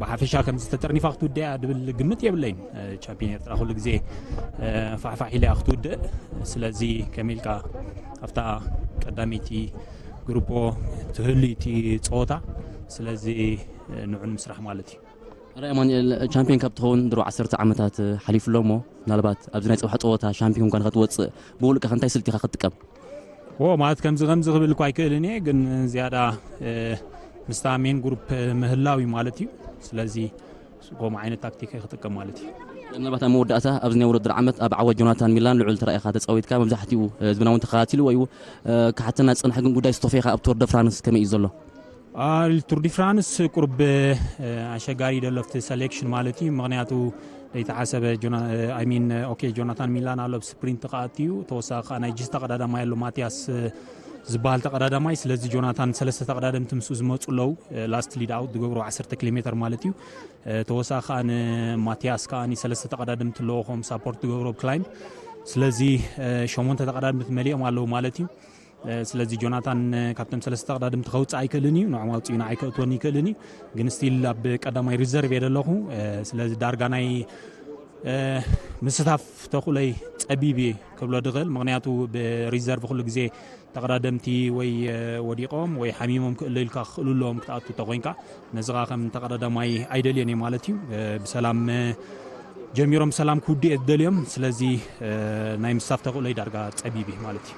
ብሓፈሻ ከምዚ ተጠርኒፋ ክትውድያ ድብል ግምት የብለይን። ቻምፒዮን ኤርትራ ኩሉ ግዜ ፋሕፋሕ ኢላ ክትውድእ። ስለዚ ከመይ ኢልካ ኣብታ ቀዳመይቲ ግሩፖ ትህሉ እቲ ፀወታ። ስለዚ ንዑ ንምስራሕ ማለት እዩ። ራይ ኣማኑኤል፣ ቻምፒዮን ካብ ትኸውን ድሮ ዓሰርተ ዓመታት ሓሊፉ ኣሎ እሞ፣ ምናልባት ኣብዚ ናይ ፅባሕ ፀወታ ሻምፒዮን ኳን ክትወፅእ ብውልቅኻ እንታይ ስልቲ ኢኻ ክትጥቀም? ዎ ማለት ከምዚ ከምዚ ክብል እኳ ኣይክእልን እየ፣ ግን ዝያዳ ምስታ ሜን ግሩፕ ምህላው እዩ ማለት እዩ። ስለዚ ከምኡ ዓይነት ታክቲክ እየ ክጥቀም ማለት እዩ። ምናልባት ኣብ መወዳእታ ኣብዚ ናይ ውድድር ዓመት ኣብ ዓወት ጆናታን ሚላን ልዑል ተራ ኢኻ ተፃዊትካ፣ መብዛሕትኡ ህዝብና እውን ተኸታቲልዎ እዩ። ክሓተና ዝፀንሐ ግን ጉዳይ ስቶፌኻ ኣብ ቶር ደ ፍራንስ ከመይ እዩ ዘሎ? ቱር ዲ ፍራንስ ቁርብ ኣሸጋሪ ደሎ ኣብቲ ሰሌክሽን ማለት እዩ። ምክንያቱ ዘይተሓሰበ ሚን ኦኬ ጆናታን ሚላን ኣሎ ኣብ ስፕሪንት ክኣት እዩ። ተወሳኺ ከዓ ናይ ጅስ ተቀዳዳማይ ኣሎ ማቲያስ ዝበሃል ተቀዳዳማይ። ስለዚ ጆናታን ሰለስተ ተቀዳደምቲ ምስኡ ዝመፁ ኣለዉ። ላስት ሊድ ኣውት ዝገብሮ ዓሰርተ ኪሎ ሜትር ማለት እዩ። ተወሳኺ ከዓ ንማቲያስ ከዓ ሰለስተ ተቀዳደምቲ ኣለዎ ከም ሳፖርት ዝገብሮ ክላይምብ። ስለዚ ሸሞንተ ተቀዳደምቲ መሊኦም ኣለዉ ማለት እዩ። ስለዚ ጆናታን ካብቶም ሰለስተ ተቐዳድምቲ ከውፅእ ኣይክእልን እዩ። ንዖም ኣውፅኡ ንዓይ ከእትወኒ ይክእልን እዩ። ግን ስቲል ኣብ ቀዳማይ ሪዘርቭ እየ ዘለኹ። ስለዚ ዳርጋ ናይ ምስታፍ ተኽእሎይ ፀቢብ እየ ክብሎ ድኽእል። ምክንያቱ ብሪዘርቭ ኩሉ ግዜ ተቐዳደምቲ ወይ ወዲቖም ወይ ሓሚሞም ክእለዩልካ ክኽእሉ ኣለዎም ክትኣቱ እንተኮይንካ። ነዚ ከዓ ከም ተቐዳዳማይ ኣይደልዮን እየ ማለት እዩ። ብሰላም ጀሚሮም ብሰላም ክውድእ እየ ዝደልዮም። ስለዚ ናይ ምስታፍ ተኽእሎይ ዳርጋ ፀቢብ እዩ ማለት እዩ።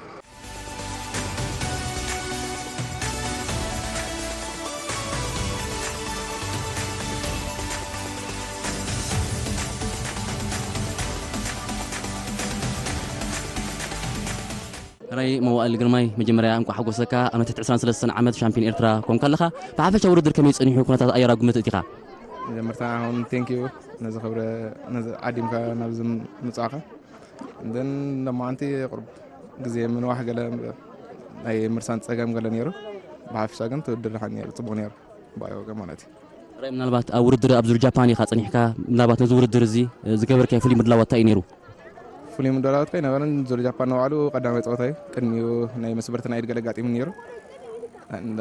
ራይ መዋእል ግርማይ፣ መጀመርያ እንቋዕ ሓጎሰካ ኣብ ናይ ትሕቲ ዕስራን ሰለስተን ዓመት ሻምፒዮን ኤርትራ ኮንካ ኣለኻ። ብሓፈሻ ውድድር ከመይ ጸኒሑ? ኩነታት ኣየር ኣብ ግምት እቲኻ? መጀመርታ ኣሁን ቴንኪዩ ነዚ ክብረ ነዚ ዓዲምካ ናብዚ ምጻእኻ። ግን ሎማዓንቲ ቁርብ ግዜ ምንዋሕ ገለ ናይ ምርሳን ጸገም ገለ ነይሩ። ብሓፈሻ ግን ትውድር ደሓን ነይሩ፣ ጽቡቕ ነይሩ። ብኣይ ወገን ማለት እዩ። ራይ ምናልባት ኣብ ውድድር ኣብ ዙር ጃፓን ኢኻ ጸኒሕካ፣ ምናልባት ነዚ ውድድር እዚ ዝገበርካዮ ፍሉይ ምድላዋት እንታይ እዩ ነይሩ? ፍሉይ ምድላዋት ከይነበረን ዙር ጃፓን ንባዕሉ ቀዳማይ ጸወታ እዩ። ቅድሚኡ ናይ መስበርቲ ናይ ኢድ ገለ ኣጋጢሙኒ ነይሩ።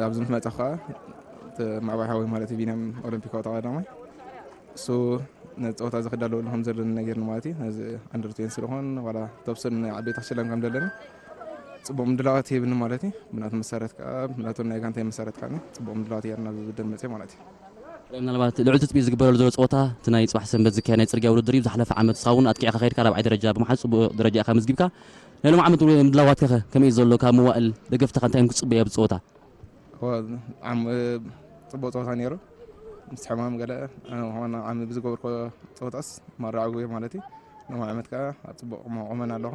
ኣብዚ ምስ መጻኹ ከኣ እቲ ማዕባይ ሓወይ ማለት እዩ ቢንያም ኦሎምፒካዊ ተቐዳዳማይ እሱ ነዚ ጸወታ እዚ ክዳለወሉ ከም ዘለኒ ነጊርኒ ማለት እዩ። ነዚ ኣንደር ትዌንቲ ስለኾን ዋላ ቶፕ ስሪ ናይ ዓበይቲ ክሽለም ከም ዘለኒ ጽቡቕ ምድላዋት ሂብኒ ማለት እዩ። ብናቱ መሰረት ከኣ ብናቱ ናይ ጋንታይ መሰረት ከኣ ጽቡቕ ምድላዋት ጌርና ኣብዚ ውድድር መጽየ ማለት እዩ። ምናልባት ልዑል ትጽቢት ዝግበረሉ ዘሎ ጸወታ እቲ ናይ ጽባሕ ሰንበት ዝካየድ ናይ ጽርግያ ውድድር እዩ። ዝሓለፈ ዓመት ንስኻ እውን ኣጥቂዕካ ከይድካ ራብዓይ ደረጃ ብምሓዝ ጽቡቕ ደረጃ ኢኻ ኣመዝጊብካ። ናይ ሎማዓመት ውድድር ምድላዋትከ ከመይ እዩ ዘሎ? ካብ መዋእል ደገፍቲ ከ እንታይ እዮም ክጽበዩ ኣብዚ ጸወታ? ጽቡቕ ጸወታ ነይሩ። ምስ ሕማም ገለ ዓሚ ብዝገበርኮ ጸወታስ ማራዕጉ ማለት እዩ። ሎማዓመት ከኣ ኣብ ጽቡቕ ቁመና ኣለኹ።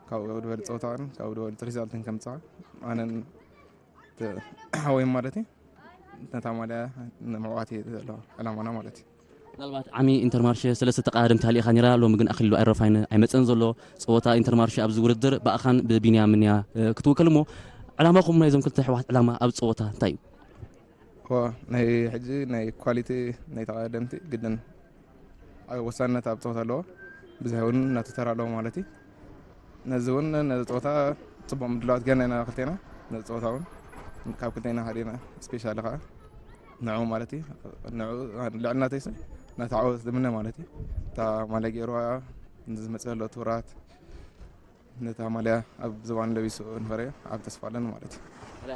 ካብኡ ድበልፅ ፀወታን ካብኡ ድበልፅ ሪዛልትን ከምፅኣ ኣነን ሓወይም ማለት እዩ። ነታ ማልያ ንምዕዋት እዩ ዘሎ ዕላማና ማለት እዩ። ምናልባት ዓሚ ኢንተርማርሸ ሰለስተ ተቐዳደምቲ ሃሊእኻ ነይራ፣ ሎሚ ግን ኣኽሊሉ ኣይረፋይነ ኣይመፀን ዘሎ። ፀወታ ኢንተርማርሸ ኣብዚ ውድድር ብኣኻን ብቢንያምን እያ ክትውከል እሞ ዕላማኹም ናይዞም ክልተ ኣሕዋት ዕላማ ኣብ ፀወታ እንታይ እዩ? እዋ ናይ ሕጂ ናይ ኳሊቲ ናይ ተቐዳደምቲ ግድን ኣብ ወሳንነት ኣብ ፀወታ ኣለዎ። ብዝሒ እውን እናተተራ ኣለዎ ማለት እዩ። ነዚ እውን ነዚ ፀወታ ፅቡቕ ምድላዋት ገና ኢና ክልቴና ነዚ ፀወታ እውን ካብ ክልቴና ሓደ ኢና ስፔሻሊ ከዓ ንዕኡ ማለት እዩ ንዕኡ ልዕልናተይሰ ናተዓወት ዝምነ ማለት እዩ እታ ማለ ገይርዋ ዝመፀ ዘሎ ትብራት ነታ ማልያ ኣብ ዝባኑ ለቢሱ ንኽርእዮ ዓቢ ተስፋ ኣለኒ ማለት እዩ።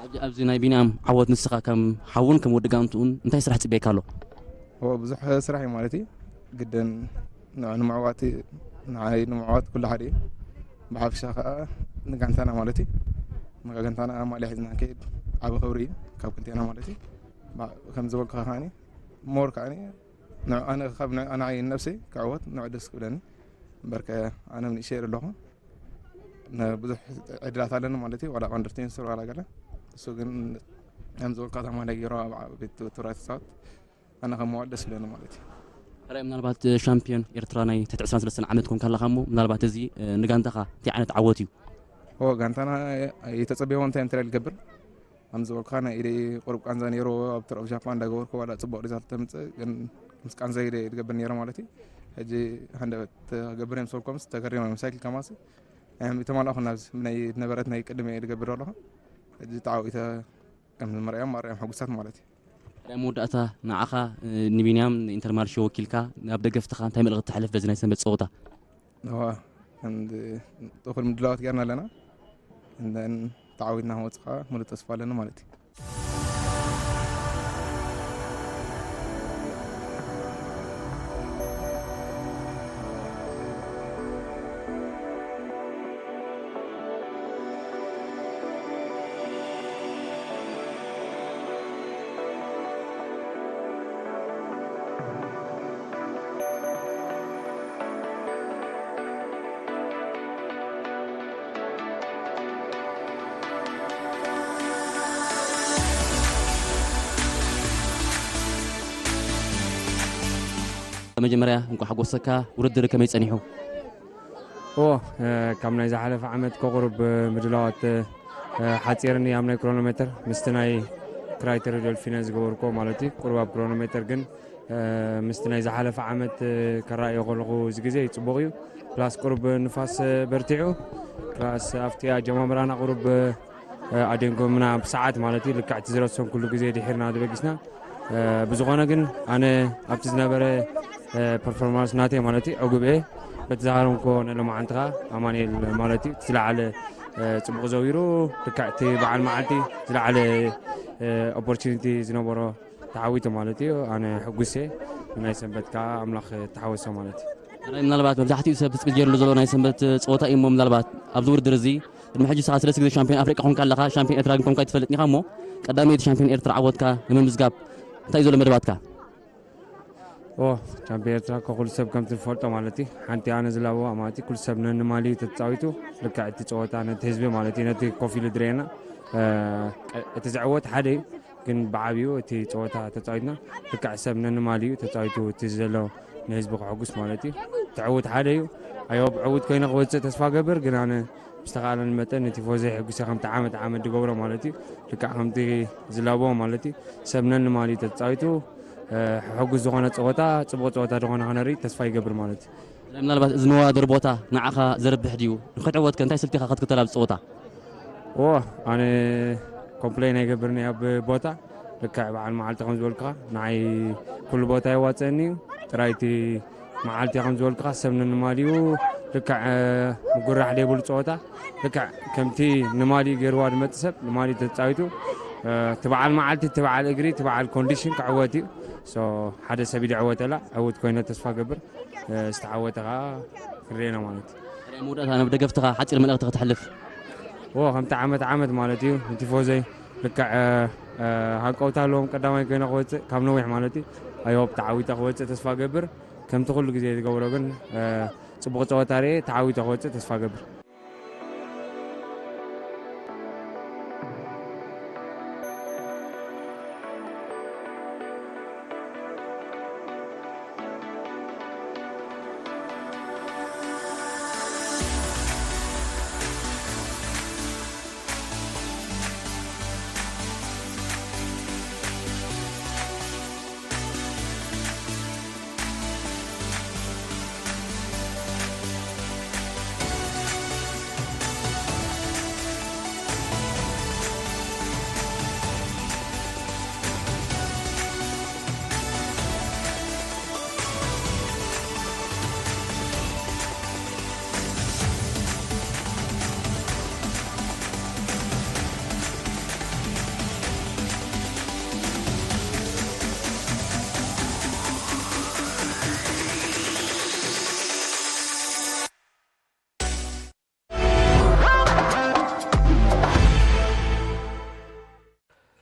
ሕጂ ኣብዚ ናይ ቢንያም ዓወት ንስኻ ከም ሓውን ከም ወዲ ጋንትኡን እንታይ ስራሕ ይጽበየካ ኣሎ? እወ ብዙሕ ስራሕ እዩ ማለት እዩ። ግድን ንዑ ንምዕዋት ንዓይ ንምዕዋት ኩሉ ሓደ እዩ። ብሓፈሻ ከኣ ንጋንታና ማለት እዩ። ንጋንታና ማልያ ሒዝና ንከይድ ዓቢ ክብሪ እዩ ካብ ክልቴና ማለት እዩ። ባ-፣ ከም ዝበልኩኻ ከዓኒ ሞር ከዓኒ ን-፣ ኣነ ካብ ን-፣ ኣነ ዓይኒ ነብሰይ ክዕወት ንዕ ደስ ክብለኒ። እምበርከ ኣነ ንእሽተይ ኣለኹ። ን-፣ ብዙሕ ዕድላት ኣለኒ ማለት እዩ። ዋላ ቃ under twenty ዋላ ገለ። እሱ ግን ከም ዝበልካ እታ ማልያ ገይሩ ኣብ ቤት ውድድራት ይጻወት። ኣነ ከም መዋል ደስ ይብለኒ ማለት እዩ። ካልኣይ ምናልባት ሻምፒዮን ኤርትራ ናይ ትሕቲ ዕስራን ሰለስተን ዓመት ኮንካ ኣለኻ እሞ ምናልባት እዚ ንጋንታኻ እንታይ ዓይነት ዓወት እዩ? ኦ ጋንታና ኣይተጸበይዎ እንታይ እንታይ ልገብር ከም ዝበልኩኻ ናይ ኢደይ ቁሩብ ቃንዛ ነይሩ ኣብ ተረፍ ጃፓን እንዳገበርኩ ዋላ ጽቡቕ ሪዛልት ተምጽእ ግን ምስ ቃንዛ ኢደ ልገብር ነይረ ማለት እዩ። ሕጂ ሃንደበት ገብር እዮም ሰልኮምስ ተገሪሞም ሳይክል ከማሲ እቶም ኣለኹ ናብዚ ናይ ነበረት ናይ ቅድሚ ልገብር ኣለኹ። ሕጂ ተዓዊተ ከም ዝመርኣዮም ማርያም ሕጉሳት ማለት እዩ። ናይ መወዳእታ ንዓኻ ንቢንያም ንኢንተርማርሽ ወኪልካ ናብ ደገፍትኻ እንታይ መልእኽቲ ተሕልፍ በዚ ናይ ሰንበት ጸወታ? እዋ፣ ክንዲ እኹል ምድላዋት ጌርና ኣለና። እንደን ተዓዊትና ክንወጽእ ከዓ ሙሉእ ተስፋ ኣለና ማለት እዩ። መጀመርያ እንኳዕ ሓጎሰካ። ውድድር ከመይ ጸኒሑ? ኦ፣ እ፣ ካብ ናይ ዝሓለፈ ዓመት ከቑርብ ምድላዋት፣ እ፣ ሓጺርኒ ኣብ ናይ ክሮኖሜተር ምስቲ ናይ ክራይተር ዶልፊነ ዝገበርኩዎ ማለት እዩ። ቁሩብ ኣብ ክሮኖሜተር ግን፣ እ፣ ምስቲ ናይ ዝሓለፈ ዓመት፣ እ፣ ከረኣዮ ከለኹ እዚ ግዜ ጽቡቕ እዩ። ፕላስ ቁሩብ ንፋስ፣ እ፣ በርቲዑ። ፕላስ ኣብቲ ኣጀማምራና ቁሩብ፣ እ፣ ኣደንጎምና ብሰዓት ማለት እዩ። ልክዕ እቲ ዝረሰንኩሉ ግዜ ድሒርና ተበጊስና። እ፣ ብዝኾነ ግን ኣነ ኣብቲ ዝነበረ፣ እ፣ ፐርፎርማንስ ናተይ ማለት እዩ ዕጉብ እየ። በቲ ዝሃረምኩዎ ንሎማዓንቲ ኸዓ ኣማኑኤል ማለት እዩ እቲ ዝለዓለ፣ እ፣ ጽቡቕ ዘዊሩ። ልክዕ እቲ በዓል መዓልቲ ዝለዓለ፣ እ፣ ኦፖርቹኒቲ ዝነበሮ ተዓዊቱ ማለት እዩ። ኣነ ሕጉስ እየ። ናይ ሰንበት ከኣ ኣምላኽ ተሓወሶ ማለት እዩ። ምናልባት መብዛሕትኡ ሰብ ትጽቢት ገይሩሉ ዘሎ ናይ ሰንበት ጸወታ እዩ እሞ፣ ምናልባት ኣብዚ ውድድር እዚ ቅድሚ ሕጂ ንስኻ ሰለስተ ግዜ ሻምፒዮን ኣፍሪቃ ኮንካ ኣለኻ፣ ሻምፒዮን ኤርትራ ግን ኮንካ ኣይትፈልጥን ኢኻ እሞ፣ ቀዳመይቲ ሻምፒዮን ኤርትራ ዓወትካ ንምምዝጋብ እንታይ እዩ ዘሎ መደባትካ? ኦ፣ ቻምፒዮን ኤርትራ እኮ ኩሉ ሰብ ከምቲ ዝፈልጦ ማለት እዩ። ሓንቲ ኣነ ዝላበዋ ማለት እዩ፣ ኩሉ ሰብ ነንማልዩ ተጻዊቱ፣ ልክዕ እቲ ጸወታ ነቲ ህዝቢ ማለት እዩ፣ ነቲ ኮፍ ኢሉ ዝርእየና፣ እ፣ ቀ-፣ እቲ ዝዕወት ሓደ እዩ፣ ግን ብዓብዩ እቲ ጸወታ ተጻዊትና፣ ልክዕ ሰብ ነንማልዩ ተጻዊቱ፣ እቲ ዘሎ ንህዝቢ ከሐጉስ ማለት እዩ። እቲ ዕዉት ሓደ እዩ። ኣዮ፣ ብዕዉት ኮይነ ክወጽእ ተስፋ ገብር፣ ግን ኣነ ብዝተኻእለኒ መጠን ንቲፎዘይ ሕጉሰ ከምቲ ዓመት ዓመት ዝገብሮ ማለት እዩ። ልክዕ ከምቲ ዝላበዎ ማለት እዩ። ሰብ ነንማልዩ ተጻዊቱ፣ እ፣ ሕጉስ ዝኾነ ጸወታ፣ ጽቡቕ ጸወታ ዝኾነ ክነርኢ ተስፋ ይገብር ማለት እዩ። ምናልባት እዚ መወዳደሪ ቦታ ንዓኻ ዘርብሕ ድዩ? ንክትዕወት ከ እንታይ ስልቲ ኢኻ ክትክተል ኣብዚ ጸወታ? ኦ፣ ኣነ ኮምፕሌን ኣይገብርን እየ ኣብ ቦታ። ልክዕ በዓል መዓልቲ ከም ዝበልኩኻ፣ ንዓይ ኩሉ ቦታ የዋጽአኒ እዩ። ጥራይ እቲ መዓልቲ ከም ዝበልኩኻ፣ ሰብ ነንማልዩ ልክዕ፣ እ፣ ምጉራሕ ዘይብሉ ጸወታ፣ ልክዕ ከምቲ ንማልዩ ገይርዋ ዝመጽእ ሰብ፣ ንማልዩ ተጻዊቱ፣ እ፣ እቲ በዓል መዓልቲ፣ እቲ በዓል እግሪ፣ እቲ በዓል ኮንዲሽን ክዕወት እዩ። ሶ፣ ሓደ ሰብ እዩ ዝዕወተላ፣ ዕዉት ኮይነ ተስፋ ገብር፣ እ፣ ዝተዓወተ ከኣ ክርኤና ማለት እዩ። ናይ መወዳእታ ናብ ደገፍትኻ ሓጺር መልእኽቲ ከተሕልፍ? ዎ፣ ከምቲ ዓመት ዓመት ማለት እዩ። ንቲፎዘይ ልክዕ፣ እ፣ እ፣ ሃንቀውታ ኣለዎም ቀዳማይ ኮይነ ክወጽእ ካብ ነዊሕ ማለት እዩ። ኣይ ሆፕ ተዓዊተ ክወጽእ ተስፋ ገብር። ከምቲ ኩሉ ግዜ ዝገብሮ ግን፣ እ፣ ጽቡቕ ጸወታ ርኤ ተዓዊተ ክወጽእ ተስፋ ገብር።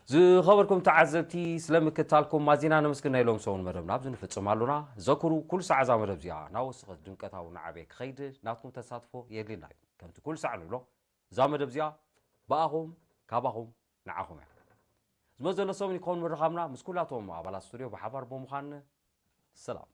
ዝኸበርኩም ተዓዘብቲ፣ ስለ ምክትታልኩም ኣዚና ነመስግን። ናይ ሎም ሰሙን መደብ ናብዚ ንፍጽም ኣሎና። ዘክሩ፣ ኩሉ ሳዕ እዛ መደብ እዚኣ ናብ ወሰኸት ድምቀታዊ ናዕቤ ክኸይድ ናትኩም ተሳትፎ የድልየና እዩ። ከምቲ ኩሉ ሳዕ ንብሎ፣ እዛ መደብ እዚኣ ብኣኹም፣ ካባኹም፣ ንዓኹም እያ። ዝመዘሎ ሰሙን ይከውን ምርኻብና። ምስ ኩላቶም ኣባላት ስቱድዮ ብሓባር ብምዃን ሰላም።